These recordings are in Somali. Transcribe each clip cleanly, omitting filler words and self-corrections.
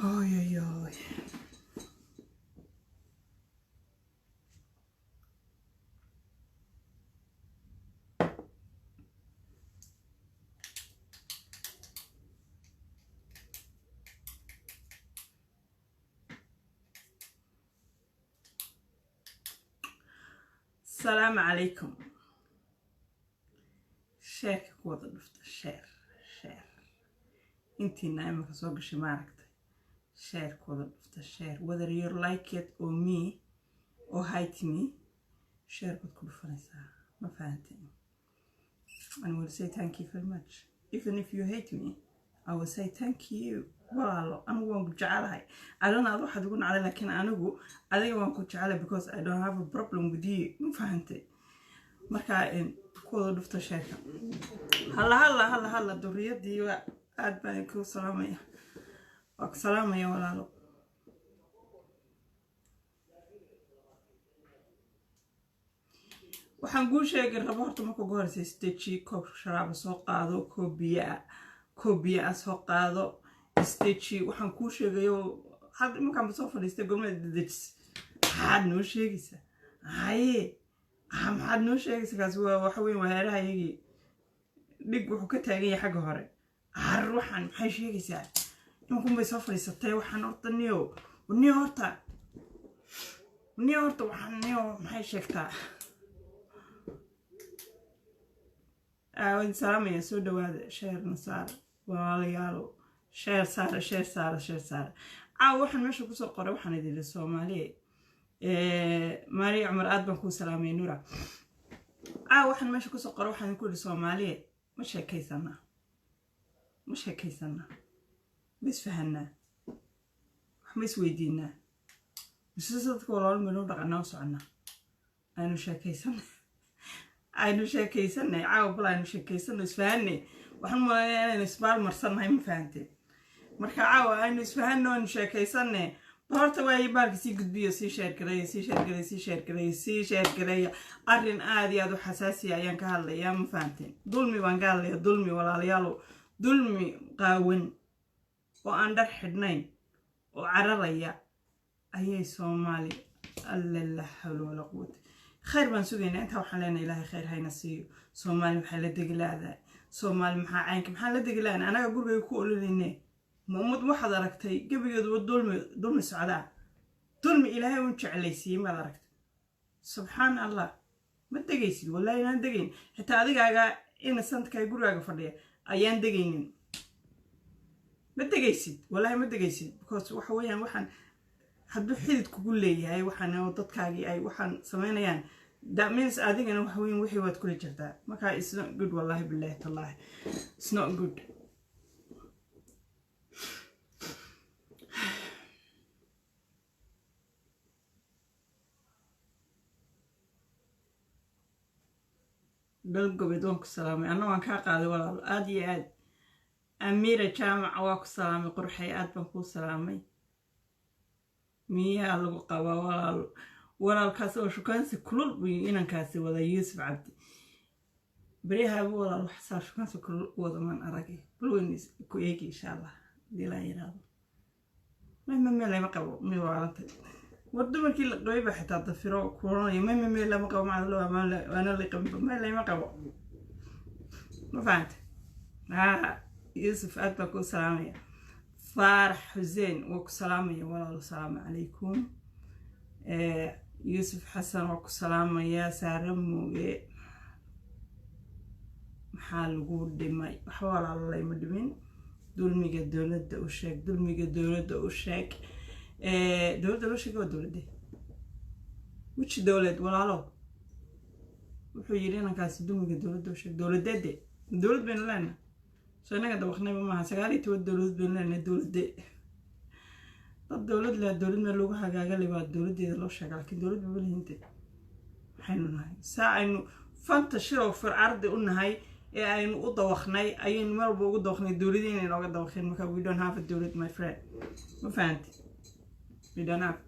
Oy oy oy. Asalaamu calaykum. Share-ka ku wada dhufta, share, share. Intiina imika soo gashay, maaragtay, share ku wada dhufta, share. Whether you like it or me or hate me, share baad ku dhufanaysaa. Ma fahanteen? And will say thank you very much. Even if you hate me, I will say thank you. Walaalo, anigu waan ku jecelahay. Adana ad waxaad ugu nacday, laakiin anigu adiga waan ku jecelahay because I don't have a problem with you. Ma fahantay? Marka ku wada dhufta share-ka. Halla halla halla halla. Duriyadii waa aad baan ku salaamaya, waa ku salaamaya, walaalo. Waxaan kuu sheegay rabo horta marka ugu horeysa, steji koob sharaaba soo qaado, koob biyo ah, koob biyo ah soo qaado, steji. Waxaan kuu sheegayo hadda imankaanba soo fadhiistay. Gomada dedejis, maxaad noo sheegaysaa? Haye, maxaad noo sheegaysaa? Kaasi waa waxa weyn, waa heeraha iyagii dhig wuxuu ka taagan yahay xagga hore. Har, waxaan maxay sheegaysaa? Imankun bay soo fadhiisatay. Waxaan horta niyo, niyo horta, niyo horta, waxaan niyo maxay sheegtaa? Waan salaamaya. Soo dhawaada, share-na saara, walaalayaalo. Share saara, share saara, share saara. Caawa waxaan meesha kusoo qoray, waxaan idin idhi Soomaaliya. Maariya Cumar, aad baan kuu salaamaya. Nura, caawa waxaan meesha kusoo qoray, waxaan ku idhi Soomaaliya, ma sheekaysanaa? Ma sheekaysanaa? Ma isfahanaa? Wax ma isweydiinaa? Mise dadka walaalo maynu dhaqanaa u soconaa? Aynu sheekaysanay, aynu sheekaysanay caawa. Bal aynu sheekaysano, isfahanay. Waxaan malaya inaynu isbaal marsannahay. Ma fahanteen? Marka caawa aynu isfahanno, aynu sheekaysanay. Bal horta waaye baalka sii gudbiyo, sii share gareeya, sii share gareeya, sii share gareeya, sii share gareeya. Arrin aad iyo aad u xasaasiya ayaan ka hadlayaa. Ma fahanteen? Dulmi baan ka hadlaya. Dulmi, walaalayaalo, dulmi qaawan oo aan dhar xidhnayn oo cararaya ayay Soomaali. Alla, la xawla walaa quwata. Khayr baan sugaynaa. Intaa waxaan leenahay, Ilaahay khayr hayna siiyo. Soomaali maxaa la degi laadahay? Soomaali maxaa caynka, maxaan la degi lahanay? Anaga gurigayga ku ololayne. Ma ummad waxaad aragtay gebigeeduba dulmi, dulmi socdaa, dulmi Ilaahay un jeclaysiiyey maad aragtay? Subxaan Allah, ma degaysid. Wallahi inaan degayn. Xitaa adigaaga innocent-ka gurigaaga fadhiya ayaan degaynin. Ma degaysid, wallahi ma degaysid, because waxa weeyaan, waxaan hadduu xidid kugu leeyahay, waxaan oo dadkaagii ay waxaan samaynayaan, that means adigana waxa weeyaan wixii waad kula jirtaa. Marka it's not good. Wallahi, billahi, tallahi, it's not good. Galgobeed, waan ku salaamay. Anna waan kaa qaaday, walaalo, aada iyo aad. Amiira Jaamac, waa ku salaamay. Qurxay, aad baan kuu salaamay. Miyaa lagu qabaa, walaalo? Walaalkaas oo shukaansi kulul buu inankaasi wada, Yuusuf Cabdi. Baryahaaba, walaal, wax saa shukaansi kulul u wada maan aragay. Bal weyn ku eegi, insha Allah, hadii laa yiraahdo. Mayma lama qabo, may waalantay? War dumarkii la qabay baa xitaa dafiro kuranaya. Mayma me lama qabo, macdalo waana la qabinba, may lama qabo. Ma fahanta? Haa, Yuusuf, aad baa kuu salaamaya. Faarax Xuseen, waa ku salaamaya, walaalo. Salaamu calaykum. Yuusuf Xasan, waa ku salaamaya. Saare Mooge, maxaa lagu dhimay? Waxba, walaalo, layma dhimin. Dulmiga dowladda u sheeg, dulmiga dowladda u sheeg. Dowladda loo sheegay waa dowladde? Which dowlad, walaalo? Wuxuu yidhi inankaasi, dulmiga dowladda u sheeg. Dowladeede? Dowlad baynu leenahay, soo innaga dabaqnayba maaha. 19 dowladood baynu leenahay. Dowladde? Dad dowlad leh, dowlad meel lagu hagaagali baa dowladdeeda loo sheega, laakiin dowlad baba lihinte. Waxaynu nahay saa aynu fanta shirow fircardi u nahay ee aynu u dawaqnay, ayaynu meel walba ugu dawaqnay dowladii inay nooga dawaqeen. Marka we don't have a dowlad, my friend. Ma fahanti? We don't have.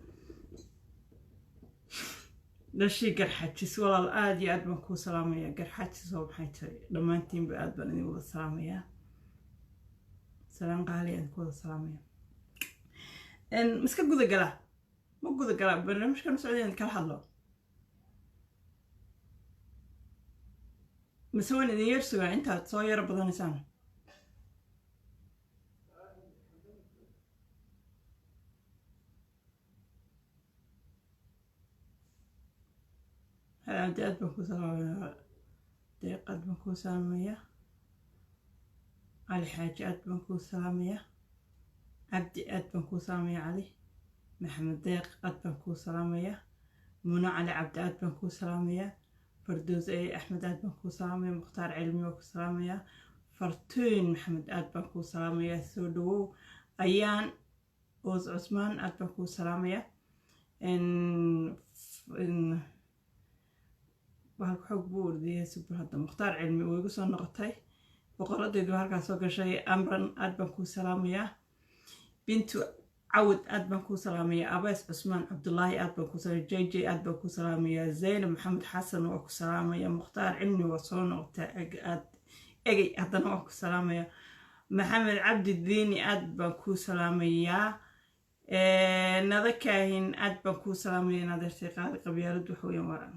Dhashii Garxajis, walaal, aada iyo aad baan kuu salaamayaa. Garxajis oo maxay tahay? Dhammaantiinba aad baan idin wada salaamayaa. Salaan qaali aan ku wada salaamaya. Miska gudagalaa? Ma gudagalaa barnaamijkan socday in kala hadlo, mise waan idin yar sugaa intaad soo yaro badanaysaan? Cabdi, aad baan kuu salaamaya. Deeq, aad baan kuu salaamaya. Cali Xaaji, aad baan kuu salaamaya. Cabdi, aad baan kuu salaamaya. Cali Maxamed Deeq, aad baan kuu salaamaya. Muno Cali Cabdi, aad baan kuu salaamaya. Fardoos e Axmed, aad baan kuu salaamaya. Mukhtaar Cilmi waa ku salaamaya. Fartuun Maxamed, aad baan kuu salaamaya, soo dhawow. Ayaan Oos Cusmaan, aad baan kuu salaamaya. Bahalka xoog buu ordiyay subur hadda. Mukhtaar Cilmi uu igu soo noqotay, boqoradaydu halkaas soo gashay. Amran, aad baan kuu salaamayaa. Bintu Cawad, aad baan kuu salaamayaa. Abees Cusmaan Cabdulaahi, aad baan kuu salaamaya. J J, aad baan kuu salaamayaa. Zaynab Maxamed Xasan waa ku salaamaya. Mukhtaar Cilmi waa soo noqotay, aad egey haddana waa ku salaamaya. Maxamed Cabdi Diini, aad baan kuu salaamayaa. Nada Kaahin, aad baan kuu salaamaya. Nadeertay qaadi, qabyaalad waxa weeyaan waa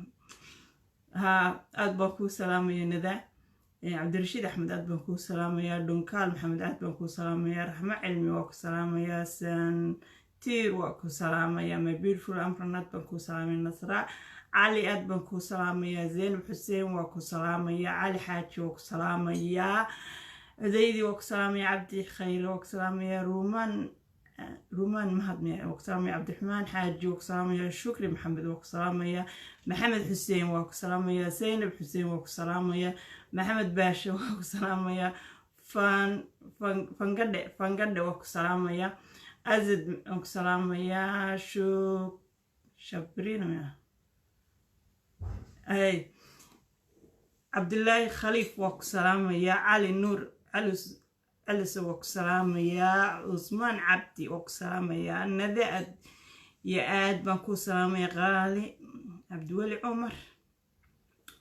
haa. Aad baan kuu salaamaya. Nada Cabdirashiid Axmed, aad baan kuu salaamayaa. Dhunkaal Maxamed, aad baan kuu salaamayaa. Raxmo Cilmi waa ku salaamayaa. Santiir waa ku salaamayaa. My beautiful Amran, aad baan kuu salaamaya. Nasra Cali, aad baan kuu salaamayaa. Zaynab Xuseen waa ku salaamayaa. Cali Xaaji waa ku salaamayaa. Cudaydi waa ku salaamaya. Cabdi Khayre waa ku salaamayaa. Ruumaan, Rumaan Mahad waa ku salaamaya. Cabdiraxmaan Xaaji waa ku salaamaya. Shukri Maxamed waa ku salaamaya. Maxamed Xuseen waa ku salaamaya. Zaynab Xuseen waa ku salaamaya. Maxamed Baashe waa ku salaamaya. Fan Fangadhe, Fangadhe waa ku salaamaya. Azad waan ku salaamayaa. Shuk Shabrina ay Cabdilaahi Khaliif waa ku salaamayaa. Cali Nuur Cali Calise waa ku salaamayaa. Cusmaan Cabdi waa ku salaamayaa. Nade aad iyo aad baan ku salaamaya. Qaali Cabdiweli Cumar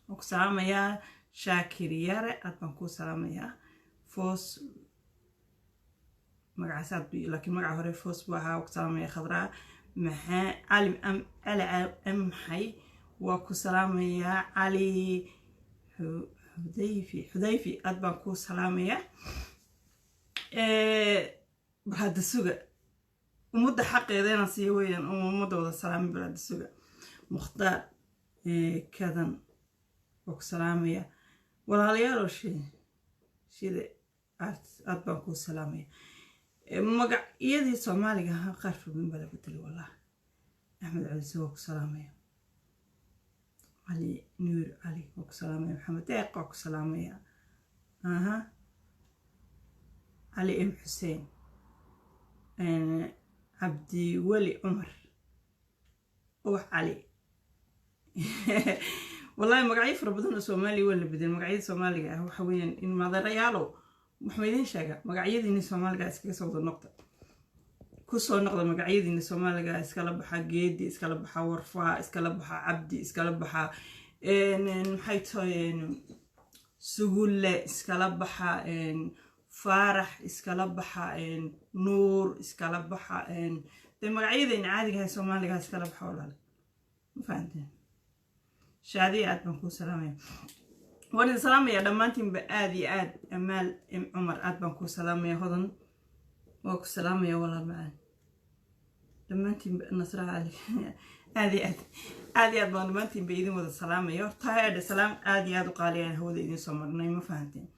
waa ku salaamayaa. Shaakir Yare, aad baan ku salaamayaa. Foos magacaas aad, laakiin magaca hore Foos buu ahaa, waa ku salaamaya. Khadraa Maxaa Cali Cali Amxay waa ku salaamayaa. Cali Xudayfi, Xudayfi, aad baan ku salaamayaa. Balhadda suga, ummadda xaqeeda inaan siiyo weeyaan, ummadda wada salaamay. Balhadda suga. Mukhtaar Kadan waa ku salaamaya. Walaalayaaloo shide, aad baan kuu salaamaya. Magacyadii Soomaaliga ahaa qaar fogin baa la bedelay wallah. Axmed Culise waa ku salaamaya. Cali Nuur Cali waa ku salaamaya. Maxamed Deeq waa ku salaamaya. Aha, Cali M Xuseen, Cabdiweli Cumar, Ubax Cali. Wallahi magacyo fara badan oo Soomaaliya waa la bedelay. Magacyada Soomaaliga ah waxa weeyaan in madarayaalow, waxma idiin sheega, magacyadiini Soomaaliga iskaga soo wada noqda, kusoo noqda magacyadiini Soomaaliga. Iskala baxa Geedi, iskala baxa Warfaa, iskala baxa Cabdi, iskala baxa maxay tahay Sugulle, iskala baxa Faarax, iskala baxa Nuur, iskala baxa dee magacyadayna caadigahay Soomaaliga iskala baxa walaale, ma fahanteen? Shaadiya, aad baan kuu salaamaya. Waan idin salaamaya dhammaantiinba aad iyo aad. Amaal M Cumar, aad baan kuu salaamaya. Hodan waa ku salaamaya walaal macaan. Dhammaantiinba, Nasra Cali, aad iyo aad, aad iyo aad baan dhammaantiinba idin wada salaamaya. Horta haadha salaam aad iyo aad u qaaliyaan hawada idin soo marnay, ma fahanteen?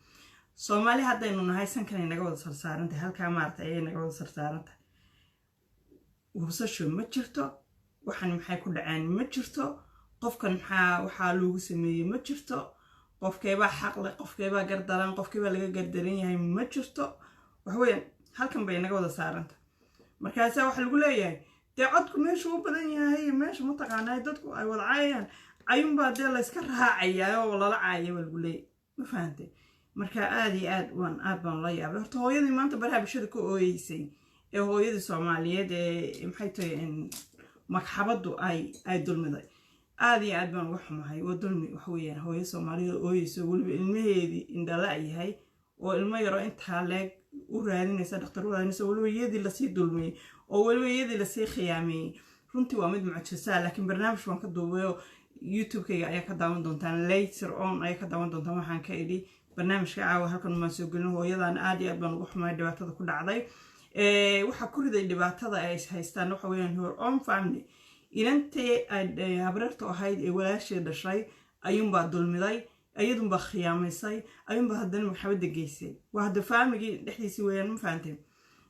Soomaali haddaynu nahay, sankanay naga wada sarsaarantahay halkaa, maaragtay, ayay naga wada sarsaarantahay. Hubsasho ma jirto, waxan maxay ku dhaceen ma jirto, qofkan maxaa waxaa loogu sameeyey ma jirto, qofkeebaa xaqle, qofkeebaa gardaran, qofkeebaa laga gardaran yahay ma jirto. Waxaweyaan halkan bay naga wada saaranta. Markaasaa waxaa lagu leeyahay dee codku meeshu u badan yahay, meesha mataqaanaa dadku ay wada caayayaan ayuunbaa dee layska raacayaa oo lala caaya baa lagu leeyahay, ma fahantay? Marka aad iyo aad waan aad baan la yaabay. Horta hooyadii maanta baraha bulshada ka ooyeysay ee hooyadii Soomaaliyeed ee maxay tahay magxabaddu ay dulmiday, aad iyo aad baan uga xumahay. Waa dulmi waxa weeyaan, hooyo Soomaaliyeed ooyeyso, weliba ilmaheedii indhala yahay oo ilmo yaro intaa leeg U raadinaysa dhakhtar, u raadinaysa, weliba iyadii lasii dulmiyey oo weliba iyadii lasii khiyaameeyey. Runtii waa mid mucjisaa, laakiin barnaamij baan ka duubayo, YouTube-kayga ayaa ka daawan doontaan, later on ayaa ka daawan doontaan. Waxaan ka idhi barnaamijka caawa halkan maan soo gelin. Hooyadan aad iyo aad baan ugu xumay dhibaatada ku dhacday. Waxaa ku riday dhibaatada ay haystaan waxa weeyaan her own family. Inantee habaryarta ahayd ee walaasheed dhashay ayuunbaa dulmiday, iyadunbaa khiyaamaysay, ayuunbaa haddana maxkamadda geysay. Waa hadda family-gii dhexdiisii weeyaan, ma fahanteen?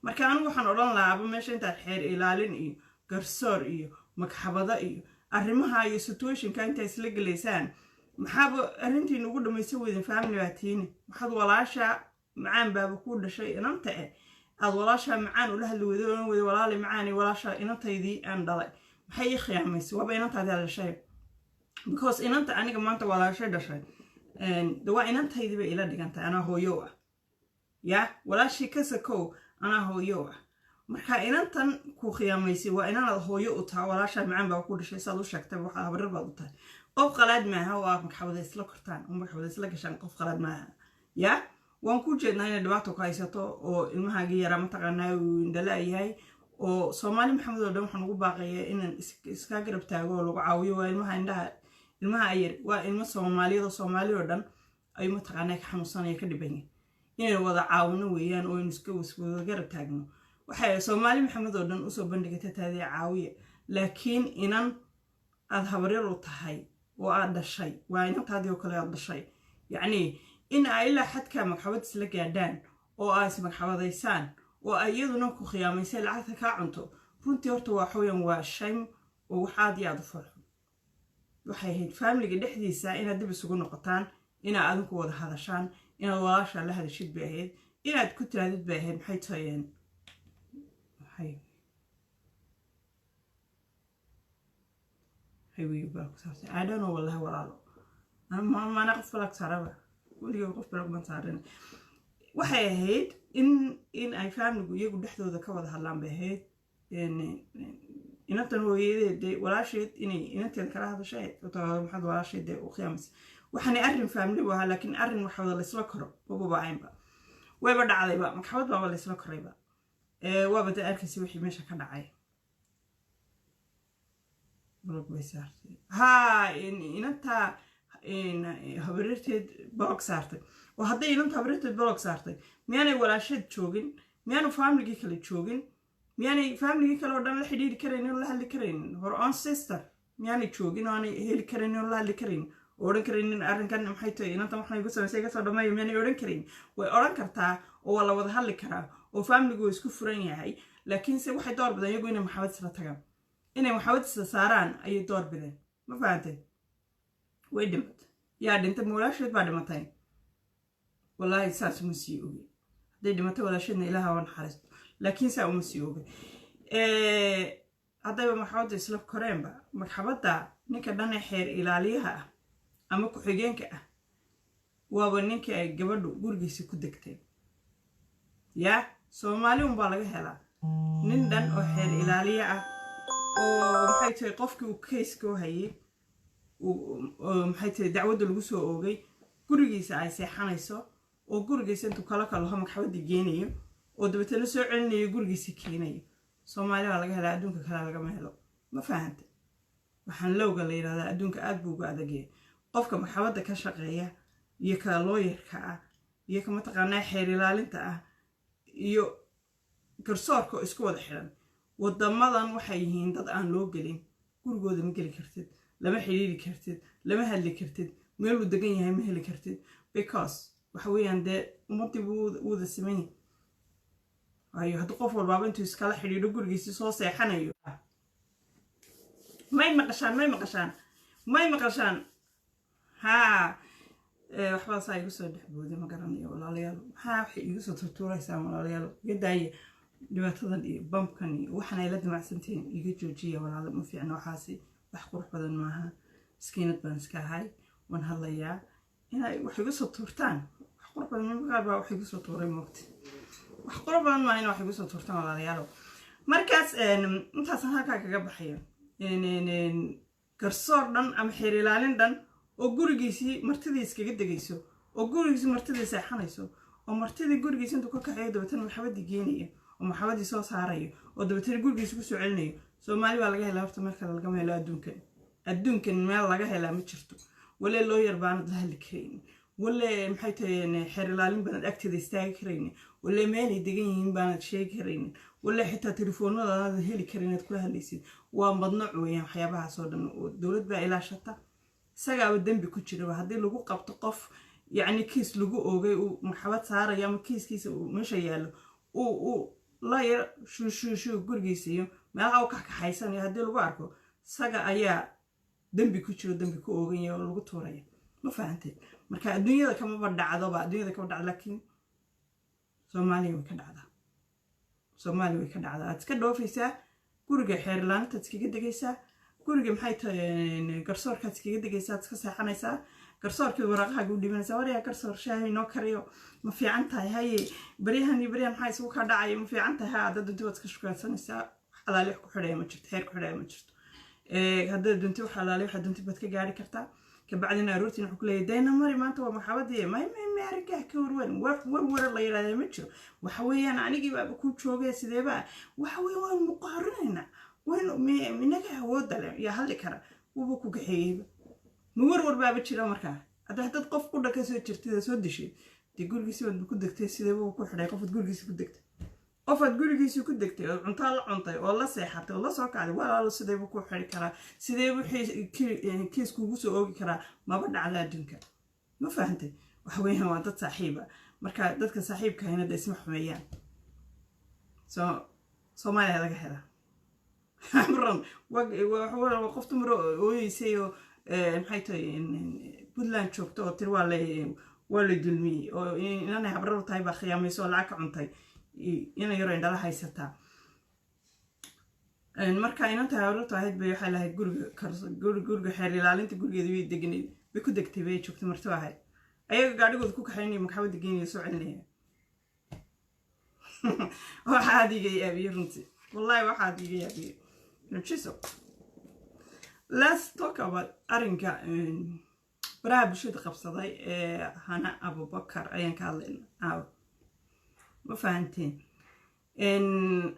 Marka anigu waxaan odhan lahaaba, meesha intaad xeer ilaalin iyo garsoor iyo magxabado iyo arrimaha iyo situation-ka intaa isla gelaysaan, maxaaba arrintiina ugu dhamaysan weyden? Family baa tiini. Maxaad walaasha macaan baaba kuu dhashay inanta aad walaasha macaan ula hadli weyday, oran weyday, "Walaali macaani, walaasha inantaydii aan dhalay maxay ii khiyaamaysay?" Waaba inantaadii aad dhashay. Because inanta aniga maanta walaashay dhashay de waa inantaydii bay ila dhigantahay. Anaa hooyo ah ya walaashii kasakow, anaa hooyo ah. Marka inantan ku khiyaamaysay waa inanaad hooyo u taha. Walaashaa macaan baa ku dhashay, saad u sheegtay, waxaa habaryar baad u tahay. Qof qalaad maaha oo aad magxabada isla kortaan oo magxabada isla gashaan. Qof qalaad maaha ya. Waan ku jeednaa inay dhibaato ku haysato oo ilmahaagii yaraa mataqaanaa uu indhala yahay. Oo Soomaali Maxamed oo dhan waxaan ugu baaqaya inaan iska garab taago oo lagu caawiyo. Waa ilmaha indhaha, ilmaha ayar, waa ilmo Soomaaliyad oo Soomaali oo dhan ayuu mataqaanaa ka xanuunsanaya, ka dhiban yahay. Inaynu wada caawino weeyaan oo aynu iska wada garab taagno. Waxay Soomaali Maxamed oo dhan usoo bandhigata taadee caawiya. Laakiin inan aad habaryar u tahay oo aad dhashay, waa inantaadii oo kale aad dhashay, yacnii in ay ilaa xadka magxabad isla gaadhaan oo aa ismagxabadaysaan oo ay iyaduna ku khiyaamaysay, lacagta kaa cunto, runtii horta waa xaweyaan, waa shame oo wax aad iyo aad u farxo. Waxay ahayd family-ga dhexdiisa inaad dib isugu noqotaan, inaad adinku wada hadashaan, inaad walaashaa la hadashid bay ahayd, inaad ku tiraadid bay ahayd. Maxay tahayeen? Maxay wiil baa ku saabsan? I don't know, wallahi walaalo, maana qof block saaraba, weligaba qof block baan saarin. Waxay ahayd in ay family-gu iyagu dhexdooda ka wada hadlaan bay ahayd. Inantan hooyadeed dee walaasheed inay inanteeda kala hadashay, maxaad walaasheed dee u khiyaamaysa? Waxaanay arrin family bu ahaa, laakiin arrin wax wada laysla koro mababa ahaynba. Wayba dhacdayba, maxkamad baaba laysla korayba. Waaba dee arkaysa wixii meesha ka dhacay. Block bay saartay. Haa, inanta habaryarteed block saartay. Oo hadday inanta habaryarteed block saartay, miyaanay walaasheed joogin? Miyaanu family-gii kale joogin? Miyaanay family-gii kale oo dhan la xidhiiri karaynin oo la hadli karaynin? Her own sister miyaanay joogin oo aanay heli karaynin oo la hadli karaynin oo odhan karaynin, "Arrinkan maxay tahay? Inantan waxay igu samaysay iga soo dhammeeya"? Miyaanay odhan karaynin? Way odhan kartaa oo waa la wada hadli karaa oo family-gu waa isku furan yahay. Laakiinse waxay door bideen iyagu inay maxkamad isla tagaan, inay maxkamad isla saaraan ayay door bideen. Ma fahantay? Way dhimatay. Yaa dhintay? Ma walaasheed baa dhimatay? Wallaahi saas uma sii ogey. Hadday dhimatay walaasheedna, Ilaaha waa naxariisto, laakiin saa uma sii ogey. Haddayba maxkamadda isla koreenba, maxkamadda ninka dhan ee xeer ilaaliyaha ah ama ku-xigeenka ah waaba ninkii ay gabadhu gurigiisa ku degtay. Yaa Soomaali unbaa laga helaa nin dhan oo xeer ilaaliye ah oo maxay tahay qofkii uu case-ka u hayay, maxay tahay, dacwadda lagu soo oogay, gurigiisa ay seexanayso oo gurigiisa intuu kala kalaho maxkamadda geenayo oo dabeetana soo celinayo, gurigiisa keenayo? Soomaali baa laga helaa, adduunka kale lagama helo. Ma fahantay? Waxaan lowga la yidhahdaa adduunka aad buu uga adagyahay. Qofka maxkamadda ka shaqeeya iyo ka lawyer-ka ah iyo ka mataqaanaa xeer ilaalinta ah iyo garsoorka oo isku wada xidhan wadamadan waxay yihiin dad aan loo gelin. Gurigooda ma geli kartid, lama xidhiiri kartid, lama hadli kartid, meeluu degan yahay ma heli kartid, because waxa weeyaan dee ummaddii buu wada siman yahay. Waayo, haddii qof walbaaba intuu iskala xidhiidho gurigiisi soo seexanayo. May maqashaan? May maqashaan? May maqashaan? Haa, waxbaa saa igu soo dhex booday, ma garanayo walaalayaal. Maxaa waxay igu soo turtuuraysaan walaalayaal? Iga daaya dhibaatadan iyo bamkan iyo waxaan ay la damacsantihiin. Iga joojiya walaalo, ma fiicna waxaasi, wax qurux badan maaha. Miskiinad baan iska ahay, waan hadlayaa. Inay wax igu soo tuurtaan wax qurux badan, qaar baa wax igu soo tuuray moogta. Wax qurux badan maaha in wax igu soo tuurtaan walaalayaalo. Markaas intaasaan halkaa kaga baxayo. Garsoor dhan ama xeer ilaalin dhan oo gurigiisii martidii iskaga degayso oo gurigiisii martidii seexanayso. Oo martidii gurigiisa intuu ka kaxeeyo, dabeetana maxabadii geenayo oo maxabadii soo saarayo oo dabeetana gurigiisa kusoo celinayo. Soomaali baa laga helaa horta, meel kale lagama helo adduunkan. Adduunkan meel laga helaa ma jirto. Wale lawyer baanad la hadli karaynin, wale maxay tahay, xeer ilaalin baanad agteeda istaagi karaynin, wale meelay degan yihiin baanad sheegi karaynin, wale xitaa telefoonada aanad heli karin inaad kula hadlaysid. Waa madnuuc weeyaan waxyaabahaas oo dhan. Dowlad baa ilaashata, isagaaba dembi ku jiraba haddii lagu qabto qof, yacni kiis lagu oogay uu maxabad saarayo ama kiiskiisa uu meesha yaallo, uu la yar shuushuushuu gurigiisa iyo meelaha u kaxkaxaysanayo haddii lagu arko, isaga ayaa dembi ku jiro, dembi ku oogan yahay oo lagu tuuraya. Ma fahanteen? Marka adduunyada kamaba dhacdoba, adduunyada kama dhacdo, laakiin Soomaaliya way ka dhacdaa, Soomaaliya way ka dhacdaa. Aad iska dhoofaysaa, guriga xeerlaantaad iskaga degaysaa, guriga maxay tahay, garsoorkaad iskaga degaysaa, aad iska seexanaysaa, garsoorkii waraaqahaaga u dhibanaysaa. Waryaa garsoor, shaahi inoo kariyo, ma fiican tahay? Haye, baryahan iyo baryahan maxaa isugu kaa dhacaya? Ma fiican tahay? Ha, haddaad dunti waad iska shukaansanaysaa. Wax alaali wax ku xidhaya ma jirto, xeer ku xidhaya ma jirto. Haddaad dunti wax alaali waxaad dunti baad ka gaari kartaa. Kabacdina aroortiin wuxuu ku leeyahay, dayna mari, maanta waa maxabadii. May may may, arrinkaa ka warwarin, wax warwara la yidhahdaa ma jiro. Waxa weeyaan anigii baaba ku joogay, sideeba waxa weeye, waanu muqaarinaynaa, waynu inaga awoodda leh yaa hadli kara, wuuba ku kaxeeyeyba. Ma warwar baaba jira markaa? Hadda haddaad qof qudha ka soo jirtid oo soo dishay, dee gurigiisi baad ku degtay, sideeba ku xidhay? Qofaad gurigiisi ku degtay, qofaad gurigiisi ku degtay oo cuntaa la cuntay oo la seexatay oo la soo kacday, walaalo, sideebu ku xiri karaa? Sideebu kiis kugu soo oogi karaa? Maba dhacda adduunka. Ma fahantay? Waxa weeyaan waa dad saaxiiba. Marka dadka saaxiibka ahina de isma xumeeyaan. So Soomaaliya laga helaa. Amran waa qof dumar ooyeysay oo maxay tahay, Puntland joogto oo tiri waa la dulmiyey oo inanay habrar tahay baa khiyaamayso oo lacag ka cuntay, inay yaro indhala haysataa. Marka inanta habrartu ahayd bay waxay lahayd guriga xeer ilaalinta gurigeeda way deganayd, bay ku degtay, bay joogtay, marti ahayd. Ayaga gaadhigooda ku kaxaynaya, maxkamadda geynaya, soo celinaya. Waxaad iga yaabiyey runtii, wallahi waxaad iga yaabiyey mucjiso. Let's talk about arrinka baraha bulshada qabsaday ee Hana Abubakar ayaan ka hadlaynaa caawa. Ma fahanteen?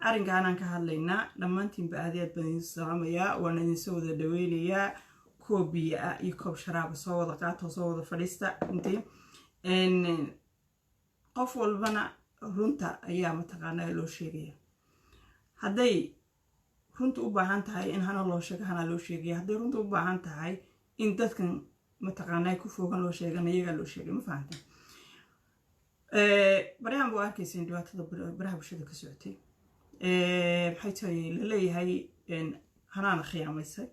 Arrinka hanaan ka hadlaynaa. Dhammaantiinba aad iyo aad baan idin salaamayaa, waan idinsoo wada dhaweynayaa. Koob biyo ah iyo koob sharaaba soo wada qaato, soo wada fadhiista. Runtii qof walbana runta ayaa mataqaanaa loo sheegaya. Hadday runta u baahan tahay in hana loo sheego, hana loo sheegaya. Hadday runta u baahan tahay in dadkan mataqaanaa ku foogan loo sheegana, iyagaa loo sheegay. Ma fahanteen? Baryahan buu arkaysa in dhibaatada baraha bulshada ka socotay, maxay tahay, laleeyahay hanaana khiyaamaysay,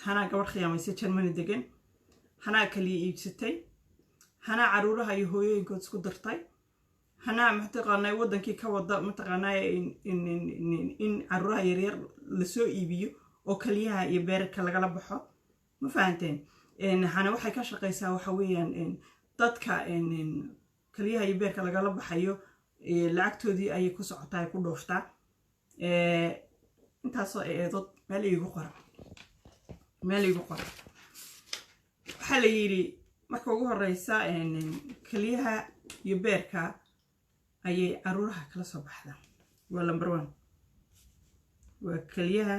hanaa gabadh khiyaamaysay Germany degan, hanaa kaliya iibsatay, hanaa caruuraha iyo hooyooyinkood isku dartay, hanaa mataqaanaa waddankii ka wada mataqaanaa in caruuraha yaryar lasoo iibiyo oo kaliyaha iyo beerarka lagala baxo. Ma fahanteen? Hana waxay ka shaqaysaa waxa weeyaan dadka kaliyaha iyo beerka lagala baxayo lacagtoodii ayay ku socotaa, ay ku dhooftaa. Intaasoo eedood meel iigu qora, meel iigu qora. Waxaa la yidhi marka ugu horeysa keliyaha iyo beerka ayay caruuraha kala soo baxdaa. Waa number one, waa keliyaha.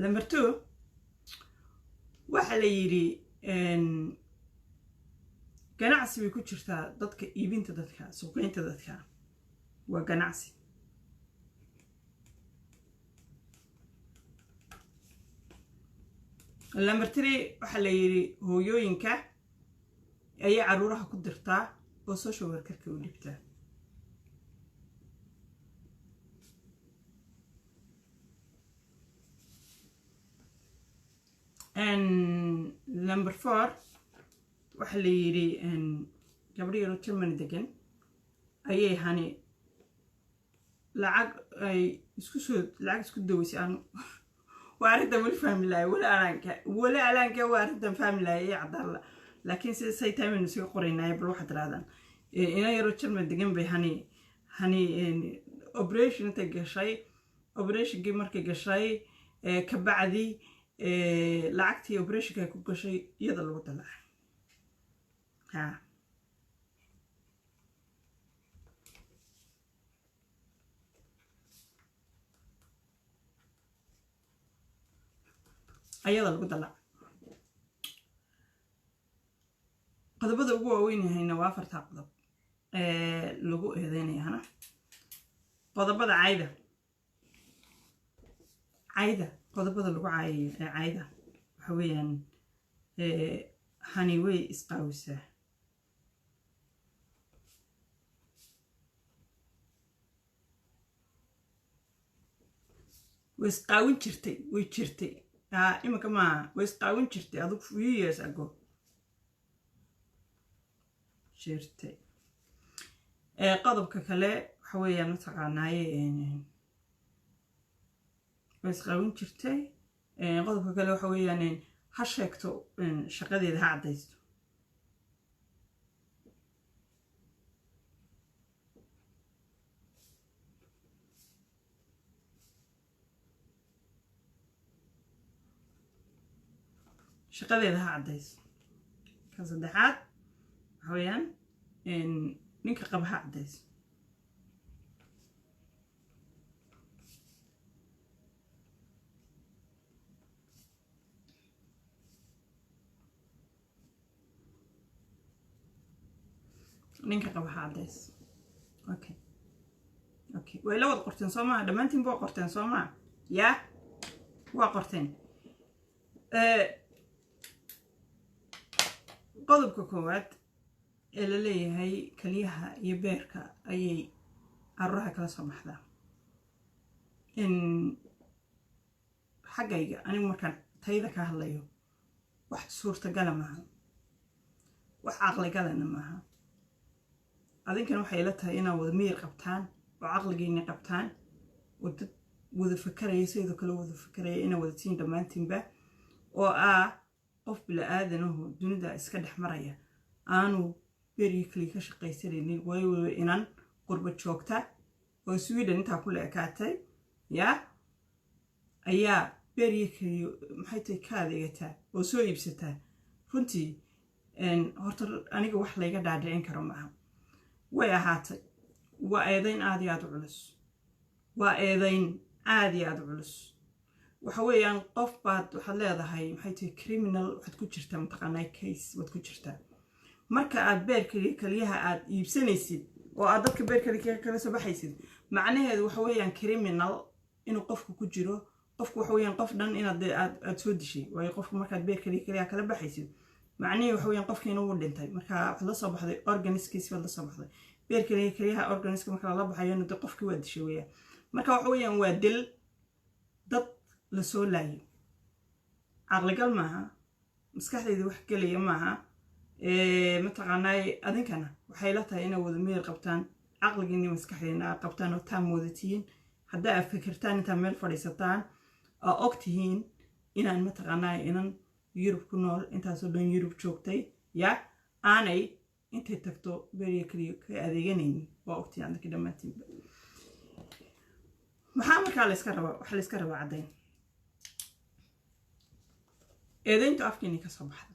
Number two, waxaa la yidhi ganacsi bay ku jirtaa, dadka iibinta, dadka suuqeynta, dadka waa ganacsi. Number three, waxaa la yidhi hooyooyinka ayay caruuraha ku dirtaa oo social workerka u dhibtaa. Number four, waxaa la yidhi gabadho yaroo Germany degan ayay hani lacag ay isku soo lacag isku daweysay. Aan waa arrintan weli fahmi lahay, weli alaanka, weli alaanka waa arrintan fahmi lahay ee caddaanla, laakiin sida say tahay baynu isaga qoraynaaye. Bal waxaad tirahdaan ina yaroo Germany degan bay hani operation intay gashay, operationkii markay gashay kabacdi Lacagtii operationka ay ku gashay iyada lagu dalacay. Ha, ayada lagu dalacay. Qodobada ugu waaweyn yahayna waa afartaa qodob ee lagu eedeynayana. Qodobada cayda, cayda, qodobada lagu caayayo ee cayda waxa weeyaan Hani way isqaawisaa. Way isqaawin jirtay, way jirtay, iminka maaha, way isqaawin jirtay adugu few years ago jirtay. Qodobka kale waxa weeyaan, mataqaanaaye, way isqaawin jirtay. Qodobka kale waxa weeyaan ha sheegto shaqadeeda, ha caddaysto. Shaqadeeda ha caddayso. Ka saddexaad waxa weeyaan ninka qaba ha caddayso. Ninka qaba ha caddayso. Okay, way la wada qorteen, soo maha? Dhammaantiin waa qorteen, soo maha? Yaa waa qorteen. Qodobka koowaad ee la leeyahay kaliyaha iyo beerka ayay caruuraha kala soo baxdaa, in xaggayga anigu markaan tayda ka hadlayo, wax suurtagala maaha, wax caqligalana maaha. Adinkana waxay ila tahay inaad wada miyir qabtaan oo caqligiina qabtaan oo dad wada fakaraya, sidoo kale wada fakaraya inaad wada tihiin dhammaantiinba, oo ah qof bila-aadanahu dunida iska dhex maraya aanu berigi kaliya ka shaqaysanaynin. Waayo, waliba inan qurba joogta oo Sweden intaa ku la ekaatay yaa ayaa berigi kaliya, maxay tahay, ka adeegataa oo soo iibsataa. Runtii horta aniga wax layga dhaadhicin karo maaha. Way ahaatay, waa eedayn aada iyo aada u culus, waa eedayn aada iyo aada u culus. Waxa weeyaan qof baad waxaad leedahay, maxay tahay, criminal waxaad ku jirtaa, mataqaanaa, case waad ku jirtaa marka aad beerka kaliyaha aad iibsanaysid oo aad dadka beerka kala soo baxaysid. Macnaheedu waxa weeyaan criminal inuu qofku ku jiro. Qofku waxa weeyaan qof dhan inaad aad soo dishay, waayo qofku markaad beerka kaliyaha kala baxaysid, macnihii waxa weeyaan qofkiina wuu dhintay. Marka waxaad la soo baxday organskiisi baad la soo baxday, beerka kaliyaha organska marka lala baxayona dee qofkii waa dishay weeyaan. Marka waxa weeyaan waa dil dad la soo laayay. Caqligal maaha, maskaxdayda wax gelaya maaha. Mataqaanaay, adinkana waxay la tahay inay wada miyir qabtaan, caqligiina maskaxdiina aad qabtaan oo taam wada tihiin. Haddaa aad fikirtaan, intaa meel fadhiisataan oo og tihiin inaan, mataqaanaay, inan Yurub ku nool, intaasoo dhan Yurub joogtay, ya aanay intay tagto beriya keliya ka adeeganaynin, waa ogtihiin adinka dhammaantiinba. Maxaa markaa la iska rabaa? Waxaa la iska rabaa caddayn. Eedayntu afkiini ka soo baxda,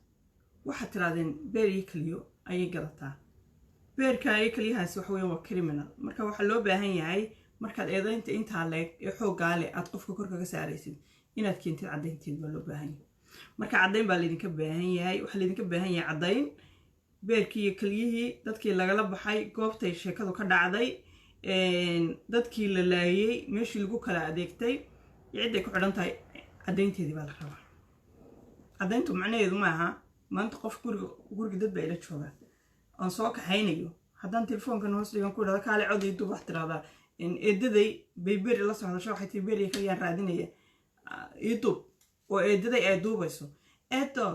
waxaad tirahdeen beer iyo keliyo ayay gadataa. Beerka iyo keliyahaasi waxa weeyaan waa criminal. Marka waxaa loo baahan yahay markaad eedaynta intaa leeg ee xooggaa leh aad qofka kor kaga saaraysid inaad keentid caddaynteed baa loo baahan yahay. Marka caddayn baa laydinka baahan yahay. Waxaa laydinka baahan yahay caddayn beerkii iyo keliyihii dadkii lagala baxay, goobtay sheekadu ka dhacday, dadkii la laayay, meeshii lagu kala adeegtay iyo cidday ku xidhan tahay, caddaynteedii baa la rabaa. Caddayntu macnaheedu maaha maanta qof guriga dad baa ila jooga aan soo kaxaynayo, haddaan telefoonkan hoos dhigan ku idhahdo kaale cod ii duub, wax tirahdaa eedaday bay beri la soo hadasho, waxay tii beriga kaliyaan raadinaya, ii duub, oo eedaday ay duubayso: "Eedo,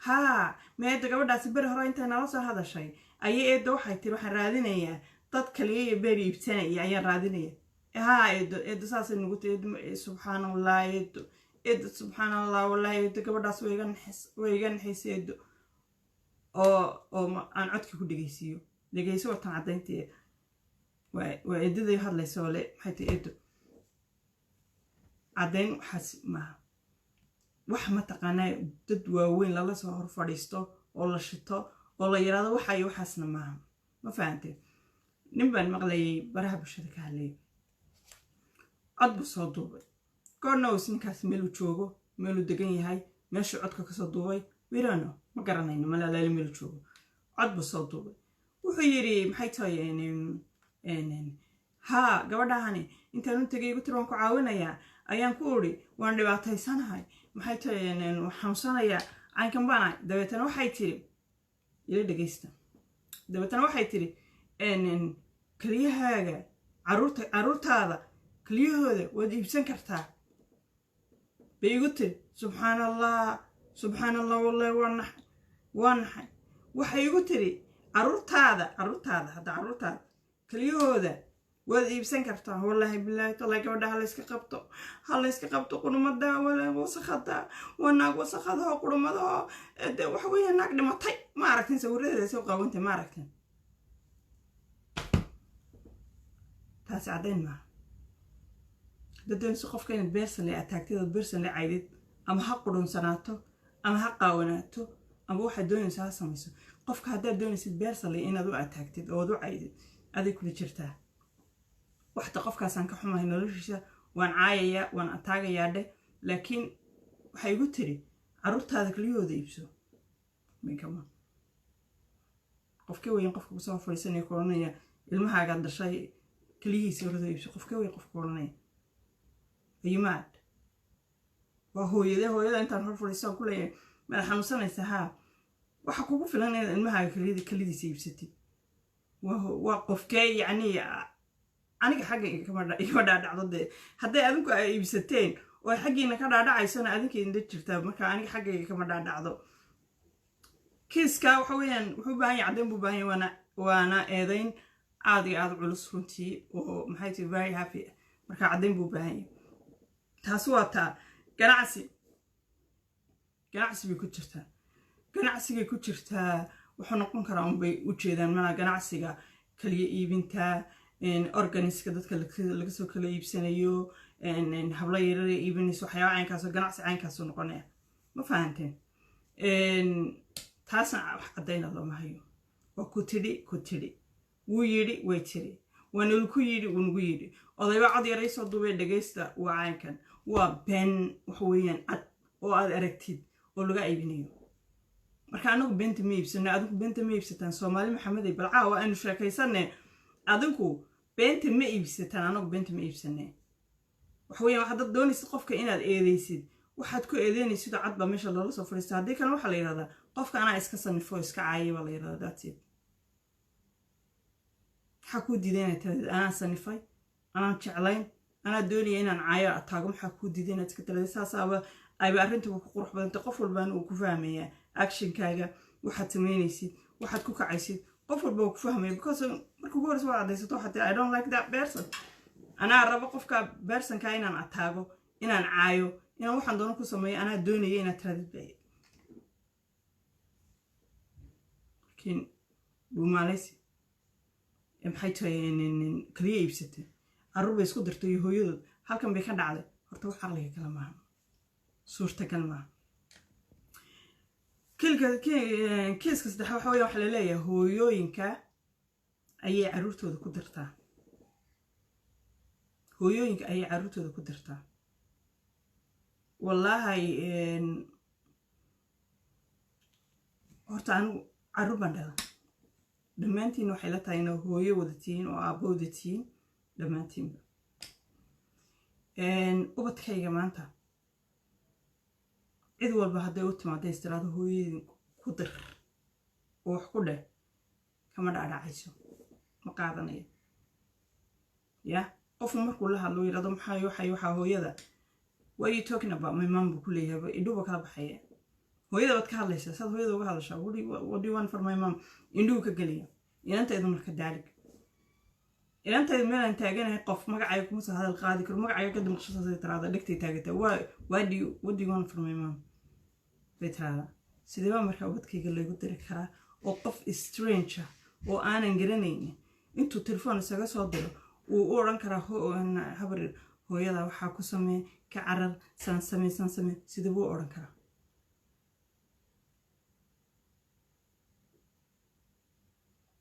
haa, meedo gabadhaasi beri hore intay nala soo hadashay ayay, eedo, waxay tiri waxaan raadinayaa dad kaliya iyo beer iibsanaya ayaan raadinaya. Haa eedo, eedo, saasay nagu tiri eedo. Subxaan Allah, eedo, eedo, subxaan Allah, wallahi eedo, gabadhaas way iga naxis, way iga naxisay eedo." Oo aan codkii ku dhegeysiiyo: "Dhegeyso, watan caddayntii, waa eedaday hadlaysa oo le, maxay tahay eedo." Caddayn waxaas maaha. Wax mataqaanaa dad waaweyn lala soo hor fadhiisto oo la shito oo la yidhaahdo waxa iyo waxaasna maaha. Ma fahantay? Nin baan maqlayay baraha bulshada ka hadlayay, cod buu soo duubay. God knows ninkaas meeluu joogo, meeluu degan yahay, meeshuu codka kasoo duubay. Wirano ma garanayno, malaalaali meeluu joogo. Cod buu soo duubay. Wuxuu yidhi, maxay tahay, haa, gabadhahani intaan u tegay igu tiri, "Waan ku caawinayaa," ayaan ku uri, "Waan dhibaataysanahay, maxay tahay, xanuunsanayaa, caynkan baanahay." Dabeetana waxay tiri, ila dhegeysta, dabeetana waxay tiri, "Keliyahaaga, caruurta, caruurtaada keliyahooda waad iibsan kartaa," bay igu tiri. Subxaan Allah, subxaan Allah, wallahi waa naxay, waa naxay. Waxay igu tiri, "Caruurtaada, caruurtaada, hadda caruurtaada keliyahooda waad iibsan kartaa." Wallaahi bilaahi tallahi, gabadha ha layska qabto, ha layska qabto. Qurumada wasakhada, waa naag wasakhadaho, qurumadaho de. Waxa weeye naag dhimatay. Ma aragtin sawiradeeda soo qaawantay? Ma aragtin? Taasi caddayn maaha. Haddaad doonayso qofka inaad personally attack-tid ood personally caydid, ama ha qudhunsanaato ama ha qaawanaato ama waxaad doonayso ha samayso, qofka haddaad doonaysid personally inaad u attack-tid oo ad u caydid, aday kula jirtaa. Waxta qofkaasaan ka xumahay noloshiisa, waan caayayaa, waan attack-gayaa dheh. Laakiin waxay igu tiri, "Caruurtaada keliyahooda iibso." Minkama qofkee weyan qofka kusoo fadhiisanaya ku odhanaya, "Ilmahaagaad dhashay keliyihiisa horada iibso"? Qofkee weyan qofka odhanaya? Ayumaad waa hooyade. Hooyada intaan hor fadhiisto ku leeyahay, "Maad xanuunsanaysa?" "Haa." "Waxa kugu filan inaad ilmahaaga kelidiisa iibsatid." Waa qofkee? Yacni aniga xagga igama dhaadhacdo dee. Hadday adinku ay iibsateen oo xaggiina ka dhaadhacaysona, adinka idinla jirtaa. Marka aniga xaggayga kama dhaadhacdo. Kiiska waxa weeyaan wuxuu u baahan yahay caddayn buu baahan yahay, waana eedayn aad iyo aad culus runtii, oo maxay tihi, very happy. Marka caddayn buu u baahan yahay. Taasi waa taa. Ganacsi, ganacsi bay ku jirtaa, ganacsigay ku jirtaa. Wuxuu noqon karaa unbay u jeedaan mana ganacsiga kaliya iibinta organs-ka dadka laga soo kala iibsanayo, hablo yarara iibinayso, waxyaaba caynkaasoo ganacsi caynkaasoo noqonaya. Ma fahanteen? Taasna wax caddayna looma hayo. Waa ku tidhi, ku tidhi, wuu yidhi, way tiri, waa nalaku yidhi, wuu nagu yidhi. Odayba cod yaray soo duubay, dhegaysta. Waa caynkan, waa been. Waxa weeyaan cad oo aad aragtid oo laga iibinayo. Marka anagu beenta ma iibsano, adinku beenta ma iibsataan? Soomaali Maxamedey, bal caawa aynu sheekaysane. Adinku beenta ma iibsataan? Anagu beenta ma iibsane. Waxa weeyaan waxaad dad doonaysid qofka inaad eedeysid, waxaad ku eedeynaysid oo cad baa meesha loola soo fadhiista. Haddii kale waxaa la yidhahdaa, "Qofka anaa iska sanifo, iska caayay," baa la yidhahdaa. That's it. Maxaa kuu diiday inaad tirahdid, "Anaa sanifay, anaan jeclayn, anaa doonaya inaan caayo, attack-go"? Maxaa kuu diiday inaad iska tirahdid? Saasaaba ayba arrinta ku qurux badantay. Qof walbaana uu ku fahmayaa action-kaaga, waxaad samaynaysid, waxaad ku kacaysid. Qof walba uu ku fahmaya, because marka ugu horeysa waad caddaysato. Waxaad tiri, "I don't like that person. Anaa rabo qofka person-ka inaan attack-go, inaan caayo, inaan waxaan doono ku sameeyo, anaa doonaya," inaad tirahdid bay. Laakiin dhuumaaleysi, maxay tahay, kaliya iibsatay, carruur bay isku dirtay iyo hooyadood, halkan bay ka dhacday. Horta wax caqliga kale maaha, suurtagal maaha. Kiiska saddex waxa weya, waxa laleeyahay hooyooyinka ayay carruurtooda ku dirtaa, hooyooyinka ayay carruurtooda ku dirtaa. Wallaahi horta anigu carruur baan dhala. Dhammaantiin waxay la tahay inaa hooyo wada tihiin oo aabbo wada tihiin dhammaantiinba. Ubadkayga maanta cid walba hadday u timaado istiraado, "Hooyadin ku dir oo wax ku dheh," kama dhaadhacayso, ma qaadanayo. Ya qofku markuu la hadlo yidhahdo, "Maxaa waxay waxaa hooyada?" "What are you talking about, my mom?" buu ku leeyahay. Indhuba kala baxaya. "Hooyada baad ka hadlaysaa, saad hooyada uga hadashaa? What do you want for my mom?" Indhuhu ka geliya. Inantaydu marka daalig, inantaydu meelaan taaganahay qof magacayga kuma soo hadal qaadi karo. Magacayga ka damqasho tiraada, dhegtay taagataa. Waa what do you want for my mom?" bay tiraahdaa. Sidee baa markaa ubadkayga laygu diri karaa oo qof stranger oo aanan garanaynin intuu telefoon isaga soo diro uu u odhan karaa, "Habar, hooyada waxaa ku samee, Ka carar, saan samee, saan samee, sida buu odhan karaa?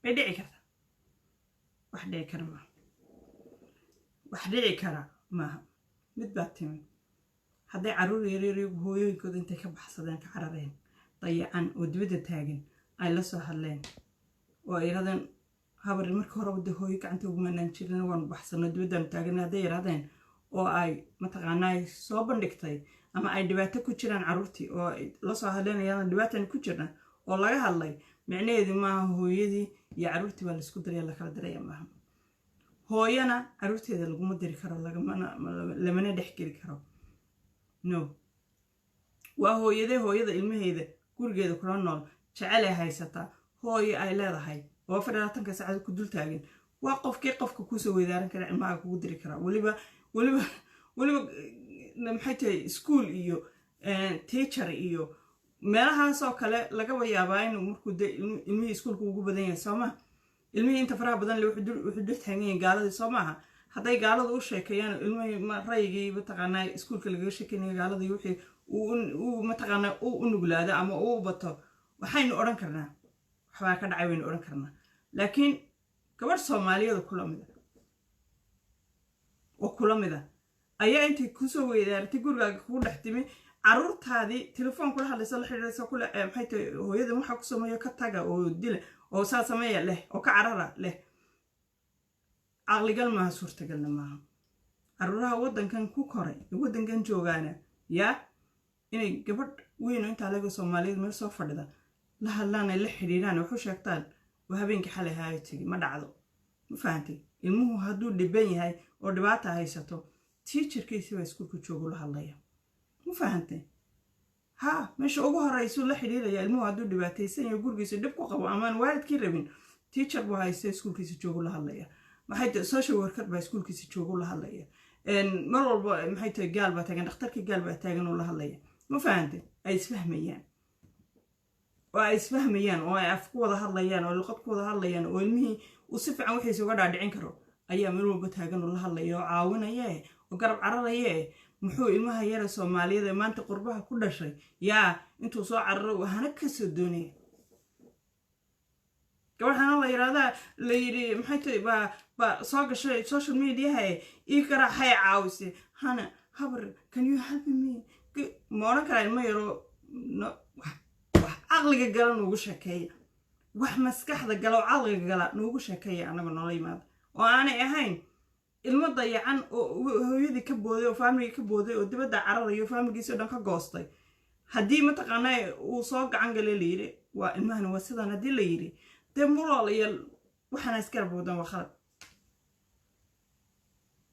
Bay dhici kartaa? Wax dhici kara maaha, wax dhici kara maaha. Mid baa timi, hadday carruur yaryar iyagu hooyooyinkooda intay ka baxsadeen, ka carareen, dayacan oo dibadda taagan ay la soo hadleen oo ay yidhahdeen, "Habar, marka horeba dee hooyo gacanta ugumanaan jirin, waanu baxsano, dibaddaanu taagan," hadday yidhahdeen oo ay mataqaanaa soo bandhigtay ama ay dhibaato ku jiraan carruurtii oo ay la soo hadleen, yadaan dhibaatan ku jirna oo laga hadlay, micnaheedu maaha hooyadii iyo carruurtii baa laisku daraya, lakala diraya maaha. Hooyana carruurteeda laguma diri karo, lagamana lamana dhex geli karo. No, waa hooyadee hooyada ilmaheeda gurigeeda kula nool jecelay haysataa, hooyo ay leedahay oo 24-ka saacad ku dul taagan? Waa qofkii qofka kuusoo weydaaran kara, ilmaha kugu diri karaa? Weliba maxay tahay, school iyo teacher iyo meelahaasoo kale lagaba yaabaa inuu markuu de ilmihii iskuulka ugu badan yahay, soo maha? Ilmihii inta faraha badan le wuxuu dul taagan yahay gaaladii, soo maaha? Hadday gaaladu u sheekeeyaan ilmihii, rayigii mataqaanaa iskuulka lagaga sheekeynaya gaaladii, wixii uu mataqaanaa u nuglaado ama uu bato, waxaynu odhan karnaa waxbaa ka dhacay, waynu odhan karnaa. Laakiin gabadh Soomaaliyada kula mida oo kula mida ayaa intay kusoo weydaaratay gurigaaga kugu dhex timi, caruurtaadii telefoon kula hadlaysa, la xidhiidhaysa, kule, maxay tahay, hooyadan waxaa ku sameeyo, ka taga oo dila oo saa sameeya leh oo ka carara leh, caqligal maaha, suurtagalna maaha. Caruuraha waddankan ku koray ee waddankan joogaana yaa inay gabadh weyn oo intaa leego Soomaaliyeed meel soo fadhida la hadlaan, ay la xidhiidhaan, wax u sheegtaan oo habeenkii xalay haayo tegi, ma dhacdo. Ma fahantay? Ilmuhu hadduu dhiban yahay oo dhibaata haysato, teacherkiisi baa iskuulka joogu la hadlaya. Ma fahantay? Ha, meesha ugu horeysuu la xidhiidhaya. Ilmuhu hadduu dhibaataysan yahay, gurigiisa dhib ku qabo amaan waalidkii rabin, teacher buu haysta, iskuulkiisa joogu la hadlaya. Maxay tahay, social worker baa iskuulkiisa joogu la hadlaya mar walba. Maxay tahay, gaal baa taagan, dhakhtarkii gaal baa taagan oo la hadlaya. Ma fahantay? Ay isfahmayaan oo ay isfahmayaan oo ay af ku wada hadlayaan oo luqad ku wada hadlayaan oo ilmihii uu si fiican wixiisa uga dhaadhicin karo ayaa meel walba taagan oo la hadlaya oo caawinaya oo garab cararaya. Muxuu ilmaha yara Soomaaliyeed ee maanta qurbaha ku dhashay yaa intuu soo cararo hana kasoo doonaya gabadh hana la yiraahdaa, la yidhi, maxay tahay, baa soo gashay social mediaha e ii garaaxay, caawisay hana, "Habar, can you help me?" Ma odhan karaa ilmo yaroo? Wax caqliga gala noogu sheekeeya, wax maskaxda gala oo caqliga gala noogu sheekeeya annaga noola yimaada, oo aanay ahayn ilmo dayacan oo hooyadii ka booday oo faamiligii ka booday oo dibadda cararayo, faamiligiisi o dhan ka goostay. Haddii mataqaanaa uu soo gacan gale layidhi, waa ilmahani waa sidan, haddii la yidhi, dee mulool iyo waxaana isgarab wadan, waa khalad,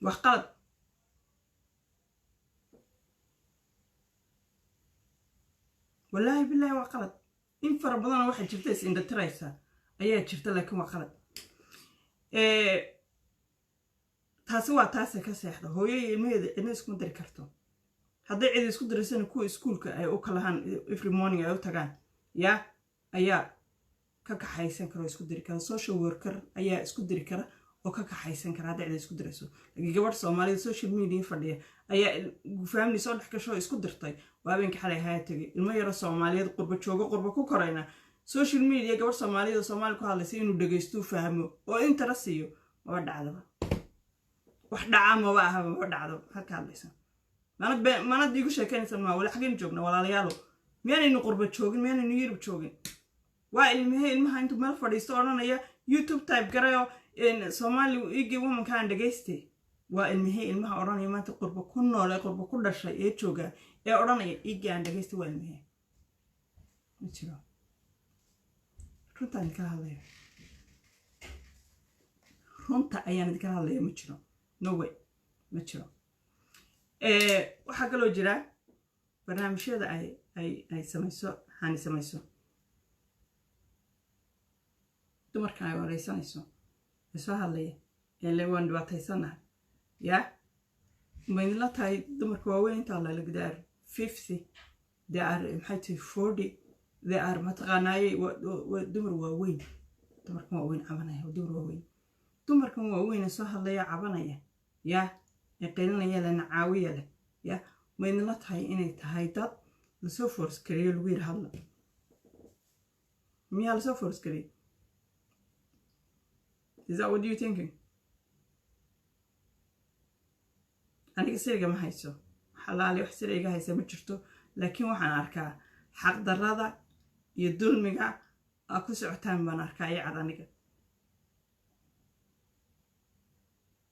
wax qalad. Wallaahi bilaahi, waa qalad. In fara badanoo waxaa jirta is indhatiraysa ayaa jirta, laakiin waa qalad. Taasi waa taase ka seexda. Hooyo iyo ilmaheeda cidna iskuma dari karto. Hadday cid isku daraysana, kuwa iskuulka ay u kalahaan every morning ay u tagaan yaa ayaa ka kaxaysan kara oo isku diri kara. Social worker ayaa isku diri kara oo ka kaxaysan kara hadday cid isku dirayso. Laakiin gabadh Soomaalida social media fadhiya ayaa family soo dhex gasho oo isku dirtay, waa habeenkii xalay ahaa tegay. Ilmo yaro Soomaaliyeed, qurba joogo, qurba ku korayna, social media gabadh Soomaaliyeed oo Soomaali ku hadlaysa inuu dhegaysto, fahmo oo intara siiyo, maba dhacdaba. Wax dhacaa maba ahaba, maba dhacdo. Maxaad ka hadlaysaa? Maanad maanad iigu sheekeynaysan maa? Wali xaggaynu joogna, walaalayaalo? Miyaanaynu qurba joogin? Miyaanaynu Yurub joogin? Waa ilmihee ilmaha intuu meel fadhiisto odhanaya, "YouTube type garayo, Soomaali igi womankaan dhegayste"? Waa ilmihee ilmaha odhanaya maanta qurba ku nool ee qurba ku dhashay ee jooga ee odhanaya, "Igi aan dhegayste"? Waa ilmihee? Ma jiro. Runtaan idinkala hadlaya, runta ayaan idinkala hadlaya. Ma jiro, no way, ma jiro. Waxaa kaloo jira barnaamijyada ay samayso Hani, samayso dumarkan ay wareysanayso ee soo hadlaya ee le, "Waan dhibaataysanahay." Yaa ma idinla tahay dumarka waaweyn intaa lala, they are 50, they are, maxay tahay, 40, they are, mataqaanaaye, waa dumar waaweyn. Dumarkan waaweyn cabanaya waa dumar waaweyn. Dumarkan waaweyn ee soo hadlaya, cabanaya, yaa ee qaylinaya leh, nacaawiya leh, ya. Ma idinla tahay inay tahay dad lasoo force gareeyo, lagu yiri hadla? Miyaa lasoo force gareeyey? Is that what you thinking? Aniga siriga ma hayso, xalaali wax sira iga haysa ma jirto, laakiin waxaan arkaa xaqdarrada iyo dulmiga aa ku socotaan baan arkaa iyo cad. Aniga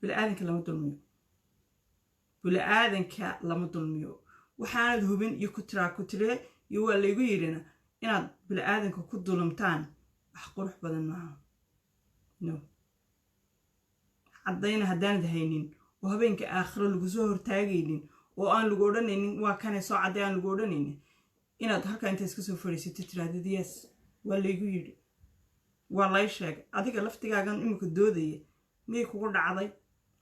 bili-aadanka lama dulmiyo, bili-aadanka lama dulmiyo. Waxaanad hubin iyo ku tiraa ku tiree iyo waa laygu yidhina inaad bili-aadanka ku dulumtaan wax qurux badan maaha. No caddayna haddaanad haynin oo habeenka aakhiro lagu soo hortaagaynin oo aan lagu odhanaynin waa kanay soo cadday, aan lagu odhanaynin, inaad halkaa inta iska soo fadhiisato tirahdid "Yes, waa laygu yidhi, waa lay sheegay." Adiga laftigaagan imika doodaya, miyay kugu dhacday?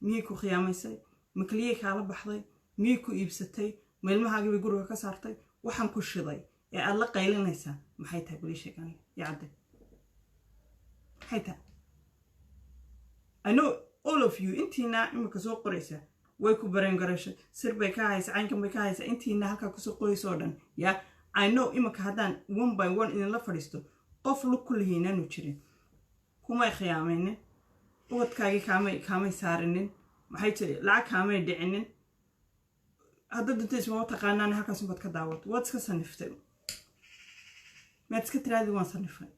Miyay ku khiyaamaysay? Ma keliyay kaala baxday? Miyay ku iibsatay? Ma ilmahaagii bay guriga ka saartay? Waxaan ku shiday ee aad la qaylinaysaa maxay tahay? Balii sheeg aniga iyo cadday, maxay tahay? I know all of you, intiina imika soo qoraysa, way ku bareen garasho, sir bay ka haysa, caynkan bay ka haysa. Intiina halkaa kusoo qoraysa oo dhan ya, I know imika haddaan one by one idinla fadhiisto, qof lug ku lihiinaanu jirin. Kumay khiyaamaynin, ubadkaagii kaamay saarinin, maxay tiri, lacag kaamay dhicinin. Hadda dunta ismama taqaanaan, halkaas unbaad ka daawato, waad iska saniftay. Maad iska tiraadi "Waan sanifay"?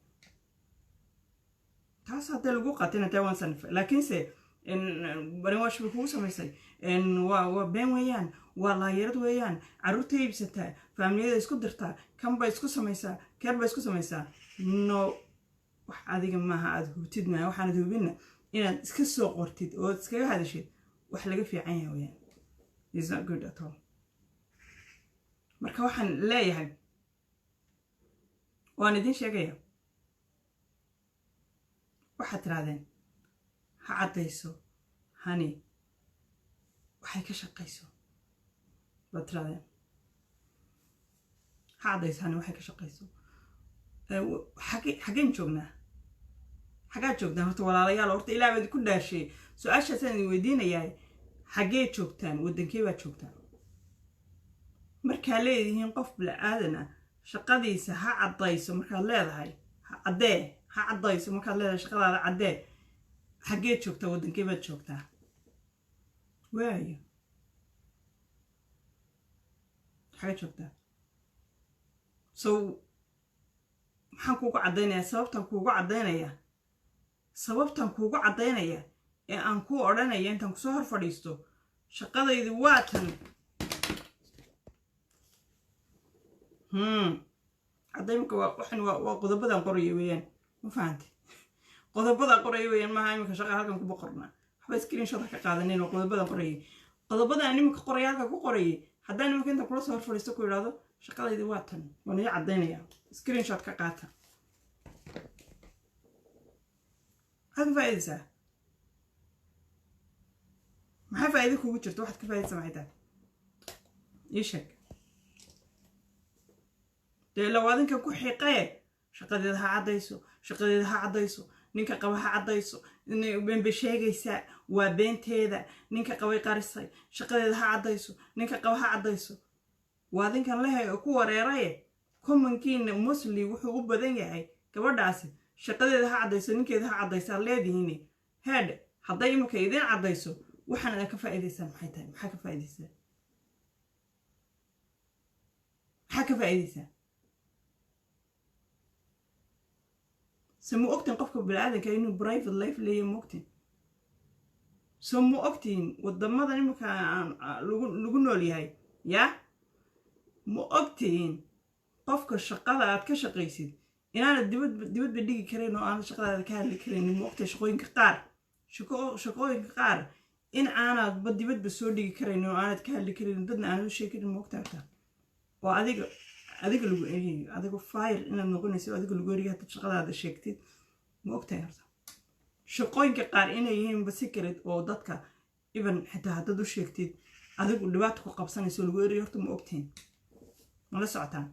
Taas haddee lagu qatina tee, "Waan sanifay," laakiinse brainwash bay kugu samaysay. Waa been weeyaan, waa laayarad weeyaan, carruurta iibsataa, faamiliyada isku dirtaa, kan bay isku samaysaa, keer bay isku samaysaa. No, wax adiga maaha aada hubtid maaha. Waxaanad hubinna inaad iska soo qortid oo iskaga hadashid wax laga fiican yahay weyaan. Is not good at all. Marka waxaan leeyahay, waan idiin sheegaya, waxaad tirahdeen ha caddayso Hani waxay ka shaqayso baad tirahdeen. Ha caddayso Hani waxay ka shaqayso. Xaggeen joognaa? Xaggaad joogtaan horta, walaalayaal? Horta Ilaah baa idinku dhaashay, su-aashaasaan idin weydiinayaa: xaggee joogtaan? Waddankee baad joogtaan? Markaa leedihiin qof bini-aadan ah shaqadiisa ha caddayso, markaad leedahay ha caddee, ha caddayso, markaad leedahay shaqadaada caddee, xaggee joogtaa? Waddankee baad joogtaa? Waayo, xaggee joogtaa? So maxaan kuugu caddaynayaa? Sababtaan kuugu caddaynayaa ee aan kuu odhanaya intaan kusoo hor fadhiisto shaqadaydi waa tan, caddaymka waa waxan, waa qodobadan qoraya weeyaan. Ma fahantay? Qodobadan qoraya weeyaan, maaha iminka shaqa halkan kuma qorna. Waxba screenshot ha ka qaadanin. Oo qodobadan qorayay, qodobadan iminka qoraya, halkan ku qorayay, haddaan iminka intaan kula soo hor fadhiisto ku idhaahdo shaqadaydi waa tan, waan ii caddaynaya, screenshot ka qaata, maxaad ka faa'iidaysaa? Maxaa faa'iido kugu jirta? Waxaad ka faa'iidaysaa maxay tahay? Ii sheeg dee. Lawaadinkan ku xiiqee, shaqadeeda ha caddayso, shaqadeeda ha caddayso, ninka qaba ha caddayso, been bay sheegaysaa, waa beenteeda, ninka qabay qarisay, shaqadeeda ha caddayso, ninka qaba ha caddayso. Waadinkan lehe oo ku wareeraye. Commonkiina mostly wuxuu u badan yahay gabadhaasi shaqadeeda ha caddayso, ninkeeda ha caddaysaa leedihiin. Heedhe, hadday imika idiin caddayso, waxaan aad ka faa'iidaysaan maxay tahay? Maxaa ka faa'iidaysaa? Maxaa ka faa'iidaysaa? Se ma ogtiin qofka bini-aadanka inuu private life leeyahay? Ma ogtiin? So ma ogtiin wadamadan imika aan lagu nool yahay yaa? Ma ogtihiin qofka shaqada aad ka shaqaysid inaanad dibadba dhigi karayn oo aanad shaqadaada ka hadli karaynin? Ma ogtahay shaqooyinka qaar in aanadba dibadba soo dhigi karaynin oo aanad ka hadli karaynin, dadna aanad u sheegi karin? Ma ogtahay taa? Oo adiga lagu eriyayo, adiga fire inaad noqonayso, adiga lagu eriyayo haddaad shaqadaada sheegtid. Ma ogtahay horta shaqooyinka qaar inay yihiinba secret oo dadka even xitaa haddaad u sheegtid adigu dhibaato ku qabsanayso, lagu eriyo? Horta ma ogtihiin? Ma la socotaan?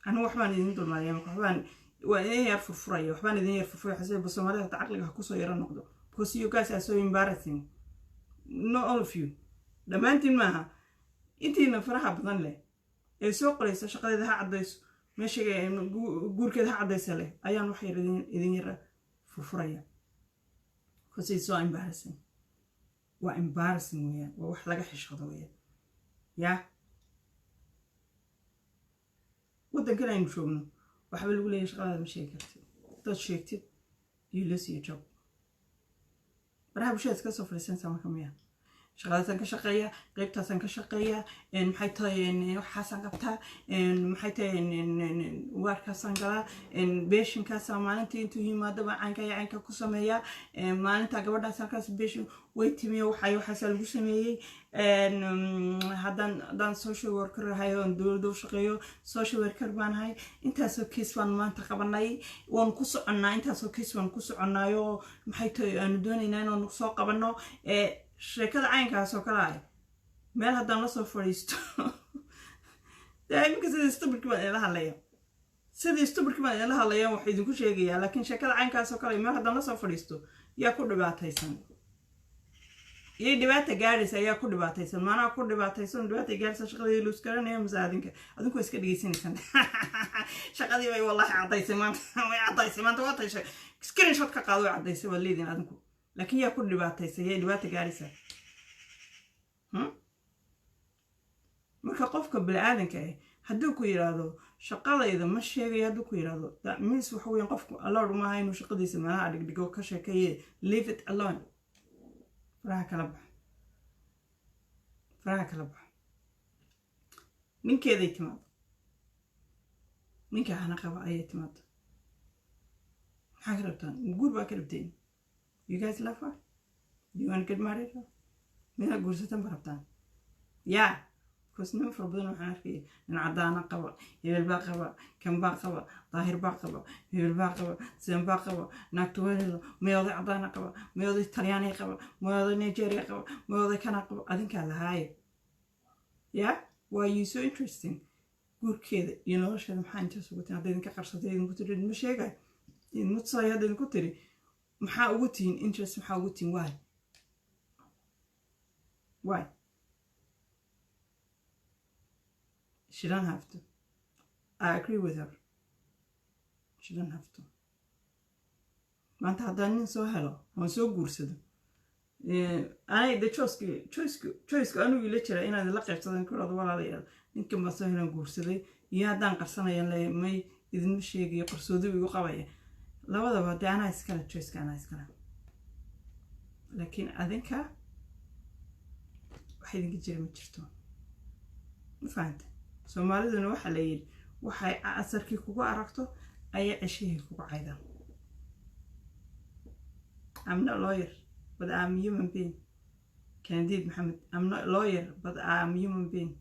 Anigu waxbaan idin dulmaadaya marka, waxbaan waa idin yar furfuraya, waxbaan idin yar furfuraya xasee. Soomaalida hata caqliga ha kusoo yaro noqdo, because you guys are so embarrassing. Not all of you. Dhammaantiin maaha, intiina faraha badan leh ee soo qoraysa shaqadeeda ha caddayso, meesha guurkeeda ha caddaysa leh, ayaan wax yar idin yara furfuraya, because it's so embarrassing. Waa embarrassing weeyaan, waa wax laga xishoodo weeyaan. Yaa waddankan aynu joogno waxba lagu leeyahay, shaqadaada ma sheegi kartid. Hadaad sheegtid, you lose your job. Baraha bulshada iska soo fadhiisanaysaa marka miya? Shaqadaasaan ka shaqeeyaa, qeybtaasaan ka shaqeeyaa, maxay tahay, waxaasaan qabtaa, maxay tahay, waarkaasaan galaa, patient-kaasaa maalintii intuu yimaadaba caynka iyo caynka ku sameeyaa, maalinta gabadhaas halkaas patient way timiyo, waxay waxaasaa lagu sameeyey. Haddaan social worker ahay oon dowladda u shaqeeyo, social worker baan ahay, intaasoo case baan maanta qabanay, waan ku soconnaa, intaasoo case baan ku soconnaayo, maxay tahay, aanu doonaynaa inaanu soo qabanno. Sheekada caynkaas oo kale ah meel haddaan lasoo fadhiisto, dee iminka sidii stupid-ki baan idinla hadlaya, sidii stupid-ki baan idinla hadlaya, wax idinku sheegayaa. Laakiin sheekada caynkaas oo kale meel haddaan lasoo fadhiisto, yaa ku dhibaataysan? Iyay dhibaata gaadhaysa? Ayaa ku dhibaataysan? Maanaha ku dhibaataysan, dhibaata gaadhaysa, shaqadii luus garanaya, mase adinka? Adinku waa iska dhegeysanaysaan. Shaqadii bay wallahi caddaysay maanta, way caddaysay maanta, waa tayshay, screenshot ka qaado, way caddaysay waad leediin adinku. Laakiin yaa ku dhibaataysan? Yay dhibaata gaadhaysa? Marka qofka bini-aadanka ah hadduu ku yidhaahdo shaqadayda ma sheegayo, hadduu ku yidhaahdo, that means waxa weeyaan qofku allowed maaha inuu shaqadiisa meelaha dhigdhigo, ka sheekeeye. Leave it alone, faraha kala baxo, faraha kala baxo. Ninkeeday timaado, ninka hana qaba ayay timaado. Maxaa ka rabtaan? Guur baa ka rabteen? You guys love her? Do you want to get married her? Miyaa guursatan ba rabtaan? Yeah, because niman fara badan waxaan arkaya nin caddaana qaba, hebel baa qaba, kan baa qaba, Daahir baa qaba, hebel baa qaba, sidan baa qaba, naagta weelelo, may oday caddaana qaba, may oday Talyaaniga qaba, may oday Nigeria qaba, may oday kana qaba. Adinkaa lahaaye. Yeah, why you so interesting guurkeeda iyo nolosheeda? Maxaa intaas ugu tihin? Hadda idinka qarsatay, idinku tiri ma sheegayo, idinma tusayo, hadda idinku tiri, maxaa ugu tihiin interest? Maxaa ugu tihiin? Why, why? She don't have to. I agree with her, she don't have to. Maanta haddaan nin soo helo oon soo guursado, anay de choice-ka anigu ila jira inaad la qaybsadan ku dhado, walaalayaal, ninkan baan soo helan, guursaday, iyo haddaan qarsanayaan le may idinma sheegayo, qarsoodi igu qabaya, labadaba dee anaa iskale, choice-ka anaa iskale. Laakiin adinka wax idinka jira ma jirto, ma fahanta? Soomaaliduna waxaa la yidhi, waxay asarkii kugu aragto ayaa ceshihii kugu caydaan. I'm not lawyer, but I'm human being. Candid Mohammed, I'm not lawyer, but I'm human being.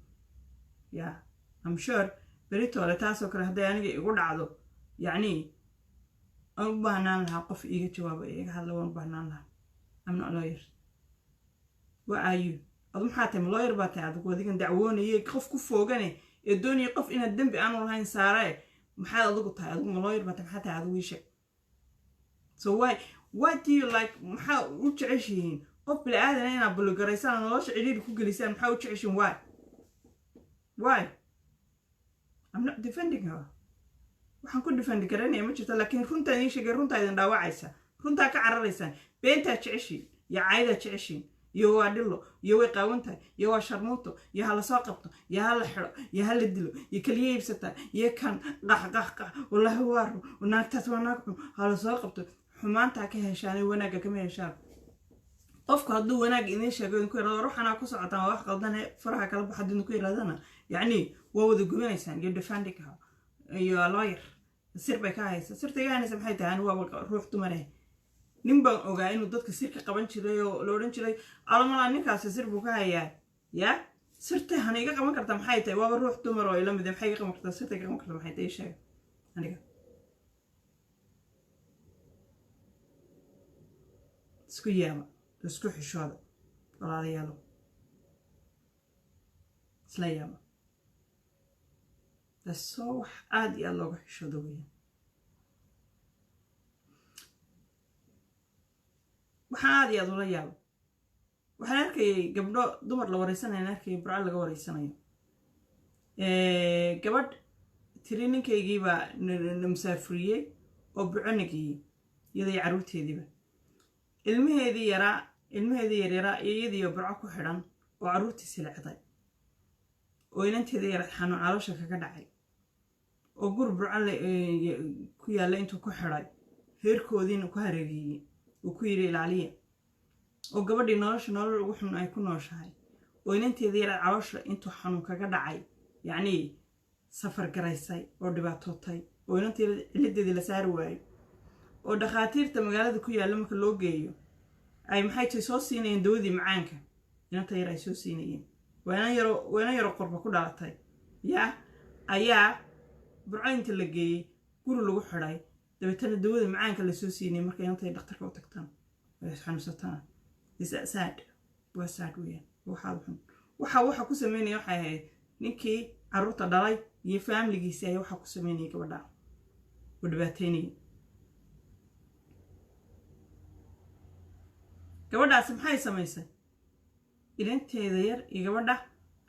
Yeah, I'm sure beritoole taasoo kale hadday aniga igu dhacdo, yacni aan u baahnaan lahaa qof iiga jawaabo, iiga hadla, waan u baahnaan lahaa. I'm not lawyer. What are you? Adu maxaa tahay? Ma lawyer baa tahay adigu? Adigan dacwoonayay, qof ku foogane ee doonaya qof inaad dembi aanu lahayn saaree, maxaad adigu tahay? Adigu ma lawyer baa tahay? Maxaa tahay adigu? Ii sheeg. So why do you like, maxaa u jeceshihiin qof bini-aadana inaad bully-garaysaan, nolosha cidhiiri ku gelisaan? Maxaa u jeceshihiin? Why, why? I'm not defending her. Waxaan ku defend garanaya ma jirto, laakiin runtaan idiin sheegay. Runtaa idin dhaawacaysa, runtaa ka cararaysaan, beentaa jeceshiin iyo caayadaa jeceshiin, iyo waa dhilo, iyo way qaawan tahay, iyo waa sharmuuto, iyo ha lasoo qabto, iyo ha la xidho, iyo ha la dilo, iyo keliya iibsataa, iyo kan qax qax qax. Wallaahi waa run, naagtaas waa naag xun, ha lasoo qabto. Xumaantaa ka heshaan, wanaagga kama heshaan. Qofku hadduu wanaag idiin sheego, idinku yirahdo war waxaanaa ku socotaan waa wax qaldane, faraha kala baxa, haddii idinku yirahdana, yacni waa wada gubanaysaan. Iyo defending her, iyo lawyer sir bay ka haysa. Sirta iga haynaysa maxay tahay? Ani waaba ruux dumar eh. Nin baan ogaa inuu dadka sir ka qaban jiray oo la odhan jiray, alamalaa ninkaasi sir buu ka hayaa. Yaa sirta hana iga qaban karta? Maxay tahay? Waaba ruux dumar oo ila mid, maxay iga qaban kartaa? Sirta iga qaban karta maxay tahay? Ii sheega aniga. Isku yaaba, isku xishooda, walaalayaalo, isla yaaba. Dasoo wax aada iyo aada looga xishoodo weeyaan. Waxaan aada iyo aada ula yaabo, Waxaan arkayay gabdho dumar la wareysanayaan, arkayay Burco laga wareysanayo, gabadh tiri, "Ninkaygiibaa na musaafuriyey oo Burco na geeyey," iyadii carruurteediiba, ilmaheedii yaraa, ilmaheedii yaryaraa iyo iyadiiyo Burco ku xidhan oo carruurtii silicday oo inanteedii yara xanuun caloosha kaga dhacay oo guri Burco ku yaalla intuu ku xidhay, heerkoodiina ku hareegeeyey, uu ku yidhi, "Ilaaliya," oo gabadhii nolosha nolol ugu xun ay ku nooshahay, oo inanteedii yara caloosha intuu xanuun kaga dhacay, yacnii safar garaysay oo dhibaatootay, oo inanteeda cilideedii la saari waayey, oo dhakhaatiirta magaalada ku yaalla marka loo geeyo ay, maxay tahay, soo siinayeen dawadii macaanka inanta yar ay soo siinayeen. Waa inan yaro, waa inan yaroo qurba ku dhalatay yaa ayaa Burco inta la geeyey guri lagu xidhay, dabeetana dawada macaanka lasoo siinayay marka inanta yar dhakhtarka u tagtaan ay xanuunsataan. Sad, waa sad weeyaan. Waxaa xun waxa ku sameynaya waxay ahayd ninkii carruurta dhalay iyo faamiligiisi ayaa waxaa ku sameynayay gabadha oo dhibaateynayay gabadhaasi. Maxay samaysay? Ilanteeda yar iyo gabadha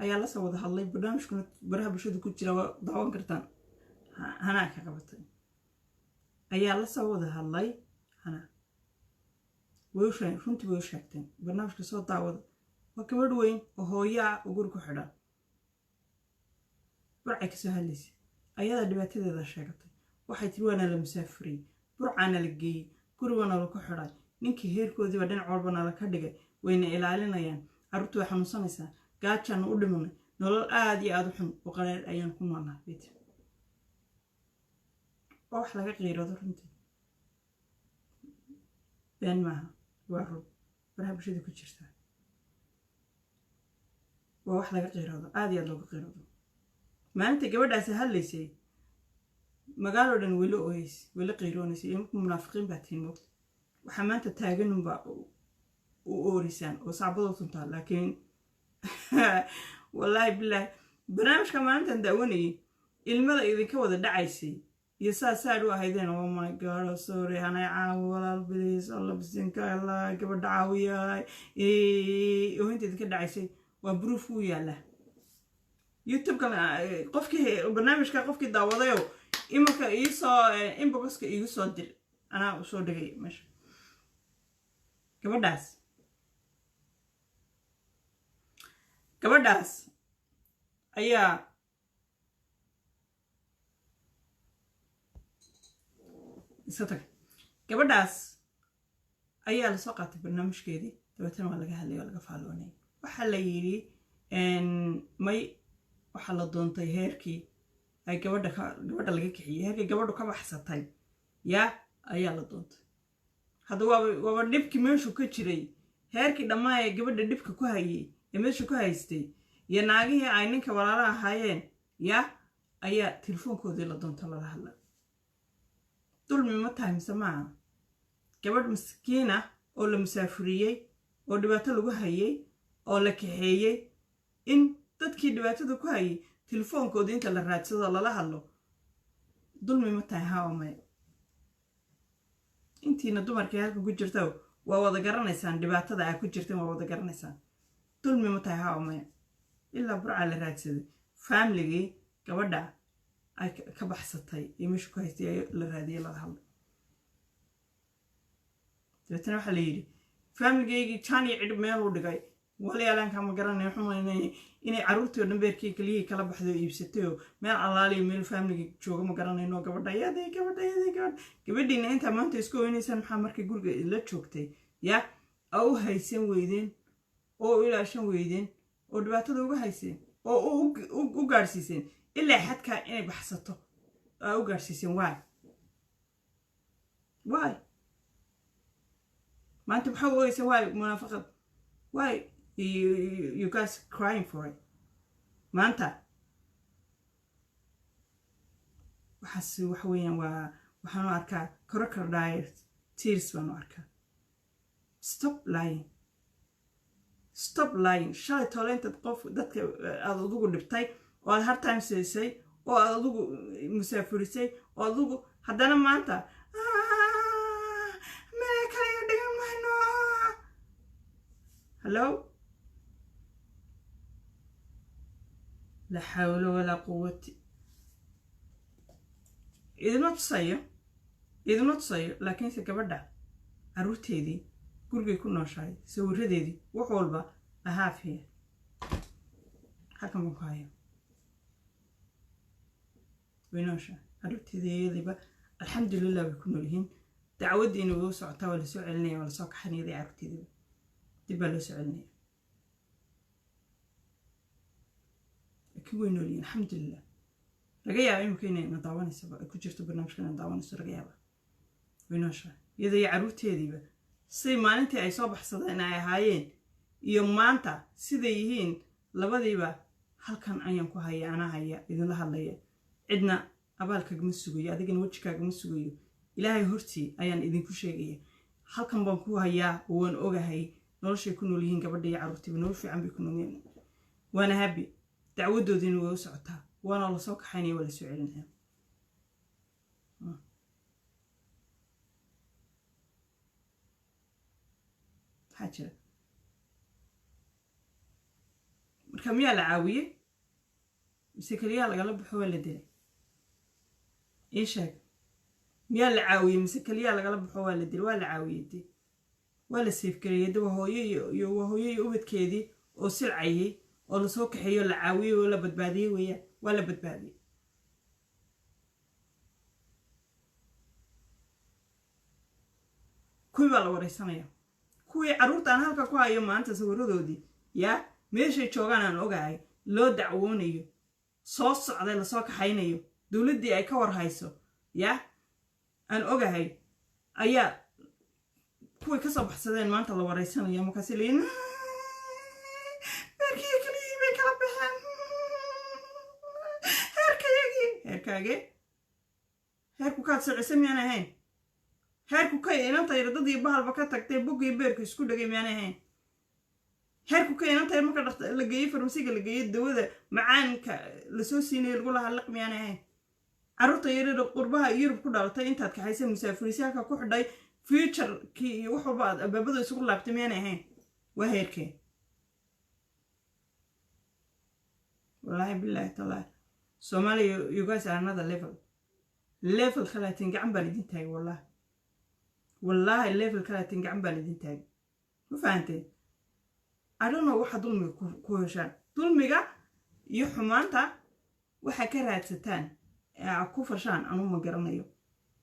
ayaa lasoo wada hadlay. Barnaamijkuna baraha bulshada ku jira, waa daawan kartaan. Hanaa ka qabatay ayaa lasoo wada hadlay. Hanaa way u runtii way u sheegteen. Barnaamijka soo daawada. Waa gabadh weyn oo hooyo ah oo guri ku xidhan, Burcay kasoo hadlaysay, ayadaa dhibaatadeeda sheegatay. Waxay tiri, "Waana la musaafuriyey, Burcaana la geeyey, gurigana laku xidhay, ninkii heerkoodiiba dhinac walbana la ka dhigay, wayna ilaalinayaan, carruurtu way xanuunsanaysaa, gaajaanu u dhimanay, nolol aada iyo aada u xun oo qaraar ayaan ku noolnahay," bay tiri. Waa wax laga qiirado runtii, been maaha, waa run baraha bulshada ku jirta. Waa wax laga qiirado, aada iyo aada looga qiirado. Maalinta gabadhaasi hadlaysay, magaaloo dhan weli ooyeys, weli qiiroonaysay. Iyo marka munaafiqiin baa tihiin, moogta, waxaa maanta taaganunbaa u oorisaan oo sacbadoo tuntaa. Laakiin wallaahi bilaahi, barnaamijka maalintan daawanayay, ilmada idinka wada dhacaysay iyo saa saad u ahaydeen. Oh my God, oh sorry, hanay caawi walaal, please, alla bisinka, allah gabadha caawiyaay, oohinta idinka dhacaysay waa proof wuu yaallaa YouTube-ka. Qofkii barnaamijka, qofkii daawadayo, iminka iisoo inboxka iigu soo dir, anaa usoo dhigay meesha. Gabadhaas ayaa iska tag. Gabadhaas ayaa lasoo qaatay barnaamijkeedii, dabeetana waa laga hadlay, waa laga faalloonayay. Waxaa la yidhi may, waxaa la doontay heerkii ay gabadha gabadha laga kixiyey, heerkii gabadhu ka baxsatay yaa ayaa la doontay. Hadda waaba dhibkii meeshuu ka jiray, heerkii dhammaa ee gabadha dhibka ku hayay ee meesha ku haystay iyo naagihii ay ninka walaala ahaayeen yaa ayaa telefoonkoodii la doonto, lala hadla. Dulmi ma tahay mise maaha? Gabadh maskiina oo la musaafuriyey oo dhibaato lagu hayay oo la kaxeeyey, in dadkii dhibaatada ku hayay telefoonkoodii inta la raadsado lala hadlo, dulmi ma tahay, haa oo maya? Intiina dumarkii halka ku jirta waa wada garanaysaan, dhibaatada aa ku jirtan waa wada garanaysaan. Dulmi ma tahay, haa oo maya? Ilaa Burcaa la raadsaday, faamiligii gabadha ay ka baxsatay iyo meesha ku haystay la raadiyay, lala hadlay. Dabeetana waxaa la yidhi, faamiligaygii jaan iyo cidhib meel u dhigay waliyaalanka ma garanaya, xumaynay inay carruurtii oo dhan beerkii keliyihii kala baxday oo iibsatay oo meel allaaliyo meel faamiliga jooga ma garanayno. Gabadha yaday, gabadha yaday, gabadha gabadhiina intaa maanta isku oynaysaan, maxaa markay guriga la joogtay ya a u haysan weydeen oo u ilaashan weydeen oo dhibaatada uga hayseen oo u gaadhsiiseen ilaa xadkaa inay baxsato aa u gaadhsiiseen? Waay, waay, maanta maxaa u ogeyseen? Waay, munaafaqad, why you guys crying for it maanta? Waxaas waxa weeyaan, waa waxaan u arkaa crocodile tears baan u arkaa. Stop lying, stop lying. Shalay toole intaad qof dadka aad adugu dhibtay oo aad hard time siisay oo aad adugu musaafurisay oo adugu haddana maanta meel kale dhigan mayno. Hello. Hello, la xawla walaa quwati. Idinma tusayo, idinma tusayo, laakiinse gabadha carruurteedii, gurigay ku nooshahay, sawiradeedii, wax walba ahaafiya halkan baan ku haya. Way nooshahay carruurteedii, iyadiiba alxamdulilah bay ku nool yihiin. Dacwaddiina way u socotaa, waa lasoo celinaya, waa lasoo kaxanaya, carruurteediiba dib baa loo soo celinaya, laakiin way nool yihiin, alxamdulilah. Laga yaaba imika inay na daawanaysaba, ay ku jirto barnaamijka na daawanayso, laga yaaba. Way nooshahay iyada iyo carruurteediiba. Siday maalintii ay soo baxsadeen ay ahaayeen iyo maanta siday yihiin labadiiba halkan ayaan ku haya, anaa haya, idinla hadlaya. Cidna abaalkagama sugayo, adigana wejikaagama sugayo, Ilaahay hortii ayaan idinku sheegaya. Halkan baan ku hayaa oo waan ogahay noloshay ku nool yihiin gabadha iyo carruurtiiba. Nolol fiican bay ku nool yihiin, waana happy. Dacwadoodiina way u socotaa, waana lasoo kaxaynaya, waa lasoo celinaya. Maxaa jira marka? Miyaa la caawiyey mise keliyaha lagala baxo waa la dilay? Ii sheeg, miyaa la caawiyey mise keliyaha lagala baxo waa la dilay? Waa la caawiyey de, waa la save gareeyey de. Waa hooyo iyo waa hooyo iyo ubadkeedii oo silcayay oo lasoo kaxeeyo, la caawiyey oo la badbaadiyey weeyaan, waa la badbaadiyey. Kuwii baa la wareysanaya, kuwii carruurta aan halka ku hayo maanta sawiradoodii, yaa meeshay joogaan aan ogahay, loo dacwoonayo, soo socday, lasoo kaxaynayo, dowladdii ay ka war hayso, yaa aan ogahay, ayaa kuway kasoo baxsadeen maanta la wareysanaya. Markaasi leeyiin heerkii keliyihii bay kala baxeen, heerkayagii. Heerkaagee? Heerku kaad socisa miyaan ahayn? Heerku kay inanta yar dadii bahalba ka tagtay, boggii beerku isku dhegay miyaan ahayn? Heerku ka inanta yar marka la geeyey farmasiga, la geeyey dawada macaanka lasoo siinayo lagu lahaa liq miyaan ahayn? Carruurta yaryar qurbaha Yurub ku dhalatay intaad kaxaysay, musaafuriisay, halka ku xidhay, futurekii iyo wax walba aad albaabada isugu laabtay miyaan ahayn? Waa heerkee? Wallaahi bilaahi tallaahi, Soomaaliya, you guys are another level, level kalaatiin. Gacan baan idin taagay, wallahi, wallaahi, level kalaatiin, gacan baan idin taagay. Ma fahanteen? I don't know waxa dulmiga ku heshaan, dulmiga iyo xumaanta waxaa ka raadsataan ee aad ku fashaan, anugu ma garanayo,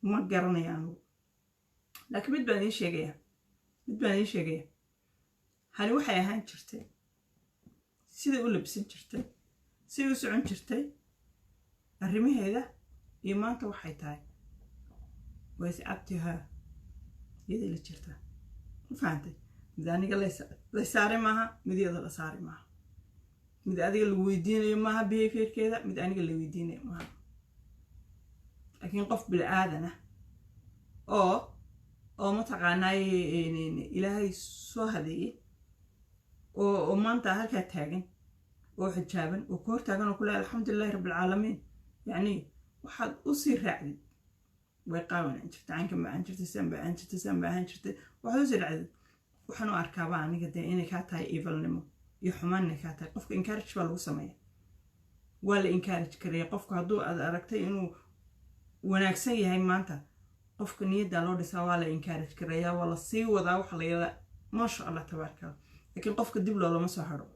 ma garanayo anugu. Laakiin mid baan idiin sheegaya, mid baan idiin sheegaya. Hani waxay ahaan jirtay, siday u labsan jirtay, siday u socon jirtay, arrimaheeda iyo maanta waxay tahay waa is up to her, iyaday la jirtaa. Ma fahantay? Mid aniga lay saaray maaha, mid iyada la saaray maaha, mid adiga lagu weydiinayo maaha behaviorkeeda, mid aniga la weydiinayo maaha. Laakiin qof bini-aadan ah oo mataqaanaaye Ilaahay soo hadeeyey oo maanta halkaa taagan oo xijaaban oo ku hor taagan oo kule alxamdulilahi rabbilcaalamiin, yacni waxaad usii raacdid way qaawanaan jirtay, caynkan ba ahaan jirtay, sidan ba ahaan jirtay, sidan ba ahaan jirtay, waxaad usii raacdid waxaan u arkaaba aniga dee inay kaa tahay evilnimo iyo xumaan inay kaa tahay. Qofka encourage baa lagu sameeya, waa la encourage karaya qofku. Hadduu aad aragtay inuu wanaagsan yahay maanta, qofka niyaddaa loo dhisaa, waa la encourage karayaa, waa la sii wadaa, waxa la yidhahdaa maasha Allah tabaaraka Allah. Laakiin qofka dib loolama soo hadho.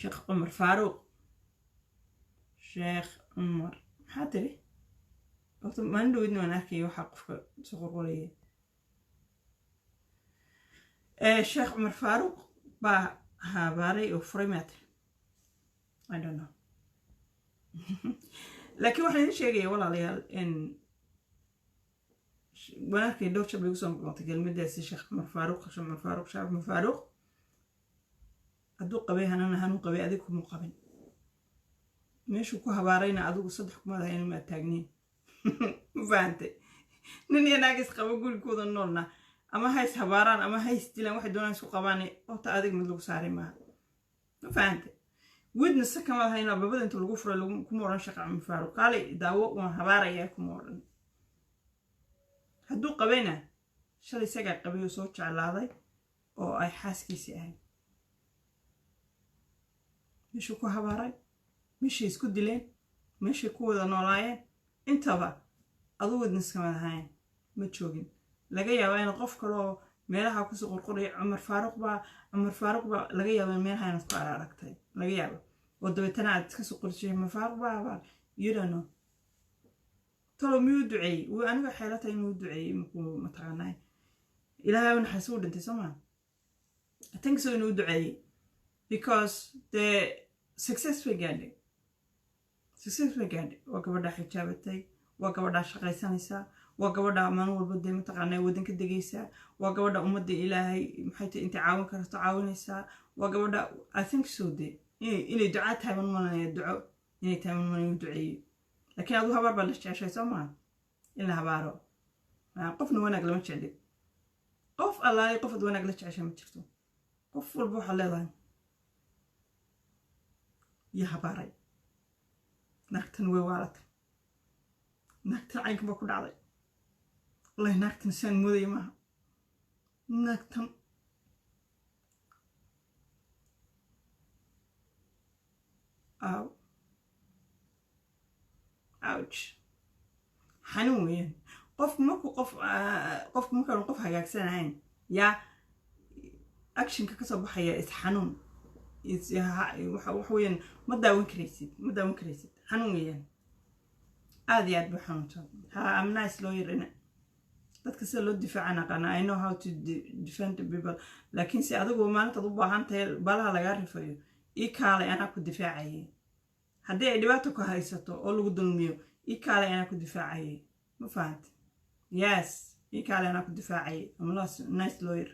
Sheekh Cumar Faaruuq, Sheekh Cumar, maxaa tiri? Horta maalin dhaweydna waan arkaya waxaa qofka soo qorqoraya. Sheekh Cumar Faaruuq baa habaaray oo furay, maa tiri? I don't know. Laakiin waxaan idin sheegaya, walaalayaal, in waan arkay dhowr jab igu soo noqotay kelmadaasi Sheekh Cumar Faaruuq, Sheekh Cumar Faaruuq. Sheekh Cumar Faaruuq hadduu qabay hanana hanuu qabay, adiga kuma qabin. Meeshuu ku habaarayna adigu saddex kumaad ahayn, maad taagniin. Ma fahantay? Nin iyo naag is qabo gurigooda noolna ama ha is habaaraan ama ha is dilaan, waxay doonaan isku qabaan, horta adiga mid lagu saaray maaha. Ma fahantay? Witness kamaad hayn. Albaabada inta lagu furay kuma odhan Sheekh Cumar Faaruq kaalay daawo, waan habaarayaa, kuma odhan. Hadduu qabayna shalay isagaa qabay oo soo jeclaaday. Oo ay xaaskiisii ahayd. Meeshuu ku habaaray, meeshay isku dileen, meeshay ku wada noolaayeen, intaba aduu witness kama ahayn, ma joogin. Laga yaabaa in qof kaloo meelaha kusoo qorqoraya, Cumar Faaruq baa, Cumar Faaruq baa, laga yaaba in meelaha inaad ku aragtay, laga yaaba oo dabeetana aad iska soo qorisay, "Cumar Faaruq baa habaar." You don't know. Talo miyuu duceeyey? Wuu aniga xeelata inuu duceeyey. Markuu mataqaanaa Ilaahay u naxariis, u dhintay, soo maa? I think so inuu duceeyey, because dee success bay gaadhay, success bay gaadhay. Waa gabadhaa xijaabatay, waa gabadhaa shaqaysanaysaa, waa gabadha maalin walba dee mataqaanaa waddanka degaysaa, waa gabadha ummadda Ilaahay maxay tahay intay caawin karto caawinaysaa, waa gabadha. I think so dee inay ducaa tahay man malanaya, duco inay tahay man malanaya duceeyey. Laakiin aduu habaar baa la jeceshay, soo maa? In la habaaro qofna wanaag lama jeclin. Qof allaali qof ad wanaag la jeceshay ma jirto. Qof walba waxaad leedahay, "Iyo habaaray naagtan, way waalatay naagtan, caynkan baa ku dhacday, wallahi naagtan saan moodaya maaha naagtan." Aw, ouch, xanuun weeyaan. Qofku markuu qof, qofku markaanu qof hagaagsanahayn, yaa actionka kasoo baxaya is xanuun, waxa weeyaan ma daawan karaysid, ma daawan karaysid. Xanuun weeyaan, aad iyo aad buu xanuunta. Ha, I'm nice lawyer ina dadka sida loo difaacan aqaana. I know how to defend the people. Laakiin se adigu maalintaad u baahan tahay balaha lagaa rifayo, ii kaalay, anaa ku difaacayay. Haddii ay dhibaato ku haysato oo lagu dulmiyo, ii kaalay, anaa ku difaacayay. Ma fahante? Yes, ii kaalay, anaa ku difaacayay. I'm nice lawyer,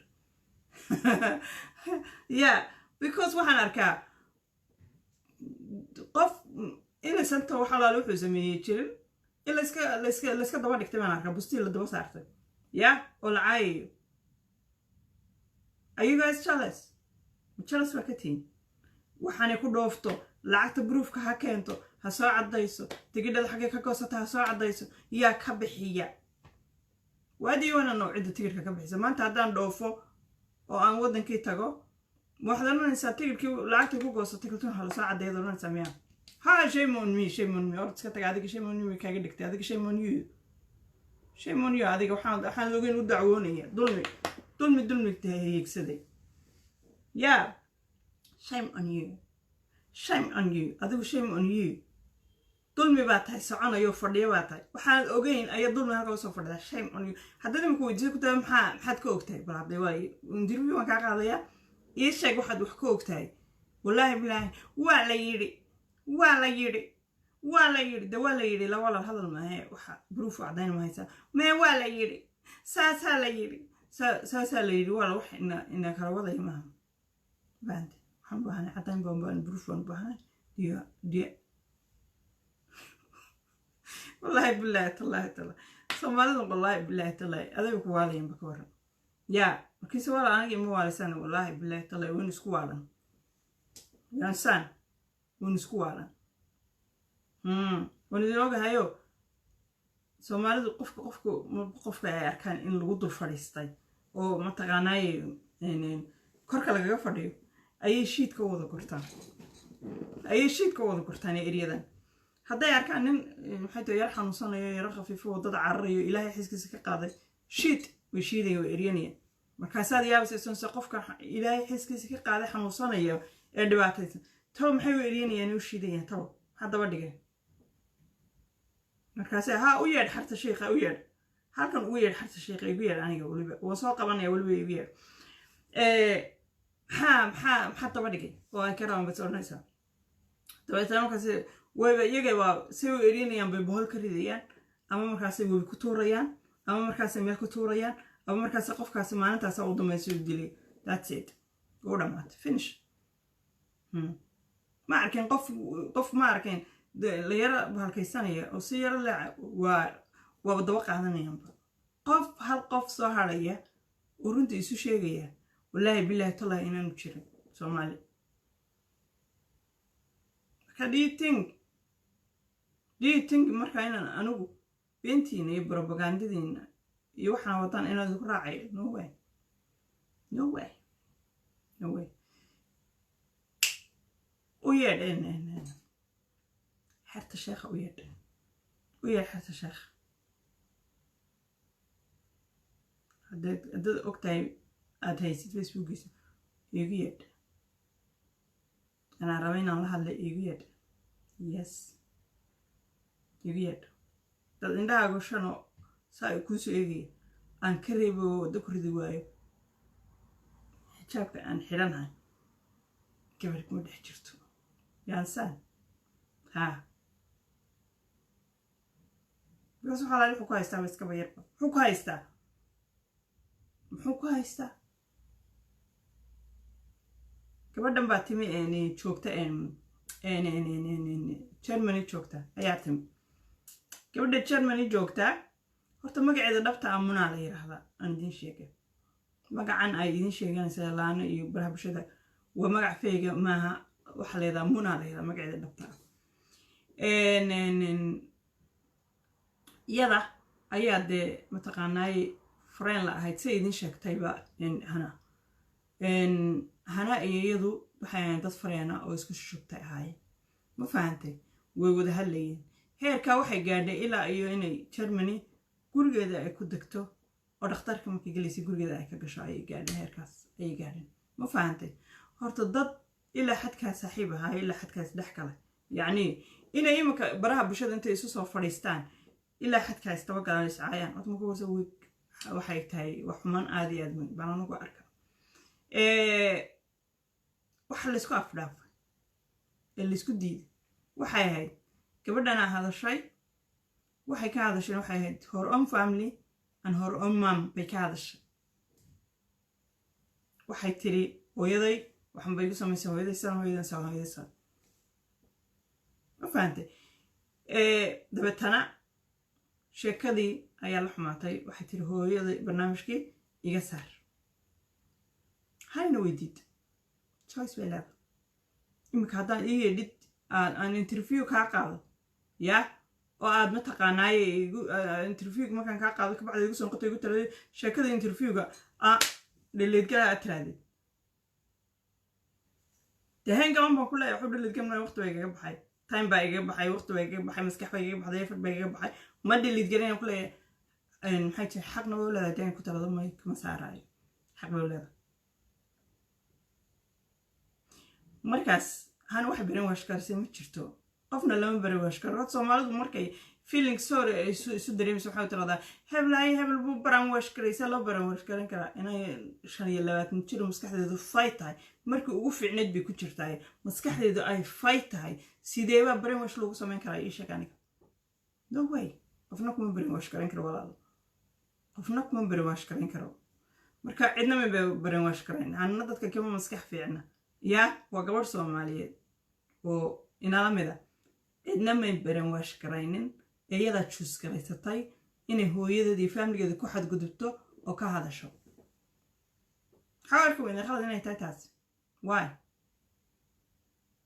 yeah, because waxaan arkaa qof innocent wax alaale wuxuu sameeyey jirin in layska daba dhigtay baan arkaa, bustii la daba saartay ya oo la caayayo. Are you guys jealous? Jealous waa ka tihin. Waxaanay ku dhoofto lacagta proofka ha keento, ha soo caddayso. Tigidhada xaggee ka goosata, ha soo caddayso. Yaa ka bixiya? Waadii wana know cidda tigidhka ka bixisa. Maanta haddaan dhoofo oo aan waddankii tago, waxaad odhanaysaa tigidhkii lacagtii ku goosatay Kaltuun, ha lasoo caddeeyad odhanaysaa miya? Ha, shame on me, shame on me. Orad iska taga adiga, shame on you kaaga dhigtay adiga. Shame on you, shame on you. Adiga waxaan ogeyn u dacwoonaya, dulmi, dulmi, dulmi hiigsaday. Yeah, shame on you, shame on you. Adigu shame on you. Dulmi baa tahay soconayo, fadhiyo baa tahay. Waxaanad ogeyn ayaa dulmi halka usoo fadhidaa. Shame on you. Haddaad imika weydiiso ku tahay, "Maxaad ka ogtahay?" Bal hadday waa interview waan kaa qaadayaa. Ii sheeg waxaad wax ka ogtahay. Wallaahi bilaahi, waa la yidhi, waa la yidhi, waa la yidhi. De waa la yidhi la walaal, hadal maahe. Waxa proof caddayn ma haysaa? Mee, waa la yidhi, saasaa la yidhi, saasaa la yidhi. Waa la wax ina kala wadaya maaha. Fahamte? Waxaan u baahanay caddayn baan baahanay, proof baan u baahanay. Diyo diyo, wallaahi bilaahi tallaahi tallaahi, Soomaalida, wallaahi bilaahi tallaahi, adayba ku waalayanba ka waran yaa. Markiise walaal aniga ima waalisaan. Wallaahi bilaahi tallaahi, waynu isku waalan yansaan, waynu isku waalan. Waan idin ogahayo. Soomaalidu qofka ay arkaan in lagu dul fadhiistay oo mataqaanaaye korka lagaga fadhiyo, ayay shiidka u wada gurtaan, ayay shiidka u wada gurtaan ee eryadan. Hadday arkaan nin maxay tahay yar xanuunsanayo, yaro khafiifo, waddada cararayo, Ilaahay xiskiisa ka qaaday, shiid way shiidaya, way eryanaya. Markaasaad yaabaysa sonse qofka Ilaahay xiskiisa ka qaaday, xanuunsanaya ee dhibaataysan, talo maxay u eryanayaan, u shiidayaan? Talo maxaa daba dhigay? Markaase ha u yeedh xarta shiikha, u yeedh halkan, ugu yeedh xarta shiikha, igu yeedh aniga. Weliba waan soo qabanaya, weliba igu yeedh. Maxaa daba dhigay oo ay ka rabaan baad odhanaysaa. Dabeetana markaas wayba iyaga waa say u eryanayaan, bay bohol ka ridayaan, ama markaasay webi ku tuurayaan, ama markaasay meel ku tuurayaan, ama markaas qofkaasi maalintaasa u dambaysa u dilay. That's it, u dhamaatay, finish. Ma arkeen qof ma arkeen la yaro bahalkaysanaya oo si yaro leeca waaba daba qaadanayaanba? Qof hal qof soo haraya oo runta isu sheegaya, wallaahi bilaahi tallahi, inaanu jirin Soomaali. Marka do you think marka inaan anigu beentiina iyo propagandadiina iyo waxaan wadaan inaad ku raacayo? No way, no way. No way. U yeedh xerta sheekha, u yeedh, u yeedh xerta sheekha. Haddaad ogtahay, aada haysid Facebookiisa, iigu yeedh. Anaa raba inaan la hadlay, iigu yeedh. Yes, iigu yeedh. Dad indhahaagu shanoo saa ay kuusoo eegaya aan ka reebo, waddo ku ridi waayo. Xijaabka aan xidhanahay gabar kuma dhex jirto, yaansaan haa, because waxaa laali wuxuu ku haystaa ba iskaba yarba. Muxuu ku haystaa? Muxuu ku haystaa? Gabadhan baa timi, joogta Germany joogta ayaa timi. Gabadha Germany joogtaa, horta magaceeda dhabta ah Munaa la yiraahdaa. Aan idiin sheegay, magacan ay idiin sheeganaysa Laano iyo baraha bulshada waa magac fake ah maaha. Waxaa la yidhaha Munaa la yidhaha magaceeda dhabta ah. Iyada ayaa dee mataqaanaaye friend la ahayd, say idin sheegtayba Hana. Hana iyo iyadu waxay ahayn dad friend ah oo isku shushubtay ahaayeen, ma fahantay? Way wada hadlayeen. Heerkaa waxay gaadhay ilaa iyo inay Germany gurigeeda ay ku degto oo dhakhtarka markay gelaysay gurigeeda ay ka gasho ayay gaadheen. Heerkaas ayay gaadheen, ma fahantay? Horta dad ilaa xadkaas saaxiib ahaa, ilaa xadkaas dhex kale, yacni inay iminka baraha bulshada intay isu soo fadhiistaan ilaa xadkaas dabagalaan, iscaayaan, horta marka horse weeg waxay tahay wax xumaan aada iyo aad weyn baan anagu arka. Waxa laysku afdhaafay ee laysku diiday waxay ahayd gabadhanaa hadashay. Waxay ka hadasheen waxay ahayd her own family and her own mom bay ka hadashay. Waxay tiri hooyaday waxan bay igu samaysay, hooyaday san, hooyadan san, hooyaday san, ma fahantay? Dabeetana sheekadii ayaa la xumaatay. Waxay tiri hooyaday barnaamijkii iga saar. Hayna weydiid, choice bay leedahay. Iminka haddaan ii yeedhid, aan interview kaa qaado ya oo aad mataqaanaaye interviewga markaan kaa qaado, kabacdi igu soo noqoto, igu tiraday sheekada interviewga a dhaleedgala aad tirahdid, dee hayn gaban baan ku leeyahay. Waxu dhaleedgamaya waqti baa igaga baxay, time baa igaga baxay, waqti baa igaga baxay, maskax baa igaga baxday, effort baa igaga baxay. Ma dhaleedgalinayaan ku leeyahay. Maxay tahay? Xaqna way u leedahay dee ku talado may kama saaraayo, xaq bay u leedahay. Markaas hana wax brainwash karsay ma jirto, qofna lama brainwash karo. Horta Soomaalidu markay feeling sorry ay isu dareemayso waxay tiraahdaa heblaay hebel buu brainwash karaysa. Loo brainwash karan karaa inay 25 jir, maskaxdeedu fay tahay, markii ugu fiicneed bay ku jirtaay, maskaxdeedu ay fay tahay. Sideebaa brainwash loogu samayn karaa? Ii sheeg aniga. No way. Qofna kuma brainwash karan karo, walaalo, qofna kuma brainwash karan karo. Marka cidna ma brainwash karayn. Hanna dadka kama maskax fiicna yaa, waa gabadh Soomaaliyeed oo inala mida. Cidna may brainwash karaynin, iyadaa choose garaysatay inay hooyadeeda iyo familygeeda ku xadgudubto oo ka hadasho. Maxaa arka weyne khalad inay tahay taasi? Why,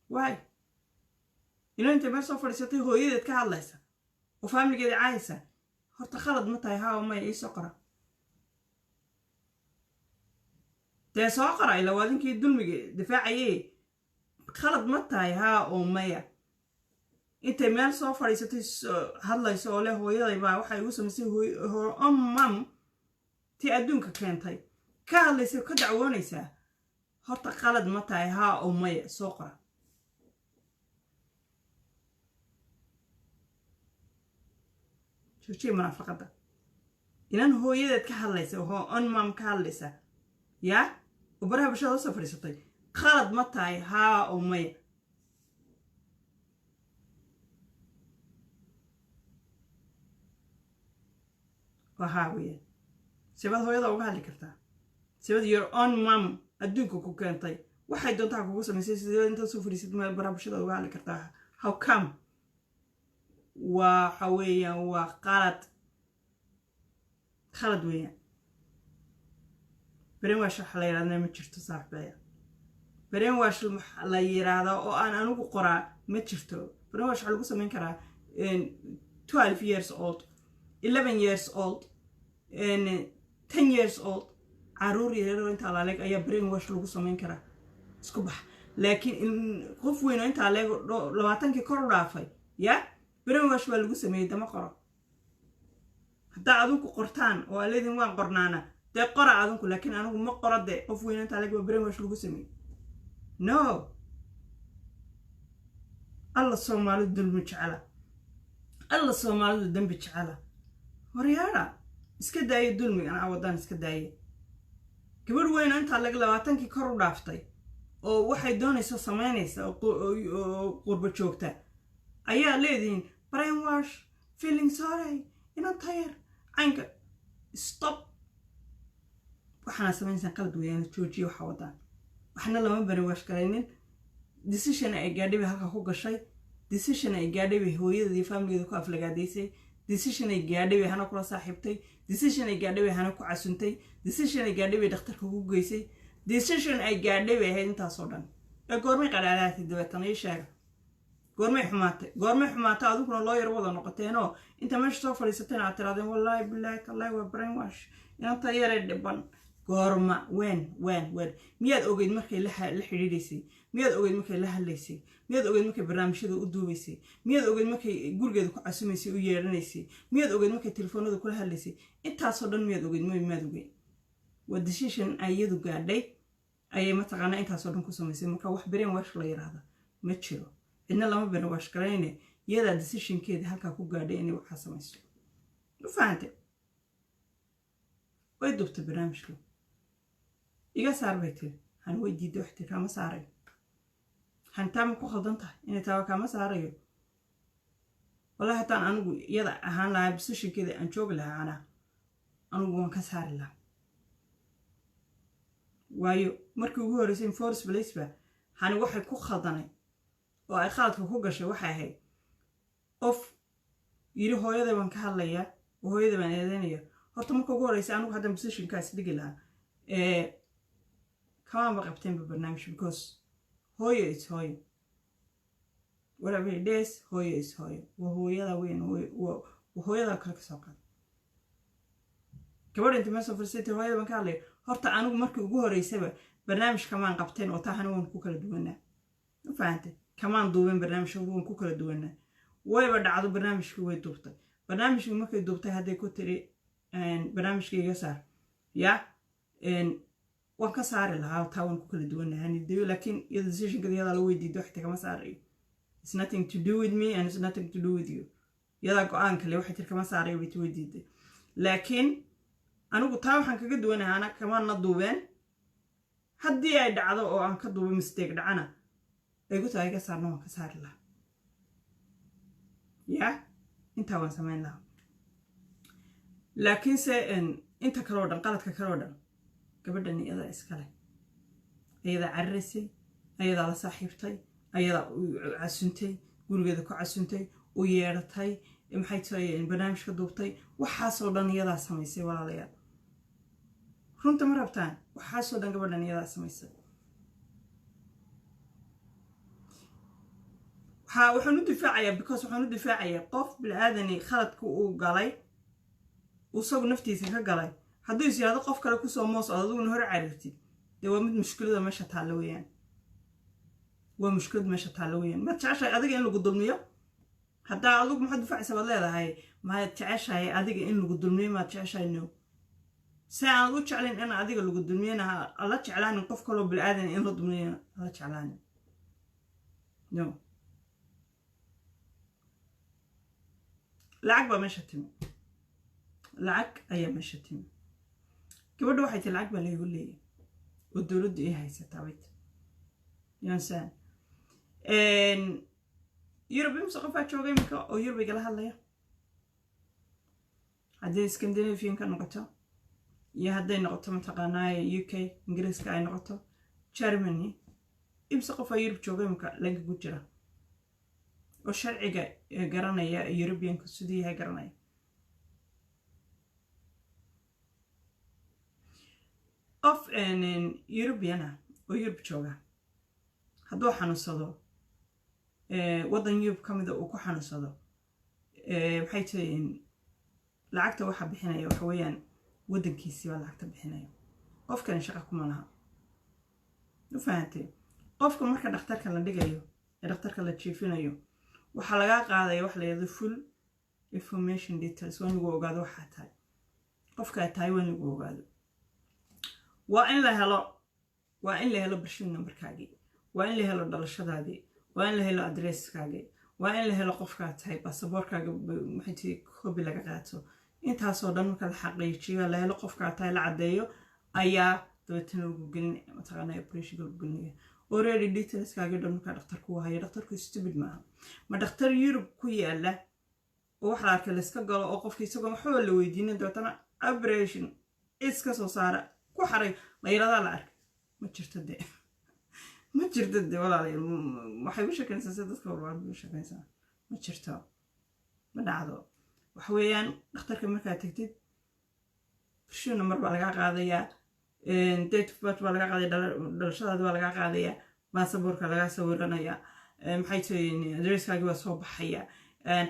why ino intay meel soo fadhiisatay hooyadeed ka hadlaysa oo familygeeda caayaysa? Horta khalad ma tahay, haa maya? Iisoo qora dee, soo qora. Ila waa dinkii dulmiga difaacaye. Khalad ma tahay, haa oo maya, intay meel soo fadhiisatay hadlayso oo leh hooyaday baa waxay igu samaysay, her own mom tii adduunka keentay ka hadlaysa, ka dacwoonaysaa? Horta qalad ma tahay, haa oo maya? Soo qora. Joojiya munaafaqadda. Inan hooyadeed ka hadlaysa, her own mom ka hadlaysa yaa oo baraha bulshada usoo fadhiisatay, qalad ma tahay, haa oo maya? Waa haa weeyaan. Sibaad hooyada uga hadli kartaa? Sibad your own mom adduunka ku keentay waxay doontaa kugu samaysay, sidee intaad soo fadhiisad meel baraha bulshada uga hadli kartaa? How come? Waxa weeyaan waa qalad, khalad weeyaan. Brainwash waxa la yidhahdaa ma jirto, saaxiibaya. Brainwash la yiraahdaa oo aan anigu qoraa ma jirto. Brainwash waxaa lagu samayn karaa 12 years old, 11 years old, 10 years old. Caruur yaryaroo intaa laaleeg ayaa brain wash lagu samayn karaa, isku bax. Laakiin qof weyn oo intaa leeg, 20-kii kor u dhaafay, ya brain wash baa lagu sameeyey, dama qoro. Haddaa adinku qortaan oo aleedin waan qornaana, dee qora adinku, laakiin anigu ma qoro. Dee qof weyn intaa leeg baa brain wash lagu sameeyey? No. Alla, Soomaalidu dulmi jecela, alla, Soomaalidu dembi jecela. Waryaadha, iska daaye dulmigan a waddaan, iska daaye. Gabadh weyn oo intaa lag 20-kii kor u dhaaftay oo waxay doonayso samaynaysa oo qurbo joogta ayaa leedihiin brain wash, feeling sorry, inan tayar caynka. Stop! Waxaana samaynaysaa qalad weeyaan, joojiya waxa waddaan. Waxna lama brain wash garaynin. Decision ay gaadhay bay halka ku gashay, decision ay gaadhay bay hooyadeedii familigeeda ku aflagaadaysay, decision ay gaadhay bay hana kula saaxiibtay, decision ay gaadhay bay hana ku casuntay, decision ay gaadhay bay dhakhtarka ku geysay, decision ay gaadhay bay ahayd intaasoo dhan. Ee goormay qadhaadhaatay dabeetana? Ii sheega, goormay xumaatay? Goormay xumaatay? Adinkuna loo yar wada noqoteenoo inta meesha soo fadhiisateen aad tiraadeen, "Wallaahi, bilaahi, tallaahi, waa brain wash inanta yaree dhiban." Goorma? Wen, wen, wen? Miyaad ogeyd markay la xidhiidhaysay? Miyaad ogeyd markay la hadlaysay? Miyaad ogeyd markay barnaamijyada u duubaysay? Miyaad ogeyd markay gurigeeda ku casumaysay, u yeedhanaysay? Miyaad ogeyd markay telefoonada kula hadlaysay? Intaasoo dhan miyaad ogeyd? Miyaad ogeyd? Waa decision ay iyadu gaadhay ayay mataqaanaa intaasoo dhan ku samaysay. Marka wax brain wash la yiraahda ma jiro. Cidna lama brain wash garayne, iyadaa decisionkeeda halkaa ku gaadhay inay waxaa samayso. Ma fahantay? Way dubtay barnaamijka. "Iga saar," bay tiri. Han way diiday, wax tiri, "Kaama saarayo." Hantaa ma ku khaldan tahay inay taaba kaama saarayo? Wallahi, haddaan anigu iyada ahaan lahaa, positionkeeda aan joogi lahaa, anaa anigu waan ka saari lahaa. Waayo, markii ugu horreysay, in first place ba, hani waxay ku khaldanay oo ay khaladka ku gashay waxay ahayd qof yiri, "Hooyaday baan ka hadlayaa oo hooyaday baan eedeynaya." Horta marka ugu horreysay, anigu haddaan positionkaas dhigi lahaa, kamaanba qabteenba barnaamij, because hooyo is hooyo, whatever it is, hooyo is hooyo. Waa hooyada weyn, waa hooyada kale. Kasoo qaad gabadha inta meesoo fadhiisatay, "Hooyada baan ka hadlaya." Horta anigu markii ugu horreysaba barnaamij kamaan qabteen, oo taahana waan ku kala duwanaa. Ma fahantay? Kamaan duubeen barnaamijka, waan ku kala duwanaa. Wayba dhacdo, barnaamijkii way duubtay. Barnaamijkii markay duubtay, hadday ku tiri, "Barnaamijka iga saar," ya waan ka saari lahaa. Taa waan ku kala duwanahay, laakiin iyada decisionka iyadaa la weydiido, waxta kama saarayo. It's nothing to do with me and it's nothing to do with you. Iyadaa go-aan kale, waxay tiri, "Kama saarayo," bay ti weydiiday. Laakiin anigu taa waxaan kaga duwanahay, ana kamaana duubeen. Haddii ay dhacdo oo aan ka duubay, mistake dhacana ay ku tahay, iga saarna, waan ka saari lahaa. Ya, intaa waan samayn lahaa. Laakiinse inta kale oo dhan, qaladka kale oo dhan, gabadhan iyadaa iskale. Ayadaa cararaysay, ayadaa la saaxiibtay, ayadaa casuntay, gurigeeda ku casuntay, u yeedhatay, maxay tahay, barnaamijka duubtay. Waxaasoo dhan iyadaa samaysay. Walaalayaal, runta ma rabtaan? Waxaasoo dhan gabadhan iyadaa samaysay. Waxaan u difaacayaa because waxaan u difaacayaa qof bini-aadani khaladka uu galay, isagu naftiisa ka galay. Hadduu is yidhahdo qof kale kusoo moos ood adiguna hor carirtid, dee waa mid mushkilada meesha taalla weeyaan. Waa mushkilad meesha taalla weeyaan. Maad jeceshahay adiga in lagu dulmiyo? Haddaa adigu maxaad difaacaysa baad leedahay? Maad jeceshahay adiga in lagu dulmiyo? Maad jeceshahay? No. Si aanad u jeclayn in adiga lagu dulmiyona, ala jeclaanin qof kaloo bini-aadan in la dulmiyona ala jeclaanin. No. Lacag baa meesha timi, lacag ayaa meesha timi. Gabadha waxay tii, "Lacag baa laygu leeyahay oo dowladdu ii haysataa," bay ti. Yansaan Yurub imse qofaa jooga imika oo Yurub igala hadlaya, hadday Scandinavian ka noqoto iyo hadday noqoto mataqaanaaye UK, Ingiriiska ay noqoto, Germany, imse qofaa Yurub jooga imika lagagu jira oo sharciga garanaya, Europeanka siduu yahay garanaya? Qof European ah oo Yurub jooga hadduu xanuunsado, waddan Yurub ka mida uu ku xanuunsado, maxay tahay, lacagta waxaa bixinaya waxa weeyaan waddankiisii baa lacagta bixinaya. Qofkani shaqa kuma laha. Ma fahantay? Qofka marka dhakhtarka la dhigayo ee dhakhtarka la jiifinayo, waxaa lagaa qaadaya wax la yidhahdo full information details. Waa in lagu ogaado waxaa tahay, qofkaa tahay waa in lagu ogaado. Waa in la helo personnummerkaagii, waa in la helo dhalashadaadii, waa in la helo addresskaagii, waa in la helo qofkaa tahay, baasaboorkaaga maxay tihi copy laga qaato. Intaasoo dhan marka la xaqiijiyo, la helo qofkaa tahay, la caddeeyo, ayaa dabeetana lagu gelin mataqaanaa operationka lagu gelinaya. Already detailskaagii dhan markaa dhakhtarku hayo. Dhakhtarku stupid maaha. Ma dhakhtar Yurub ku yaala oo waxa la arkay layska galo oo qofka isagoo waxba la weydiinin dabeetana operation iska soo saara ku xaray la yiradaa la arkay? Ma jirto de, ma jirto de. Walaalayaal, waxay u sheekeynaysaa sida dadka walbaal bay u sheekeynaysaa. Ma jirto, ma dhacdo. Waxa weeyaan, dhakhtarka markaad tagtid, personnummer baa lagaa qaadayaa, date of birth baa lagaa qaadaya, dhalashadaadi baa lagaa qaadayaa, baasaboorka lagaa sawiranayaa, maxay tahay, addresskaagii baa soo baxaya,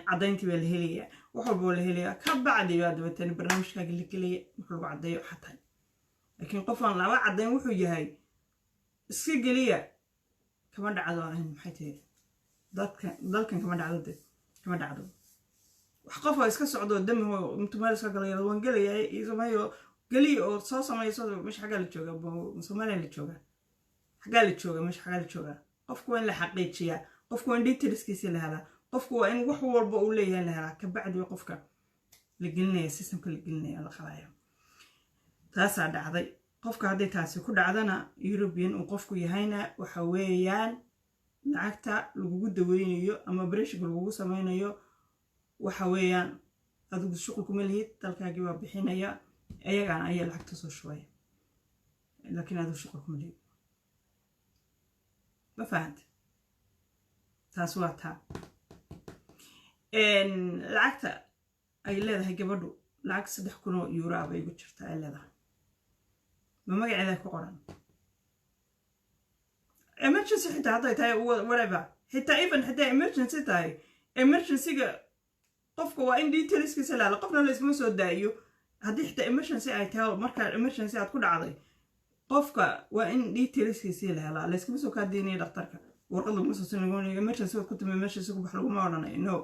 caddayntii baa la helayaa, wax walba waa la helayaa. Ka bacdi baa dabeetana barnaamijkaagii la gelaya marka lagu caddeeyo waxaa tahay. Laakiin qof aan laba caddayn wuxuu yahay iska geliya kama dhacdo. Maxay tahay, dadka dalkan kama dhacdo de, kama dhacdo. Wax qof oo iska socdo dami intuu meel iska galay waan gelayaa iyo sameeyo geliya oo soo sameeyo. Meesha xaggaa la joogaa? Soomaaliya la joogaa? Xaggaa la joogaa? Meesha xaggaa la joogaa? Qofku waa in la xaqiijiyaa, qofku waa in detailskiisa la helaa, qofku waa in wax walba uu leeyahay la helaa. Kabacdi qofka la gelinaya systemka la gelinaya, la qalaya. Taasaa dhacday. Qofka hadday taasi ku dhacdana, European uu qofku yahayna, waxa weeyaan lacagta lagugu daweynayo ama operationka lagugu sameynayo, waxa weeyaan adigu shuqul kuma lihid. Dalkaagii baa bixinaya, ayagaana ayaa lacagta soo shubaya, laakiin adigu shuqul kuma lihid. Ma fahanta? Taas waa taa. Lacagta ay leedahay gabadhu, lacag 3000 oo euro ah bay igu jirta ay leedahay. Ma magaceeda ku qoran? Emergency xitaa hadday tahay, whatever, xitaa even xitaa emergency tahay, emergencyga qofka waa in detailskiisa laala. Qofna la iskuma soo daa'iyo. Haddii xitaa emergency ay tahay, markaa emergency aad ku dhacday, qofka waa in detailskiisii la helaa. Layskuma soo kaadiinaya dhakhtarka, warqad laguma soo sin. Emergency waad ku timi, emergency ku bax laguma odhanayo. No,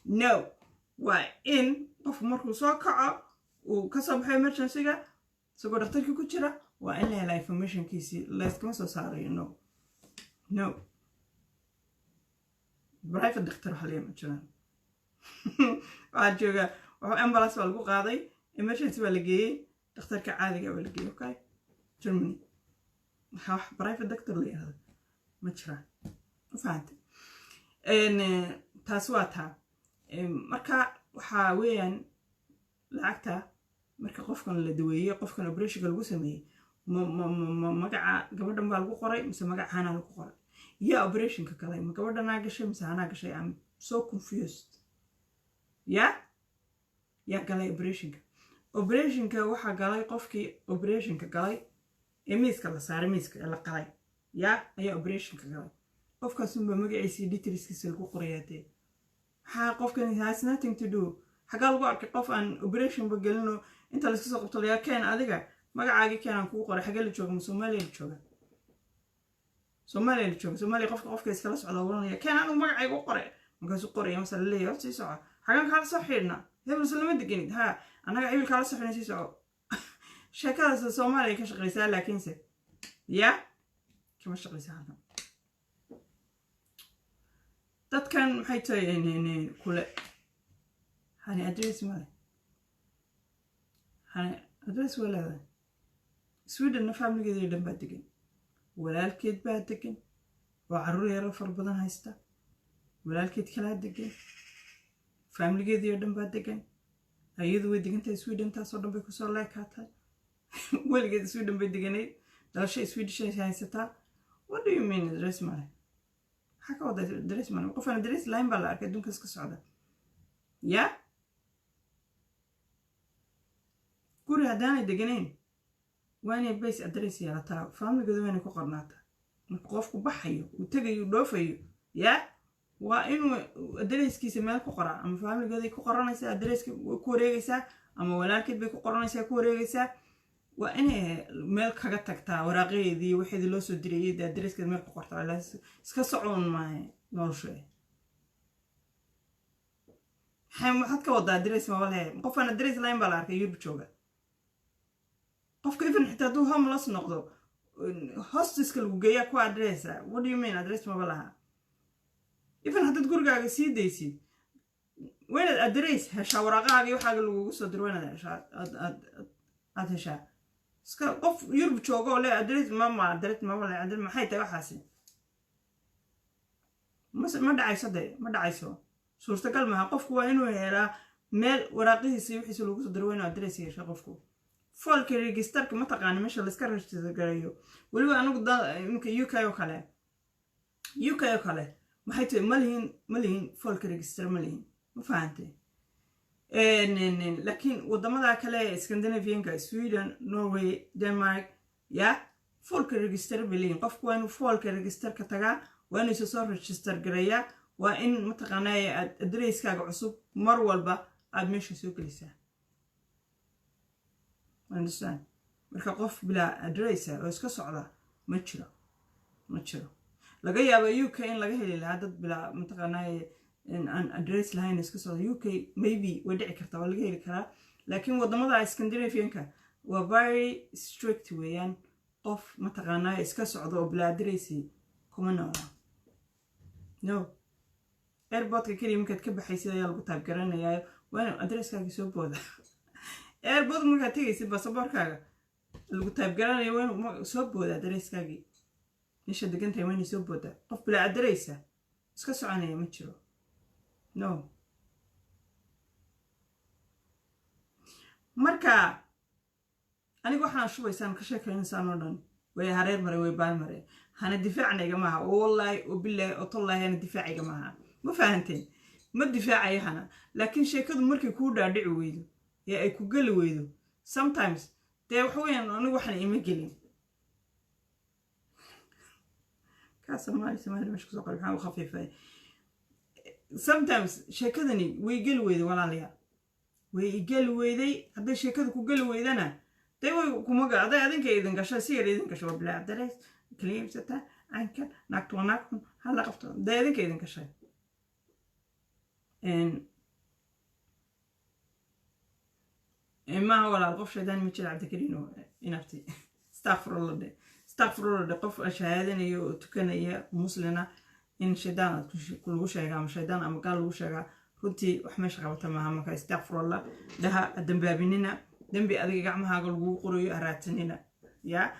no, waa in qofku markuu soo kaco, uu kasoo baxo emergencyga, isagoo dhakhtarkii ku jira, waa in la helaa informationkiisii. Layskama soo saarayo. No, no, private doctor waxa laga ma jiraan. Waxaa jooga ambulance baa lagu qaaday, emergency baa la geeyey, dhakhtarka caadiga baa la geeyey. Okay, Germany waxaa wax private doctor la yihahdo ma jiraan. Ma fahantay? Taas waa taa. Marka waxaa weeyaan, lacagta marka qofkan la daweeyey, qofkan operationka lagu sameeyey, ma magaca gabadhan baa lagu qoray mise magaca Hanaa lagu qoray? Yaa operationka galay? Ma gabadhanaa gashay mise Hanaa gashay? I'm so confused. Yaa galay operationka? Operationka waxaa galay qofkii operationka galay ee miiska la saaray, miiska ee la qalay, yaa ayaa operationka galay. Qofkaasunbaa magaciisii detailskiisa lagu qorayaa dee. Maxaa qofkan has nothing to do. Xaggaa lagu arkay qof aan operationba gelino inta layska soo qabto layaa keen, adiga magacaagii keen aan kugu qoray? Xaggee la jooga? Ma Soomaaliya la jooga? Soomaaliya la jooga? Soomaaliya qofka iskala socda oranaya keen anigu magacayga u qoray, markaasuu qoraya, mase laleeyahay hor sii soco, xagaan kaala soo xidhna, hebel lama deganid, ha annaga hebel kaala soo xidhna, sii soco. Sheekadaas Soomaaliya ka shaqaysaa, laakiinse ya kama shaqaysaa halkan. Dadkan maxay tahay kule Hani address male? Hani address waa leedahay. Swedenna familigeedii dhan baa degan, walaalkeed baa degan oo carruur yaro fara badan haysta, walaalkeed kalaa degan, familigeedii oo dhan baa degan. Ayadu way degantahay Sweden, taasoo dhan bay kusoo leekaatay. Weligeed Sweden bay deganayd, dhalasho Swedish ay haysataa. What do you mean address male? Maxaa ka wada address male? Qof aan address lahayn baa la arkay adduunkaas ka socda? Ya guri haddaanay deganayn, waa inay base address yeelataa, familigeedu waa inay ku qornaataa. Marka qofku baxayo, uu tegayo, uu dhoofayo, ya waa inuu addresskiisa meel ku qoraa. Ama familigeeday ku qoranaysaa addresska, ku wareegaysaa, ama walaalkeed bay ku qoranaysaa, ku wareegaysaa. Waa inay meel kaga tagtaa waraaqaheedii, waxeedii loo soo dirayay, dee addresskeeda meel ku qortaa. Iska socon maaha noloshu. Maxaad ka wadaa address maba lehe? Qof aan address lahayn baa la arkay Yurub jooga? Qofka even xitaa hadduu homeless noqdo, hostiska lagu geeyaa ku addressa. What do you mean address maba laha? Even haddaad gurigaaga sii daysid, waa inaad address heshaa. Waraaqahaaga iyo waxaaga lagugu soo diro waa inaad heshaa, aad heshaa. Iska qof Yurub jooga oo le address mama, address maba le, address maxay tahay waxaasi? Ma dhacayso de, ma dhacayso, suurtagal maaha. Qofku waa inuu helaa meel waraaqihiisa iyo wixiisa lagu soo diro. Waa inuu address yeesha qofku. Folkeregisterka ma taqaani? Meesha layska register gareeyo. Weliba anigu imika UK oo kale, UK oo kale maxay tahay, ma lihin, ma lihin folkeregister, ma lihin, ma fahantay? Laakiin wadamada kale, Scandinavianka, Sweden, Norway, Denmark, ya folkeregister bay leeyihin. Qofku waa inuu folkeregisterka tagaa, waa inuu isa soo register gareeyaa. Waa in mataqaanaa aad addresskaaga cusub mar walba aad meesha soo gelisaa. Understand? Marka qof bilaa addressa oo iska socda ma jiro, ma jiro. Laga yaaba UK in laga heli lahaa dad bilaa mataqaanaa aan address lahayn iska socda. UK maybe way dhici kartaa, waa laga heli karaa, laakiin wadamada Scandinavianka waa very strict weeyaan. Qof mataqaanaa iska socda oo bilaa address kuma noola. No, airportka keliya markaad ka baxaysid ayaa lagu taabgaranayaa. Waa in addresskaaga soo booda. Airport markaad tegaysid, basaboorkaaga lagu taabgaranayo, waa inuu soo booda addresskaagii. Meesha degan tahay waa inay soo boodaa. Qof bilaa addressa iska soconaya ma jiro, no. Marka aniga waxaan shubaysaan, ka sheekaynaysaan oo dhan way hareer mare, way baal mare. Hana difaacna igama aha, oo wallaahi oo bilaahi oo tallaahi, hana difaac igama aha. Ma fahanteen? Ma difaacayo hana, laakiin sheekadu markay kuu dhaadhici weydo ee ay ku geli weydo sometimes, dee waxa weeyaan anigu waxaan ima gelin. Kaa Soomaali, Soomaali meesha kusoo qoray, maxaa u khafiifay? Sometimes sheekadani way geli weyday, walaalayaal, way igeli weyday. Hadday sheekada ku geli weydana, dee way kuma hadday adinka idin gasho, si yar idin gasho, waa bilaa address kaliya iibsataa, caynkan, naagtu waa naag xun, hala qabto, hadday adinka idin gashay. Maaha walaal, qof shaydaan ma jira. Cabdikariin oo inabti, astakfirullah dhe, astakfirullah dhe. Qof shahaadanaya oo tukanaya, muslina, in shaydaan aad lagu sheegaa ama shaydaan ama gaal lagu sheegaa, runtii wax meesha qabata maaha. Marka astakfirullah dhaha, ha dambaabinina. Dembi adiga gacmahaaga lagugu qorayo ha raadsanina, yaa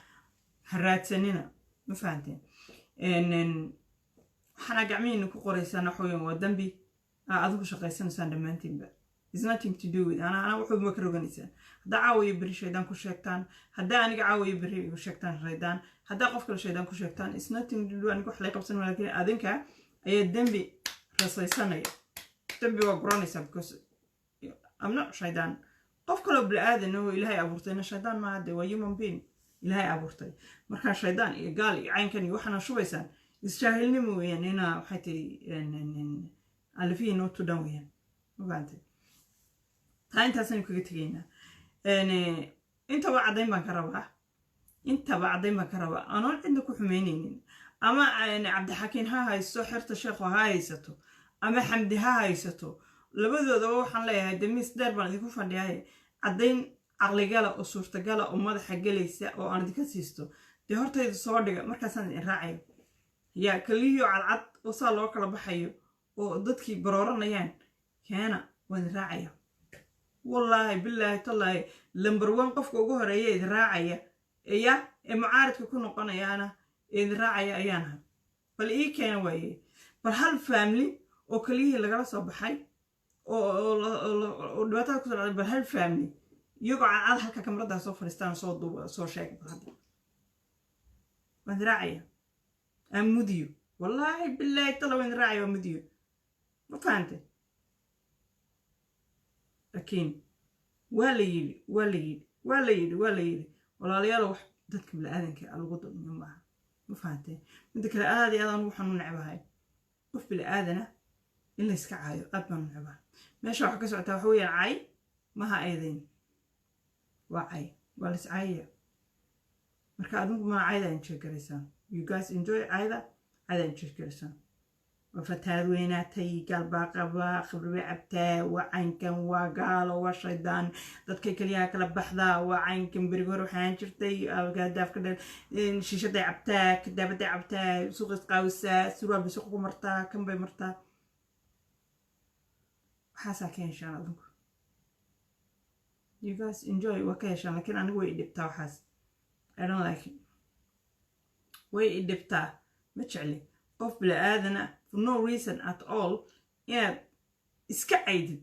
ha raadsanina. Ma fahanteen? Waxaana gacmihiina ku qoraysaan waxa weeyaan waa dembi aa adigu shaqaysanaysaan dhammaantiinba. Is nothing to do with ana. Ana wuxuuba ka roganaysaan haddaa caawa iyo berri shaydaan ku sheegtaan, haddaa aniga caawa iyo berri igu sheegtaan shaydaan, haddaa qof kale shaydaan ku sheegtaan, is nothing to do. Aniga wax lay qabsan, laakiin adinka ayaa dembi rasaysanaya, dembi waa guranaysaa, because I'm not shaydaan. Qof kaloo bini-aadan oo Ilaahay abuurtayna shaydaan maaha, dee waa human being Ilaahay abuurtay. Markaa shaydaan iyo gaal iyo caynkan iyo waxaana shubaysaan isjaahilnimo weeyaan, inaa waxay tahay alifihii noo tudhan weeyaan. Ma fahantay? Taa intaasaynu kaga tegaynaa. Intaba caddayn baan ka rabaa, intaba caddayn baan ka rabaa, anoon cidna ku xumaynaynin. Ama Cabdixakiin ha haysto, xerta sheekhu ha haysato, ama Xamdi ha haysato, labadoodaba waxaan leeyahay dee miis dheer baan idinku fadhiyahay. Caddayn caqligala oo suurtagala oo madaxa gelaysa oo aan idinka siisto, dee hortayda soo dhiga, markaasaan idin raacaya. Yaa kaliyihii cadcad oo saa loo kala baxayo oo dadkii barooranayaan keena, waan idin raacaya. Wallaahi, bilaahi, tallaahi, number one qofka ugu horeeya idin raacaya ya ee mucaaridka ku noqonayaana ee idin raacaya ayaan ahay. Bal ii keena waaye, bal hal family oo keliyihii lagala soo baxay oo dhibaatada kusoo dhacday, bal hal family iyagoo cadcad halka kamaradaha soo fadhiistaan, soo duuba, soo sheega. Bal hadda waan idin raacaya, aan mudiyo. Wallaahi, bilaahi, talla, waan idin raacaya, waa mudiyo. Ma fahantay? Laakiin waa la yidhi, waa la yidhi, waa la yidhi, waa la yidhi. Walaalayaal, wax dadka biniaadanka lagu dulmiyo maaha. Ma fahantay? Midda kale, aad iyo aad anugu waxaan u necbahay qof biniaadana in layska caayo, aad baan u necbahay. Meesha waxa ka socotaa waxa weeyaan cay maha, eedeyn waa cay. Waa la iscaayaya. Marka adinku ma cayda enjoy garaysaan? You guys enjoy cayda? Cayda enjoy garaysaan? Waa fataad weynaatay, gaal baa qabaa, khamri bay cabtaa, waa caynkan, waa gaalo, waa shaydaan, dadkay keliyaha kala baxdaa, waa caynkan. Berigi hore waxaan jirtay daafka dheer, shiishaday cabtaa, kadaabaday cabtaa, suuqa isqaawisaa, surwaal bay suuqa ku martaa, kan bay martaa. Waxaasaa ka heshaan adinku. You guys enjoy, waa ka heshaan, laakiin anigu way idhibtaa waxaas. I don't like it. Way idhibtaa, ma jecli qof bini-aadana for no reason at all inaad iska caydid.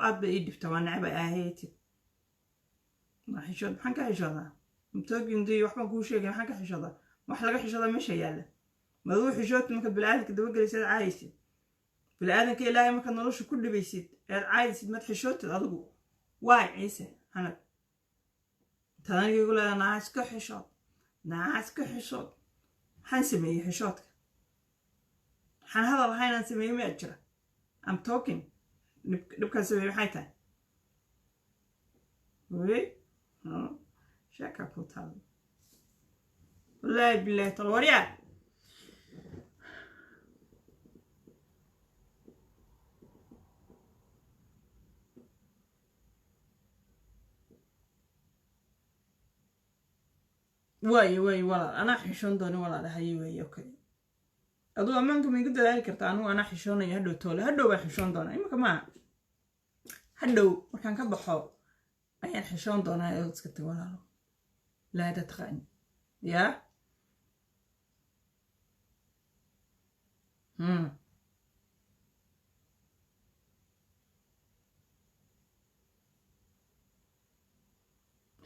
Aad bay ii dhibtaa, waa necba. I hate it. Waa xishood. Maxaan ka xishoodaa? Mtoogindiyo waxbaan kuu sheegay. Maxaan ka xishoodaa? Wax laga xishoodaa meesha yaalla maduu xishoodta. Markaad bini-aadamka dabagelaysid, aad caayaysid bini-aadanka Ilaahay, markaad nolosha ku dhibaysid, ead caayaysid, maad xishootid adigu? Waay Ciise Xanad, intaad aniga igu leedaa, "Naa iska xishood, naa iska xishood." Maxaan sameeyey xishoodka? Waxaan hadal ahaynaan sameeyey miyaa jira? I'm talking. Dhibkaan sameeyey maxay tahay? Wey sheekaa ku taala, wallaahi billahi tala. Waryaa, waaye waaye walaal, anaa xishoon doona walaal. Haye, waaye, okay. Aduu ammaanka ma igu dadaali kartaa? Anugu anaa xishoonaya hadhow toole. Hadhow baan xishoon doonaa, imika maaha. Hadhow markaan ka baxo ayaan xishoon doonaa. Ee iska tag walaalo, laa hadda taqaani yaa.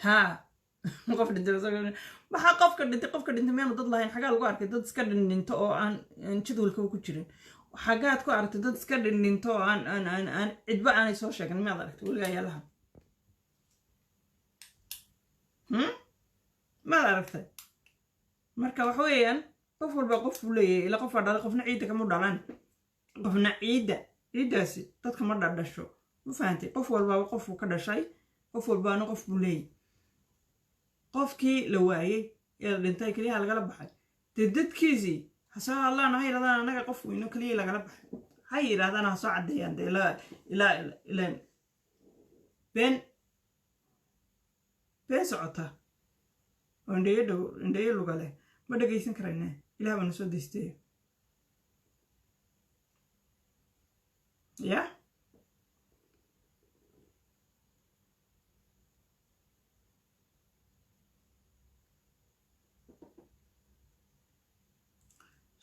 Ha, qof dhintay maxaa? Qofka dhintay, qofka dhintay miyaanu dad lahayn? Xagaa lagu arkay dad iska dhindhinto oo aan jadwalkaba ku jirin? Xagaad ku aragtay dad iska dhindhinto oo aan cidba aanay soo sheegin? Miyaad aragtay weligaa yaalaha? Maad aragtay? Marka waxa weeyaan, qof walba qof buu leeyahay. Ila qofaa dhalay, qofna ciidda kama dhalan, qofna ciidda ciiddaasi dadka ma dhadhasho. Ma fahantay? Qof walbaaba qofuu ka dhashay, qof walbaana qof buu leeyahay. Qofkii la waayey ee la dhintay, keliyaha lagala baxay, dee dadkiisii ha soo hadlaan, ha yidhahdaan, "Annaga qof weyno keliyii lagala baxay," ha yidhahdaan, ha soo caddeeyaan. Dee ilaa ilaan been been socota oo indheyo dhow, indheyo luga leh ma dhegaysan karayne. Ilaah baana soo daysteeyo ya.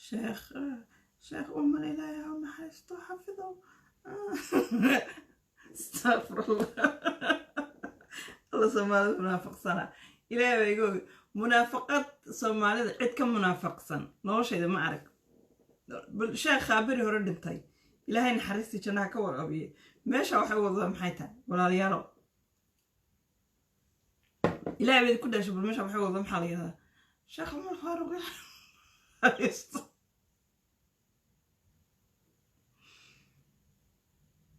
Sheekh Umar, Ilaahay ha u naxariisto, xafidow. Astaqfirullah. Alla, Soomaalida munaafaqsana, Ilaahay baa iga ogi. Munaafaqad Soomaalida cid ka munaafaqsan noloshayda ma arag. Bal sheekhaa beri hore dhintay, Ilaahay naxariistii jannaha ka warqabiyey, meesha waxay u wadadaa maxay tahay? Walaalayaalo, Ilaahay bayd ku dhashay. Bal meesha waxay wadadaa maxaa la yidhahdaa? Sheekh Cumar Faaruq naxariisto,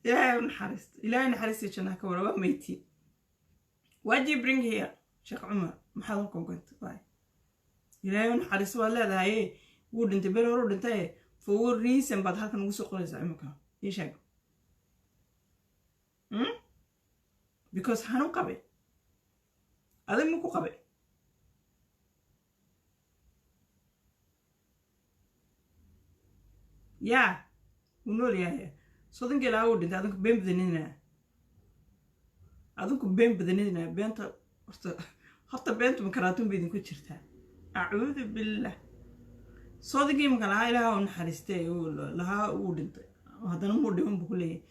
Ilaahay u naxariisto, Ilaahay naxariistii jannaha ka wara, waa meyti. Why do you bring here Sheekh Cumar? Maxaad halkan keentay? Waay, Ilaahay u naxariisto waad leedahay, wuu dhintay, beri hore u dhintay. For what reason baad halkan ugu soo qoraysaa imika? Ii sheeg. Because xanuun qabay, adig ma ku qabay? Yaa wuu nool yahay sodonkii ilaa wuu dhintay. Adinku been badanidina, adinku been badanidina. Beenta horta beentu makaraatun bay idinku jirtaa. Acuudu billah. Soodinkii imika lahaa, Ilaah u naxariistay lahaa, wuu dhintay, haddana muu dhiman buu ku leeyahay.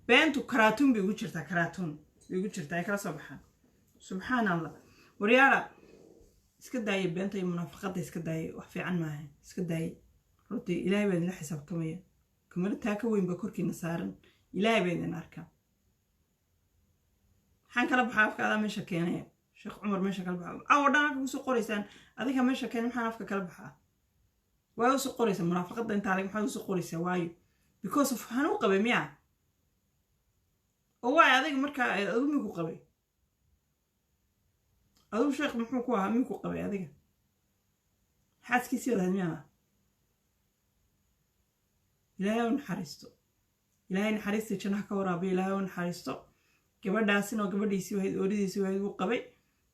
Beentu karaatuun bay ugu jirtaa, karaatuun bay ugu jirtaa, ay kala soo baxaan. Subxaan Allah. Waryaala, iska daaya beenta iyo munaafaqadda, iska daaya. Wax fiican maaha, iska daaya. Runtii Ilaahay baa idinla xisaabtamaya. Kamara taa ka weyn baa korkiina saaran. Ilaahay baa idin arkaa. Maxaan kala baxaa afka? Adaa meesha keenaya Sheekh Cumar, meesha kala baxaa. Caawa dhan halka kusoo qoraysaan, adinka meesha keenay. Maxaan afka kala baxaa? Waa usoo qoraysaa munaafaqadda intaa leg, maxaad usoo qoraysaa? Waayo, because of xanuun qabay miya? Oo waay adiga markaa adumi ku qabay. Adigu sheekh muxuu ku ahaa? Minku qabay adiga xaaskiisii wadaad miyaa? Ilaahay u naxariisto, Ilaahay naxariistii jannaha ka waraabiyo. Ilaahay u naxariisto gabadhaasina oo gabadhiisii wahayd, ooridiisii wahayd, wuu qabay,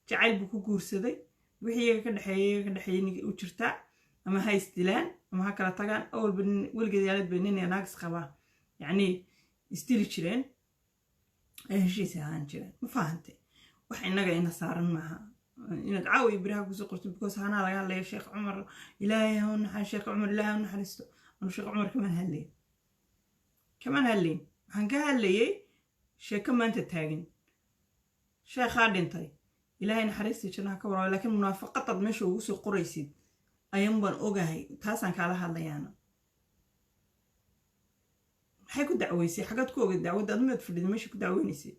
jacayl buu ku guursaday. Wixii iyaga ka dhexeeyay iyaga ka dhexeeyay u jirtaa, ama ha isdilaan ama ha kala tagaan. Awalba nin weligeed yaalad bay nin iyo naag isqabaa, yacni isdili jireen, ay heshiis ahaan jireen. Ma fahantay? Wax innaga ina saaran maaha inaad caawa iyo biraha kusoo qorto, because hanaa laga hadlaya. Sheekh Cumar, Ilaahay ha u naxariisto. Sheekh Cumar, Ilaahay ha u naxariisto. Anu Sheekh Cumar kamaan hadlayn, kamaan hadlayn. Waxaan ka hadlayay sheeko maanta taagan. Sheekhaa dhintay, Ilaahay naxariistii jannaha ka waraayo, laakiin munaafaqadaad meesha ugu soo qoraysid ayuun baan ogahay, taasaan kaala hadlayaana. Maxay ku dacweysay? Xaggaad ku ogeyd dacwadda? Adu maad fadhida meesha ku dacweynaysay?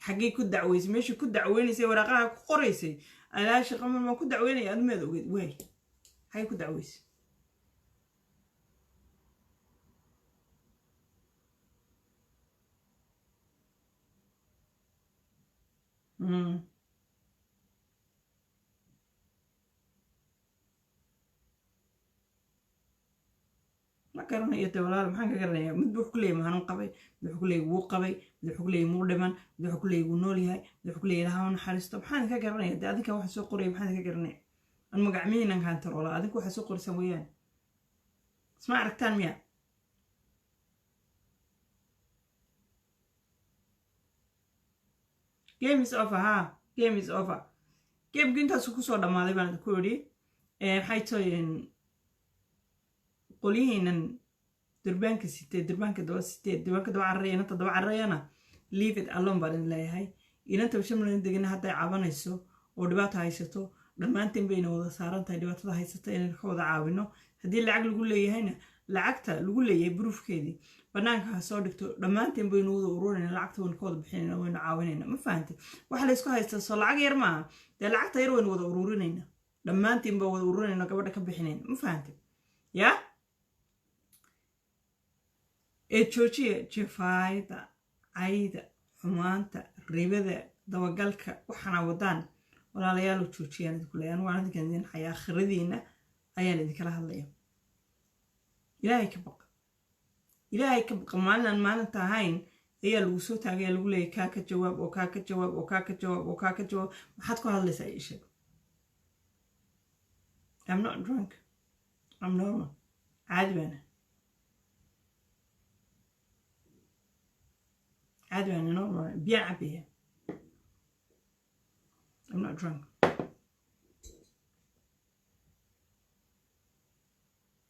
Xaggay ku dacweysay? Meesha ku dacweynaysay, waraaqaha ku qoraysay, alaa Sheekh Cumar baan ku dacweynaya, adu maad ogeyd? Waay, xaggay ku dacweysay? Ma garanayo de walaal, maxaan ka garanayaa? Mid wuxuu ku leeyahay mahanuun qabay, mid wuxuu ku leeyahay wuu qabay, mid wuxuu ku leeyahay muu dhiman, mid wuxuu ku leeyahay wuu nool yahay, mid wuxuu ku leeyahay Ilaha u naxariisto. Maxaan ka garanaya de? Adinka waxa soo qoraya maxaan ka garanaya? An magacmihiinan kaantaroola, adinku waxa soo qoraysaan weeyaan. Isma aragtaan miya? Game is over. Ha, game is over. Gameki intaasu kusoo dhammaaday baan ku idhi. Maxay tahay qolyihiinan durbaanka sitee, durbaanka daba sitee, durbaanka daba cararaya, inanta daba cararayana, leave it alone baan idin leeyahay. Inanta shamlan degana hadday cabanayso oo dhibaato haysato, dhammaanteen bayna wada saaran tahay dhibaatada haysata inaynu ka wada caawino. Haddii lacag lagu leeyahayna, lacagta lagu leeyahay proof-keedii banaanka ha soo dhigto. Dhammaanteen baynu wada ururinayna lacagta, waynu ka wada bixinayna, waynu caawinayna. Ma fahantay? Waxa laysku haystaa soo lacag yar maaha dee. Lacagta yar waynu wada ururinayna, dhammaanteen baa wada ururinayna, gabadha ka bixinayna. Ma fahantay? Yaa ee joojiya jifaayada, cayda, xumaanta, ribada, dabagalka waxaana wadaan. Walaalayaal, joojiyaan idinku leeyahay. Anigu waan idinkan idin xaya, aakhiradiina ayaan idinkala hadlaya. Ilaahay ka baqa, Ilaahay ka baqa. Maalinaan maalinta ahayn ayaa lagu soo taagaya, lagu leeyahy kaa ka jawaab oo kaa ka jawaab oo kaa ka jawaab oo kaa ka jawaab. Maxaad ku hadlaysaa? Ii sheeg. I'm not drunk, I'm normal. Caadi baana, caadi baana, normal. Biyaan cabaya. I'm not drunk.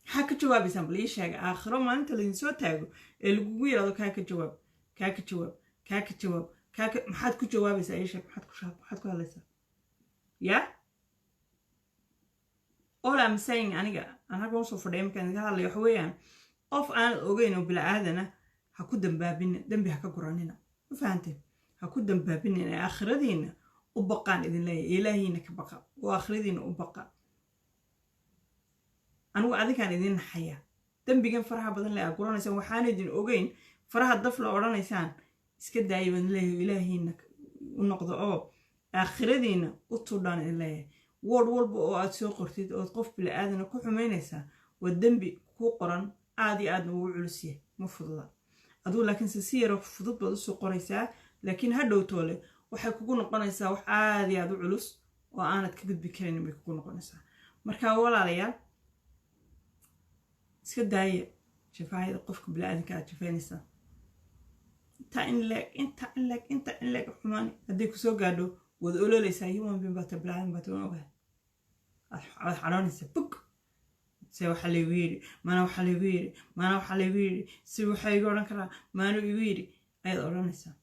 Maxaa ka jawaabaysaan? Bal ii sheega. Aakhiro maalinta laydin soo taago ee lagugu yidhahdo kaa ka jawaab, kaa ka jawaab, kaa ka jawaab, kaa ka, maxaad ku jawaabaysaa? Ii sheeg. Maxaad ku hadlaysaa? Yeah, all I'm saying, aniga aan halkan usoo fadhiya markaan idinka hadlayo, waxa weeyaan qof aanad ogeyn oo bila-aadana ha ku dambaabina, dembi ha ka guranina. Ma fahanteen? Ha ku dambaabina ee aakhiradiina u baqaan idin leeyahay. Ilaahiina ka baqa oo aakhiradiina u baqa. Anigu adinkaan idin naxaya. Dembigan faraha badan le aad guranaysaan, waxaan idin ogeyn faraha daf la odhanaysaan, iska daaya baan leeyahay. Ilaahiina u noqdo oo aakhiradiina u tudhaan idin leeyahay. Word walba oo aad soo qortid ood qof bili-aadana ku xumaynaysaa waa dembi kuu qoran, aad iyo aadna ugu culusyahay, ma fududa. Adigu laakiinse si yaro fudud baad usoo qoraysaa, laakiin ha dhowtoole waxay kugu noqonaysaa wax aad iyo aad u culus oo aanad ka gudbi karin bay kugu noqonaysaa. Marka walaalayaal, iska daaya jafaayada qofka bili-aadanka aad jafaynaysaa. Intaa in leeg, intaa in leeg, intaa in leeg xumaani hadday kusoo gaadho, waad ololeysaa. Human being baata, bili-aadan baata, waan ogahay. Waad xadhoonaysaa bug se waxaa laygu yidhi, maana waxaa laygu yidhi, maana waxaa laygu yidhi, si waxaa igu odhan karaa, maanu igu yidhi, ayaad odhanaysaa.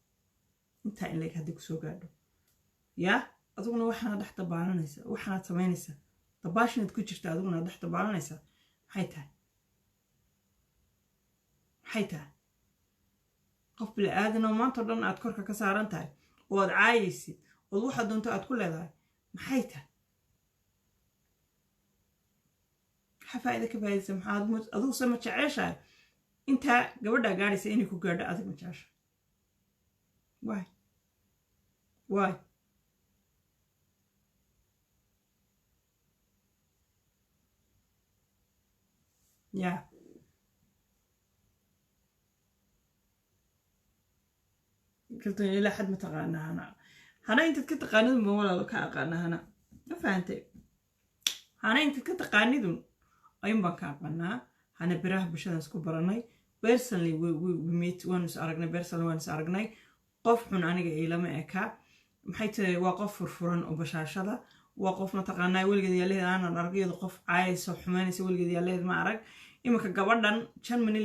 Intaa in leeg hadday kusoo gaadho, yaa adiguna waxaana dhex dabaalanaysaa, waxaanaad samaynaysaa, dabaashinaad ku jirta, adiguna dhex dabaalanaysaa. Maxay tahay? Maxay tahay? Qof bili-aadan oo maanta o dhan aad korka ka saaran tahay oo aad caayaysid ood waxaad doonto aad ku leedahay, maxay tahay? Maxaa faa'iida ka faa'idaysa? Maxaa adigu se ma jeceshahay intaa gabadhaa gaadhaysa inay ku gaadho? Adig ma jeceshahay? Waay, waay. Yeah, Kaltuun ilaa xad ma taqaanaa Hana. Hana intaad ka taqaanidun baan, walaalo, ka aqaana Hana. Ma fahantay? Hana intaad ka taqaanidun ayuun baan ka aqaanaa. Hana biraha bulshadan isku baranay. Personally we meet, waanu is aragnay. Personally waanu is aragnay. Qof xun aniga iilama eka. Maxay tahay? Waa qof furfuran oo bashaashada. Waa qof, mataqaanaa, weligeed yaalaheed aanan arag iyado qof caayaysa, xumaynaysa. Weligeed yaalaheed ma arag. Iminka gabadhan Germany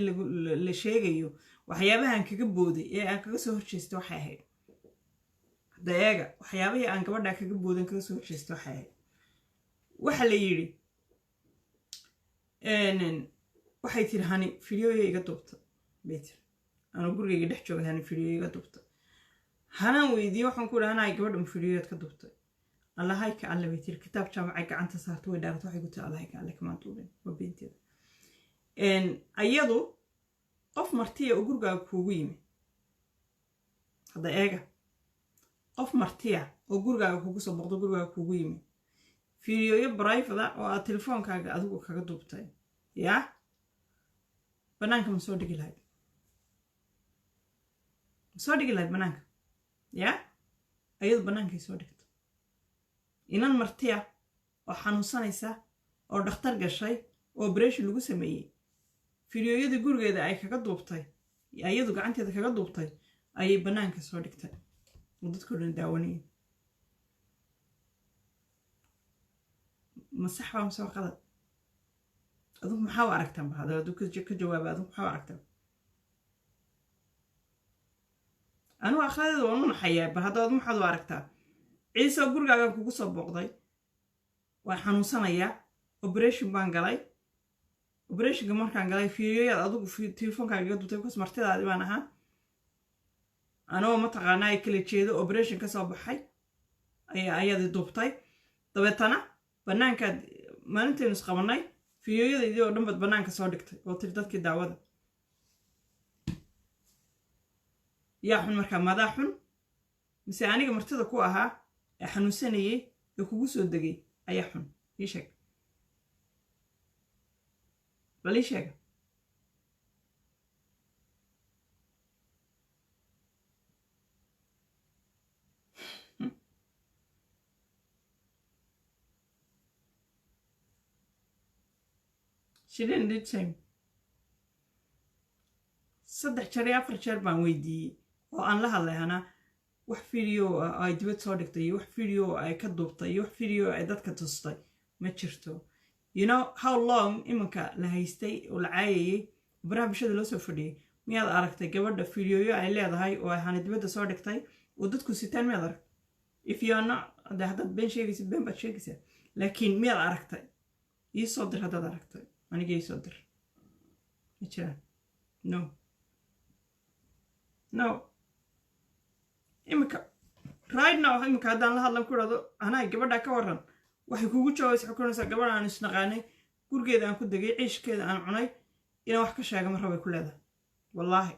la sheegayo, waxyaabahan kaga booday ee aan kaga soo horjeestay waxay ahayd, hadda eega, waxyaabihii aan gabadhaa kaga boodan, kaga soo horjeestay waxay ahayd, waxa la yidhi, waxay tiri, "Hani fideoya iga duubta," bay tiri. "Anuu gurigayga dhex joogay Hani fideoya iga duubta." Hanaan weydiiye, waxaan ku idhi, "Hanay, gabadha ma fideoyaad ka duubtay?" "Allahay ka alle," bay tiri. Kitaab jaamacay gacanta saarta, way dhaarata. Waxay ku tiri, "Allahay ka alle, kamaan duubin." Waa beenteeda. Ayadu qof martiya oo gurigaaga kuugu yimi, hadda eega, qof martiya oo gurigaaga kugu soo boqdo, gurigaaga kuugu yimi, fiidiyooyo private oo aad telefoonkaaga adigu kaga duubtay, yaa banaanka ma soo dhigi lahayd? Ma soo dhigi lahayd banaanka? Yaa ayadu bannaankay soo dhigto inan martiya oo xanuunsanaysa oo dhakhtar gashay oo operation lagu sameeyey, fiidiyooyadii gurigeeda ay kaga duubtay, ayadu gacanteeda kaga duubtay, ayay bannaanka soo dhigtay oo dadkao dhan daawanayeen. Ma sax baa mase waa qalad? Adigu maxaa u aragtaan ba? Hada aduu ka jawaaba, adigu maxaa u aragtaan? Anigu akhladeeda waan u naxayaa. Bal hadda adu maxaad u aragtaa? Ciise oo gurigaagan kugu soo booqday, waan xanuunsanayaa, operation baan galay. Operationka markaan galay, fiiriyoyaad adigu telefoonkaaga iga duubtay, because martidaadi baan ahaa, anoo, mataqaanaa, ay kala jeedo, operation ka soo baxay, ayaa ayaadi duubtay. Dabeetana bannaankaad, maalintaynu isqabanay, fiidiyooyadaydii oo dhan baad bannaanka soo dhigtay oo tiri dadkii daawada. Yaa xun markaa? Madaa xun mise aniga martida ku ahaa ee xanuunsanayay ee kugu soo degay ayaa xun? Ii sheeg bal, ii sheega. She didn't did same. 3 jeer iyo 4 jeer baan weydiiyey oo aan la hadlay Hana. Wax video ah ay dibad soo dhigtay iyo wax video ay ka duubtay iyo wax video ay dadka tustay ma jirto. You know how long iminka la haystay oo la caayayay, baraha bulshada loo soo fadhiyey? Miyaad aragtay gabadha fideoyo ay leedahay oo ay Hana dibadda soo dhigtay oo dadku sitaan? Miyaad aragtay? If you are not, de haddaad been sheegaysid, been baad sheegaysaa, laakiin miyaad aragtay? Ii soo dir haddaad aragtay, aniga ii soo dir. Ma jiraan. No, no. Imika, right now, imika haddaan la hadlan ku idhahdo, "Anaa gabadhaa ka waran?" waxay kugu jawaabaysa, waxay ku oranaysaa, "Gabadha aan isnaqaanay, gurigeeda aan ku degay, ciishkeeda aan cunay, inaan wax ka sheego ma rabay," ku leedahay. Wallaahi,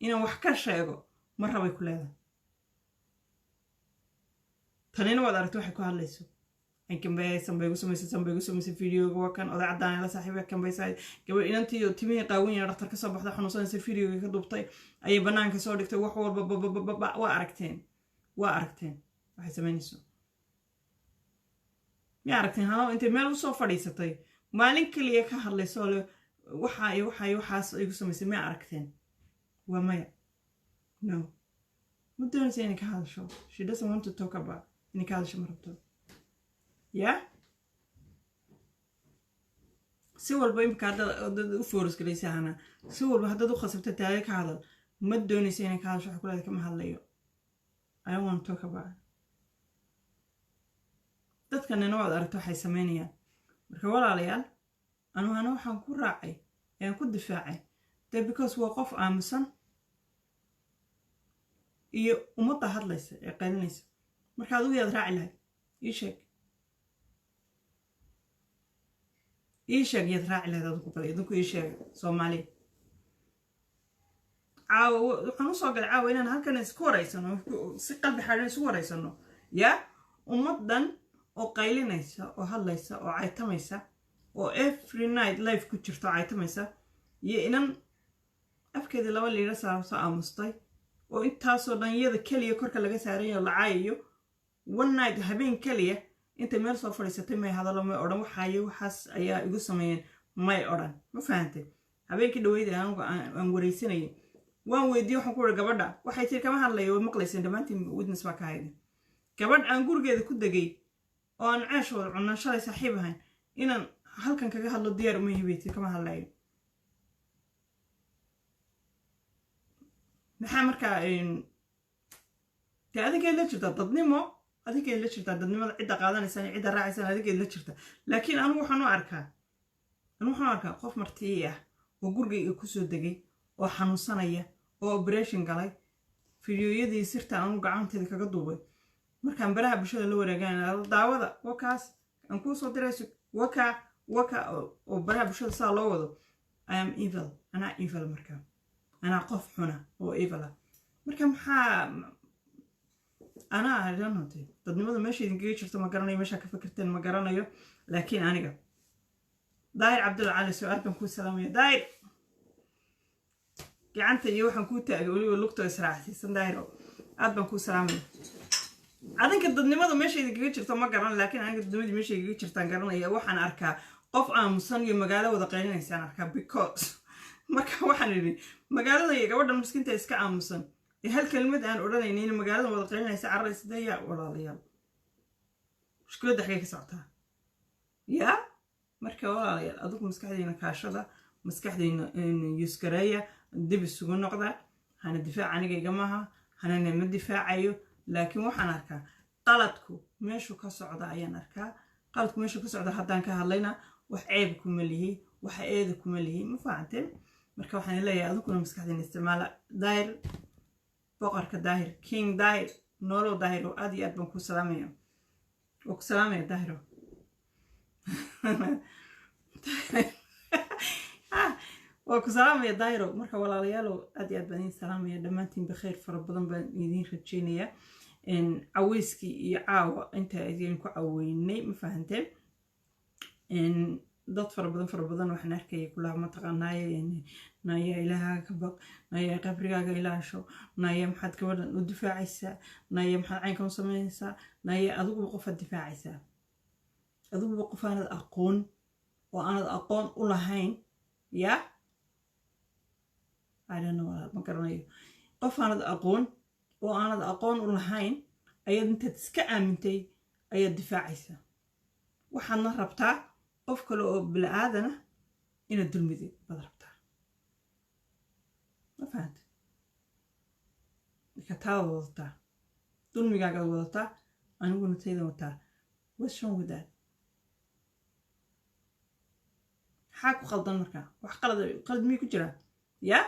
"inaan wax ka sheego ma rabay," ku leedahay. Tanina waad aragtay waxay ku hadlayso. Kambaysan bay igu samaysay, san bay igu samaysay, videoga waa kan, oday caddaan la saaxiiba kambaysa. Gabadh inantii oo timihii qaawan yahay, dhaktar ka soo baxda, xanuunsanaysa, videoga ka duubtay ayay banaanka soo dhigtay. Wax walba babababa waa aragteen, waa aragteen waxay samaynayso. Miya aragteen Hano intay meel usoo fadhiisatay maalin keliya ka hadlayso le waxa iyo waxa iyo waxaas igu samaysay? Miya aragteen? Waa maya. No, ma doonaysa inay ka hadasho. She doesn't want to talk about. Inay ka hadasho ma rabto. Ya si walba imika haddaad u force galaysa Hana, si walba haddaad u khasabta taage ka hadal, ma doonaysa inay ka hadasho. Waxay ku leedahay, "Kama hadlayo. I don't want to talk about it." Dadkanina waad aragta waxay samaynayaan. Marka walaalayaal, anu Hana waxaan ku raacay ee aan ku difaacay dee because waa qof aamusan iyo ummadda hadlaysa ee qaylinaysa. Marka adigu yaad raaci lahayd? Ii sheeg, ii sheeg, yaad raaci lahayd adigu? Bal idinku ii sheega, Soomaaliya. Caawa waxaan usoo galay caawa inaan halkan isku wareysano, si qalbi xaadhan isku wareysano. Yaa ummaddan oo qaylinaysa oo hadlaysa oo caytamaysa Oo every night live ku jirto, caytamaysa, iyo inan afkeedii laba liira saarso aamustay, oo intaasoo dhan iyada keliya korka laga saarayo, la caayayo, one night, habeen keliya, intay meel soo fadhiisatay may hadallo, may odhan waxaayo waxaas ayaa igu sameeyeen, may odhan. Ma fahantay? Habeenkii dhaweyda anigu aan wareysanayay, waan weydiiyey. Waxaan ku uri, gabadha waxay tiri kama hadlayo. Way maqlayseen dhammaantiin, witness baa ka hayda. Gabadh aan gurigeeda ku degay oo aan ceesh wada cunnan, shalay saaxiib ahayn, inaan halkan kaga hadlo diyaar uma yihi, bay tiri. Kama hadlayo. Maxaa markaa dee adinkeed la jirtaa dadnimo? Adinkeed la jirtaa dadnimada, cidda qaadanaysaan iyo cidda raacaysaan adinkeed la jirta. Laakiin anigu waxaan u arkaa qof martii ah oo gurigayga kusoo degay oo xanuunsanaya oo operation galay, fideoyadii sirta anigu gacanteeda kaga duubay, markaan baraha bulshada la waraagaan, daawada wakaas aan kuu soo dirayso, waka waka, oo baraha bulshada saa loo wado, I am evil. Anaa evil marka, anaa qof xuna oo evil ah marka. Maxaa anaa idhanhote dadnimada meesha idinkaga jirto ma garanayo, meeshaa ka fikirteen ma garanayo. Laakiin aniga, Daahir Cabdulla Cali soo aad baan kuu salaamaya. Daahir, gacanta iyo waxaan kuu taagay weliba lugtoo israacsiisan. Daahiro, aad baan kuu salaamaya. Adinka dadnimada meesha idinkaga jirto ma garan, laakiin aniga dadnimadii meesha igaga jirtaan garanaya. Waxaan arkaa qof aamusan iyo magaalo wada qaylinaysaan arkaa, because marka waxaan idhi magaalada iyo gabadhan miskiinta iska aamusan ee hal kelmad aan odhanaynin, magaalada wada qaylinaysa, cararaysa. Dee yaa walaalayaal, mushkiladda xagee ka socotaa yaa? Marka walaalayaal, adigu maskaxdiina kaashada, maskaxdiina yuskareeya, dib isugu noqda. Hana difaac aniga igamaha, hanana ma difaacayo, laakiin waxaan arkaa qaladku meeshuu ka socda ayaan arkaa. Qaladku meeshuu ka socda haddaan ka hadlayna, wax ceeb kuma lihi, wax eeda kuma lihi. Ma fahanteen? Marka waxaan leeyahay, adiguna maskaxdiina isticmaala. Daahir, boqorka Daahir, King Daahir, noolow Daahiro, aad iyo aad baan kuu salaamaya, waa ku salaamaya Daahiro. Waa ku salaamaya Daahiro. Marka walaalayaalow, aad iyo aad baan idiin salaamaya dhammaantiin. Bakhayr fara badan baan idiin rajeynaya. Caweyskii iyo caawa inta idin ku caweynay, ma fahanteen? Dad fara badan fara badan waxaan arkaya kulaha, mataqaanaaye, naya ilaahaaga ka baq, naya qabrigaaga ilaasho, naya maxaad gabadhan u difaacaysaa, naya maxaad caynkan u samaynaysaa, naya adiguba qofaad difaacaysaa, adiguba qof aanad aqoon oo aanad aqoon u lahayn. Ya, I don't know, ma garanayo. Qof aanad aqoon oo aanad aqoon u lahayn ayaad intaad iska aamintay ayaad difaacaysaa. Waxaadna rabtaa qof kale oo bili-aadana inaad dulmidid baad rabtaa. Ma fahanta? Marka taadaad wadataa, dulmigaagaad wadataa, aniguna taydan wataa. What's wrong with that? Maxaa ku qaldan markaa? Wax qalad, qalad miyuu ku jiraa? Yaa,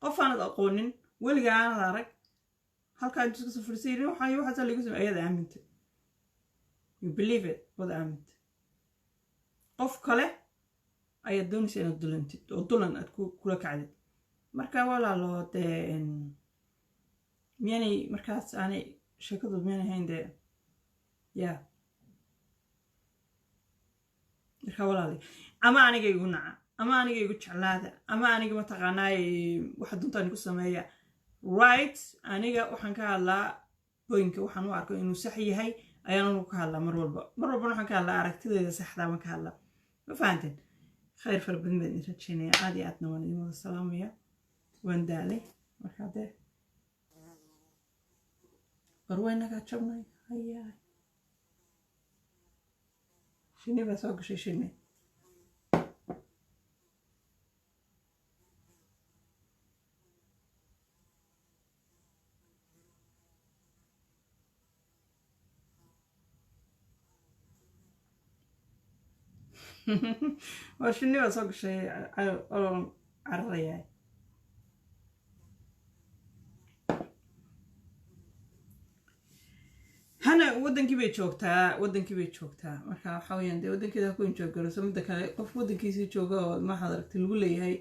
qof aanad aqoonin, weligaa aanad arag, halkaa intuu iska soo fadhiisay yidhi waxaa waxaasaa lagu samey, ayaad aamintay. You believe it, waad aamintay. Qof kale ayaad doonaysa inaad dulantid oo dulan aad kula kacdid. Marka walaalo, dee miyaanay markaas aanay sheekadu miyaanay hayn dee? Ya, marka walaali, ama aniga igu naca, ama aniga igu jeclaada, ama aniga mataqaanaaye waxa duntaan igu sameeya, right? Aniga waxaan ka hadlaa boyinka waxaan u arko inuu sax yahay ayaan anigu ka hadlaa mar walba. Mar walbana waxaan ka hadlaa aragtideeda saxdaa baan ka hadlaa. Ma fahanteen? Khayr fara badan baan idin rajeynaya. Aad iyo aadna waan idin wada salaamaya. Waan daalay. Markaa dee war waynagaa jabnay. Hayaa, shinni baa soo gashay, shinni. Waa shinni baa soo gashay, olon cararayaa. Hana waddankii bay joogtaa, waddankii bay joogtaa. Marka waxa weyaan dee waddankeeda ha ku enjoy garayso. Midda kale, qof waddankiisii jooga oo maxaad aragtay lagu leeyahay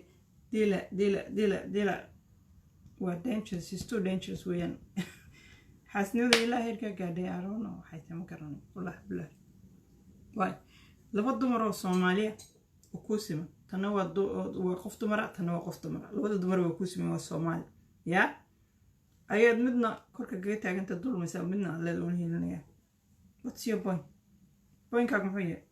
dila dila dila dila, waa dangerous, is too dangerous weeyaan. Xaasnimada ilaa heerkaa gaadhay arono waxay tahay ma garanay, wallah bilah. Waay laba dumar oo Soomaaliya Oo kuu siman. Tanna waa qof dumara, tanna waa qof dumara. Labada dumar waa kuu siman, waa Soomaali. Yaa ayaad midna korka kaga taaganta dulmaysaa, midna aad leeda una helinayaa? What's your point? Pointkaaga muxuu yahay?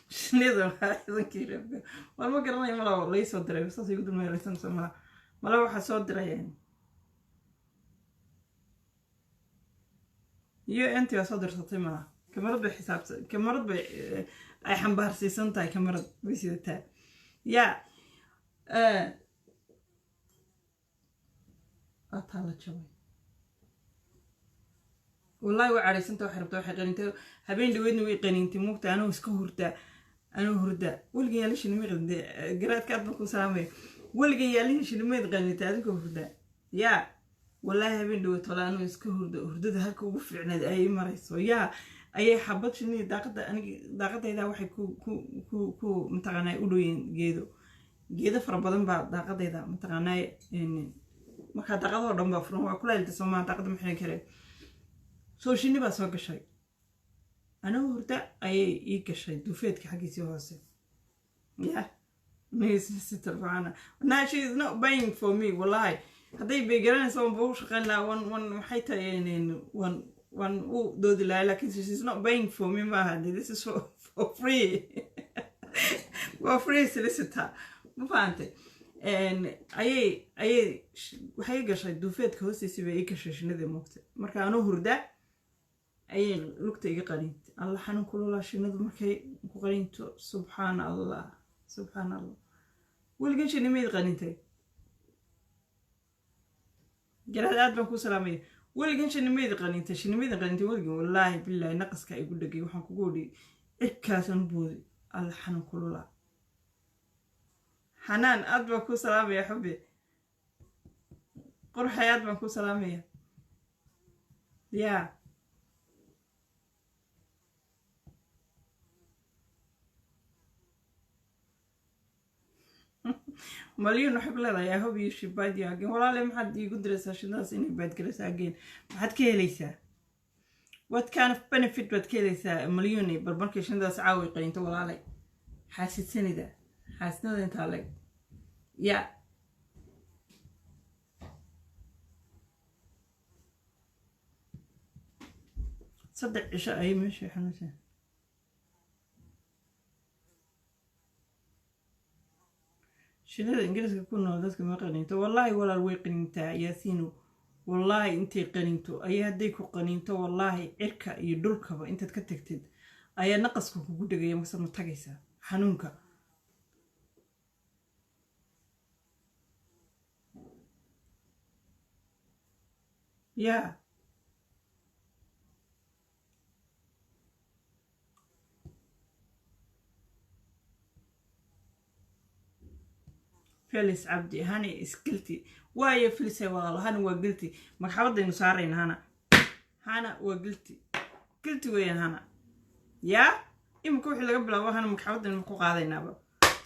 Shinida waa ciidankii reebka. War ma garanayo, malaa lai soo diray saas igu dulmeeraysanaysa. Mala waxaa soo diray iyo intii waa soo dirsatay. Malaha kamarad bay xisaabta, kamarad bay ay xambaarsiisan tahay, kamarad bay sidataa. Yaa waa taa la jabay. Wallahi waa cadhaysanta. Waxay rabtaa, waxay qaniintay habeen dhaweydna, way qaniintay muugta. Anuu iska hurdaa, anuu hurdaa. Weligan yaala shinimay qaniintay. Garaadka aad baan ku salaamaya. Weligan yaalihii shinimayd qaniintay adinkoo hurdaa. Yaa wallaahi habeen dhaweyd tole anuu iska hurda, hurdada halka ugu fiicneed ay marayso, yaa ayay xabad shinidii daaqada, anig daaqadayda waxay ku mataqaanaa u dhowyeen geedo, geedo fara badan baa daaqadayda mataqaanaa. Markaa daaqadoo dhan baa furan, waa kulaylta soomaa, daaqada ma xiran kareen. Soo shinni baa soo gashay. Anigu hurda ayay ii gashay duufeedka xaggiisii hoose. Yeah, nah, she is not paying for me. Wallahi hadday bay garanaysa waan buu shaqayn lahaa, wan maxay tahay, wan u doodi lahaa, laakiin she is not paying for me. Maaha, this is for free, waa free solicitor, ma fahantay? Ayay waxay gashay duufeedka hoostiisii bay ii gashay shinidii muugtay. Marka anuu hurda ayay lugta iga qaniintay. Allah, xanuun kululaa shinidu markay ku qaniinto. Subxaana Allah, subxaana Allah. Weligan shinimayd qaniintay? Garaad, aad baan kuu salaamaya. Weligan shinimayd qaniintay? Shinimayd qaniintay weligan? Wallaahi bilaahi naqaska igu dhegay. Waxaan kugu odhi cirkaasaan boodi. Allah, xanuun kululaa. Xanaan, aad baan kuu salaamaya. Xubbi qurxay, aad baan kuu salaamaya. Yaa malyun waxay ku leedahay, "I hope you should bite you again." Walaale, maxaad iigu diraysaa shinidaas inay bite garaysaa again? Maxaad ka helaysaa? What kind of benefit baad ka helaysaa, malyuni? Bal markay shinidaas caawi qaynto, walaale, xaasidsanida, xaasidnada intaa leg. Ya 3 cisho ayay meesha xanuunsan. Shinida Ingiriiska ku nool dadka ma qaniinto. Wallaahi walaal way qaniintaa, Yaasiino. Wallaahi intay qaniinto ayay, hadday ku qaniinto, wallaahi cirka iyo dhulkaba intaad ka tagtid ayaa naqaska kugu dhegaya. Markasaad ma tagaysaa xanuunka. Yaa Felis Cabdi, Hani is guilty. Waayo Felisay walaalo, Hani waa guilty. Magxabadaynu saarayna Hana. Hana waa guilty, guilty weeyaan Hana. Yaa imika wixii laga bilaabo Hana magxabadaynu ku qaadaynaaba.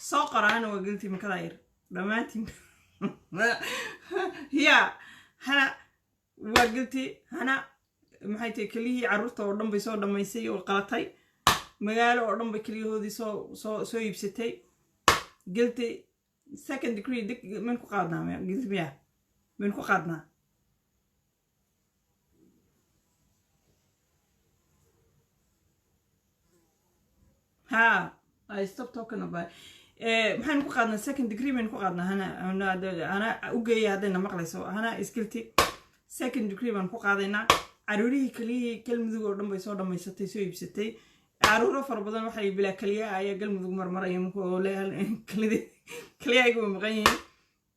Soo qora "Hana waa guilty" makadaa yar dhammaantiin. Yaa Hana waa guilty. Hana maxay tahay? Keliyihii carruurta oo dhan bay soo dhammaysay oo qalatay. Magaalo oo dhan bay keliyahoodii soo iibsatay. Guilty second degree mayn ku qaadnaa? Guilty miya mayn ku qaadnaa? Ha, I stop talking about. Maxaynu ku qaadnaa? Second degree baynu ku qaadnaa. Hana hana u geeya haddayna maqlayso. Hana is guilty, second degree baan ku qaadaynaa. Caruurihii keliyihii Galmudug oo dhan bay soo dhammaysatay, soo iibsatay. Caruuro fara badan waxay bilaa keliyaha ayaa Galmudug marmaraya oo keliyahayga way maqan yihiin.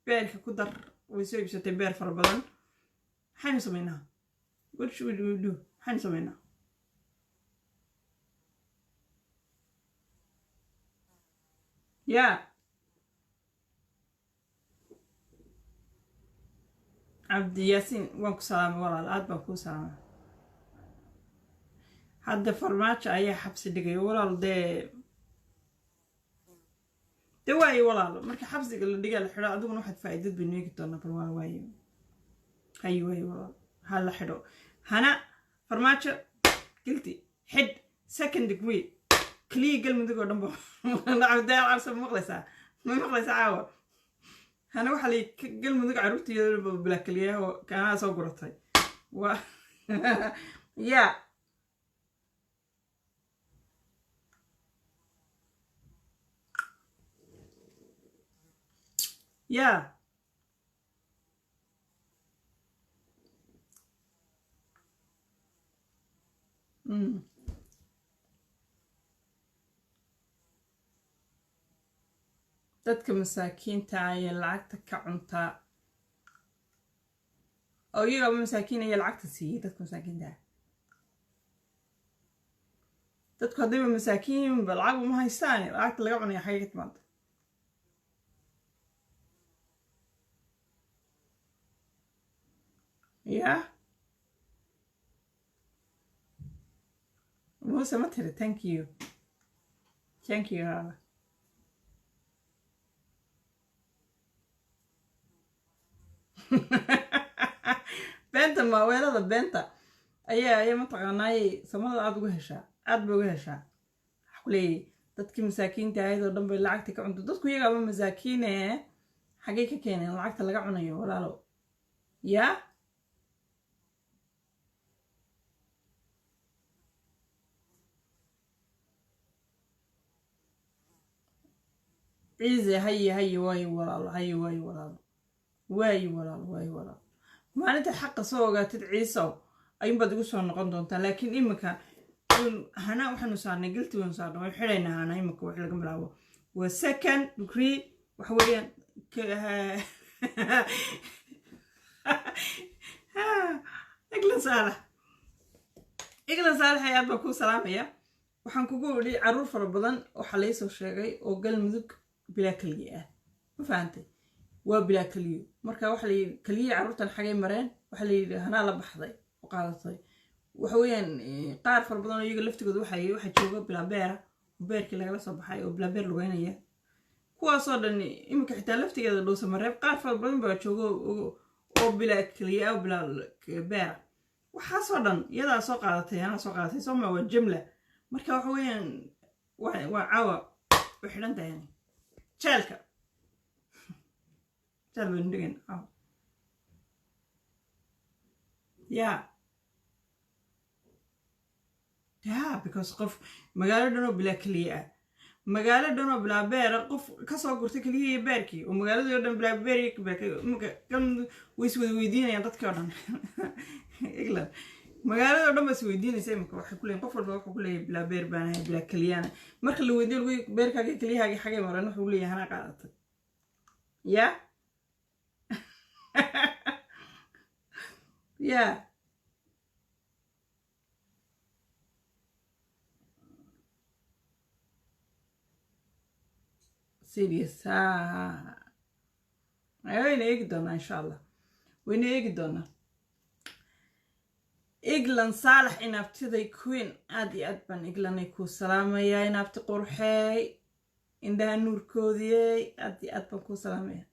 Beerka ku dar, way soo iibsatay beer fara badan. Maxaynu samaynaa? What should we do? Maxaynu samaynaa? Yaa Cabdi Yaasiin, waan ku salaamay walaal, aad baan kuu salaamay. Hadda Farmaajo ayaa xabsi dhigay walaal. Dee waaye walaalo, marka xabsiga la dhigaa la xidho, adiguna waxaad faa'iidad baynu eegi doonaa. Bal waa waaye, haye, waaye walaal, Ha la xidho Hana. Farmaajo guilty, xidh, second degree. Keliya Galmudug oo dhan ba cabdaal. Ma maqlaysaa? Ma maqlaysaa? Caawa Hana waxaa la Galmudug carruurteeda bilaa keliyaha oo kaanaa soo guratay. Waa ya ya Dadka masaakiinta ayay lacagta ka cuntaa oo iyagaba masaakiin ayaa lacagta siiyey dadka masaakiinta ah. Dadku haddayba masaakiinba lacag uma haystaan, lacagta laga cunaya xagee ka timaada? Ya Muuse, ma tiri? Thank you, thank you. Hada beenta maaweelada beenta ayaa mataqaanaayey samada aada uga heshaa, aad bay uga heshaa. Waxaa ku leeyahy dadkii masaakiinta ahayd oo dhan bay lacagta ka cunto. Dadku iyagaaba masaakiine, xaggay ka keeneen lacagta laga cunayo, walaalo? Yaa Ciise, haye haye, waayo walaalo, haye, waayo walaalo, waayo walaalo, waayo walaalo. Maalinta xaqa soo ogaatid, Ciisow, ayuunbaad igu soo noqon doontaa. Laakiin iminka Hana waxaanu saarnay guilty, waynu saarnay, waynu xidhaynaa Hana. Iminka wax laga bilaabo waa second degree. Waxa weeyaan Eglan Saalax, Eglan Saalax, aad baan kuu salaamaya. Waxaan kugu idhi carruur fara badan waxaa laysoo sheegay oo Galmudug bilaa keliye ah. Ma fahantay? Waa bilaa keliyo. Marka waxaa layidhi keliye carruurtan xagay mareen? Waxaa layidhi Hanaa la baxday oo qaadatay. Waxa weeyaan qaar fara badan oo iyaga laftigooda waxaa jooga bilaa beera, oo beerkii lagala soo baxay oo bilaa beer lugeynaya. Kuwaasoo dhan iminka xitaa laftigeeda Dhuusamareeb qaar fara badan baa jooga oo bilaa keliya oo bilaa beera. Waxaasoo dhan iyadaa soo qaadatay, Hanaa soo qaadatay. Sooma waa jimla. Marka waxa weeyaan waa caawa way xidhan tahay yani. Jeelka, jeel baynu dhigan caawa. Yeah, because qof magaalo dhan oo bilaa keliya ah, magaalo dhan oo bilaa beera, qof kasoo gurtay keliyihii iyo beerkii oo magaaladii oo dhan bilaa beer iyo Galmudug way is wada weydiinayaan dadkii oo dhan. England magaalada oo dhan baa is weydiinaysa imika. Waxay kuleeyihin, qof walba wuxuu kuleeyahay bilaa beer baan ahay, bilaa keliyaana. Marka la weydiiyo lagu beerkaaga iyo keliyahaagii xagay mareen, wuxuu leeyahay Hanaa qaadatay. Yeah, serious. Ha, wayna eegi doonaa insha Allah, wayna eegi doonaa. Eglan Saalax, inaabtiday queen, aad iyo aad baan Eglanay kuu salaamayaa. Inaabti qurxeey, indhaha nuurkoodiyey, aad iyo aad baan kuu salaamaya.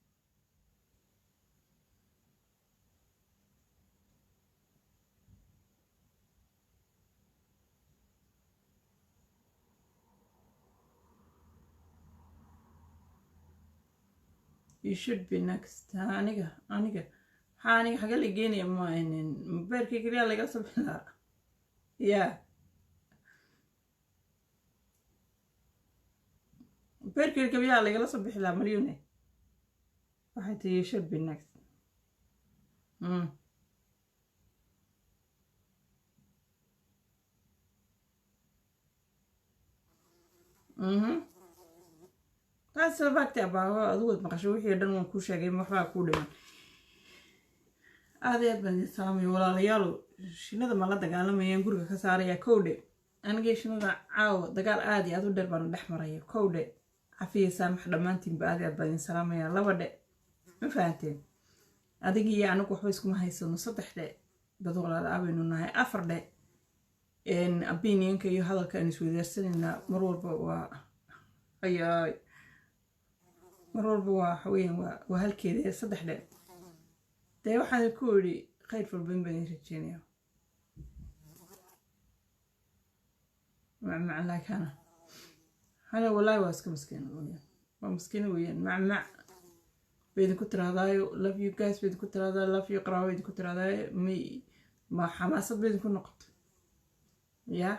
You should be next. Ha, aniga maxaa aniga xagee la geenaya? Ma beerkii keliya laga soo bilaa? Ya beerkii keliya lagala soo bixi lahaa. Malyune waxay tii you should be next. Taas fact abaa adigu waad maqashay wixii o dhan, waan kuu sheegay, waxbaa kuu dhiman. Aad iyo aad baan idin salaamaya, walaalayaalo. Shinada ma la dagaalamayaan, guriga ka saaraya. Kowdhe, anigii shinada caawa dagaal aad iyo aad u dheer baanu dhex maraya. Kowdhe, cafiya saamax dhammaantiinba, aad iyo aad baan idin salaamaya. Laba dhe, ma fahanteen? Adig iyo anigu waxba iskuma haysano. Saddex dhe, dad walaala abaynu nahay. Afar dhe, opinionka iyo hadalka aynu isweydaarsanayna mar walba waa ayaay, mar walba waa waxa weeyaan waa halkeeda. Saddex dhe, dee waxaan ku idhi Khayr fara badan baan idin rajeynaya. Macmac laakana hana, wallaahi waa iska maskiin weeyaan, waa maskiin weeyaan. Macmac bay idinku tirahdaayo, love you guys bay idinku tirahdaa, love you qaraabo bay idinku tirahdaayo. May ma xamaasad bay idinku noqotay ya?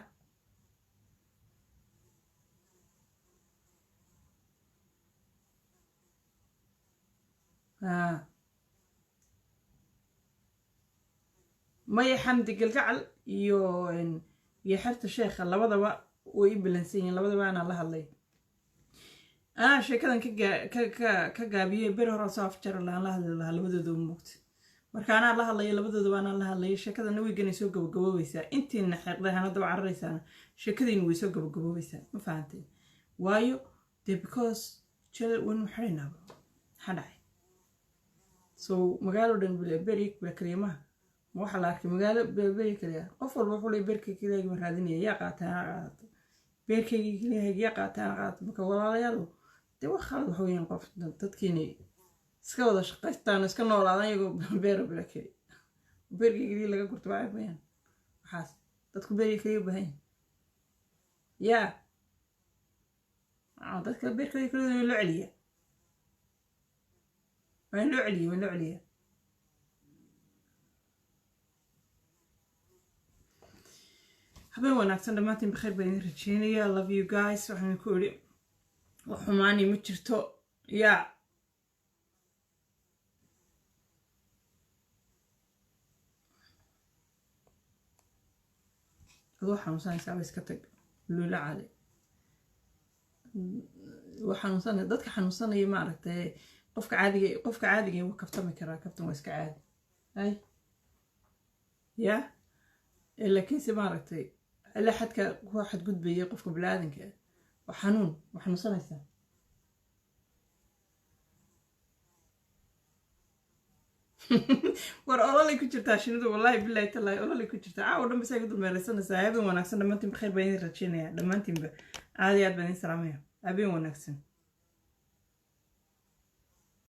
Haa, maya, Xamdi Galgacal iyo xerta sheekha labadaba way i bilansan yihiin, labadaba anaa la hadlay, anaa sheekadan ka gaabiyey. Beri hore soo afjara lahaan, la hadli lahaa labadooda moogta. Marka anaa la hadlaya labadoodaba, anaa la hadlaya. Sheekadana wiiganay soo gabagaboobaysaa. Intiina xeeqday hana daba cararaysaana, sheekadiina way soo gabagaboobaysaa, ma fahanteen? Waayo dee, because jela waynu xidhaynaaba. Maxaa dhacay? So magaalo dhan beri kaliya maha. Ma waxaa la arkay magaalo beri kaliya? Qof walba wuxuu leeyahay beerkay keliya ma raadinaya. Yaa qaata, ana qaadato beerkaygii keliya, yaa qaata, ana qaadato. Marka walaalayaal, dee wax khalad waxa weeyaan qof dadkiina iska wada shaqaystaan, iska noolaadaan iyagoo beera bila keli, beerkii keliya laga gurto. Waa ceeb weeyaan waxaas. Dadku beerkii keliya u baahan yihin yaa? Dadka beerkooda keliya waa loo celiyaa, waa loo celiya, waa loo celiyaa. Habeen wanaagsan dhammaantiin, bakheer baan idin rajeynaya. Love you guys. Waxaan ku idhi wax xumaani ma jirto yaa. Adoo xanuunsanaysaa ba iska tag. Luula Cali waa xanuunsanaya. Dadka xanuunsanaya, ma aragtay? Qofka caadiga wuu kaftami karaa, kaftan waa iska caadi ay ya. Laakiinse maaragtay, ilaa xadka ku xadgudbaya qofka biniaadanka ah waa xanuun, waa xanuunsanaysaa. War ololay ku jirtaa shinidu, wallahi bilahi tallahi, ololay ku jirtaa. Caawa dhan basay ku dulmeeraysanaysaa. Habeen wanaagsan dhammaantiinba, khayr baan idin rajeynaya dhammaantiinba. Aad iyo aad baan idin salaamaya. Habeen wanaagsan.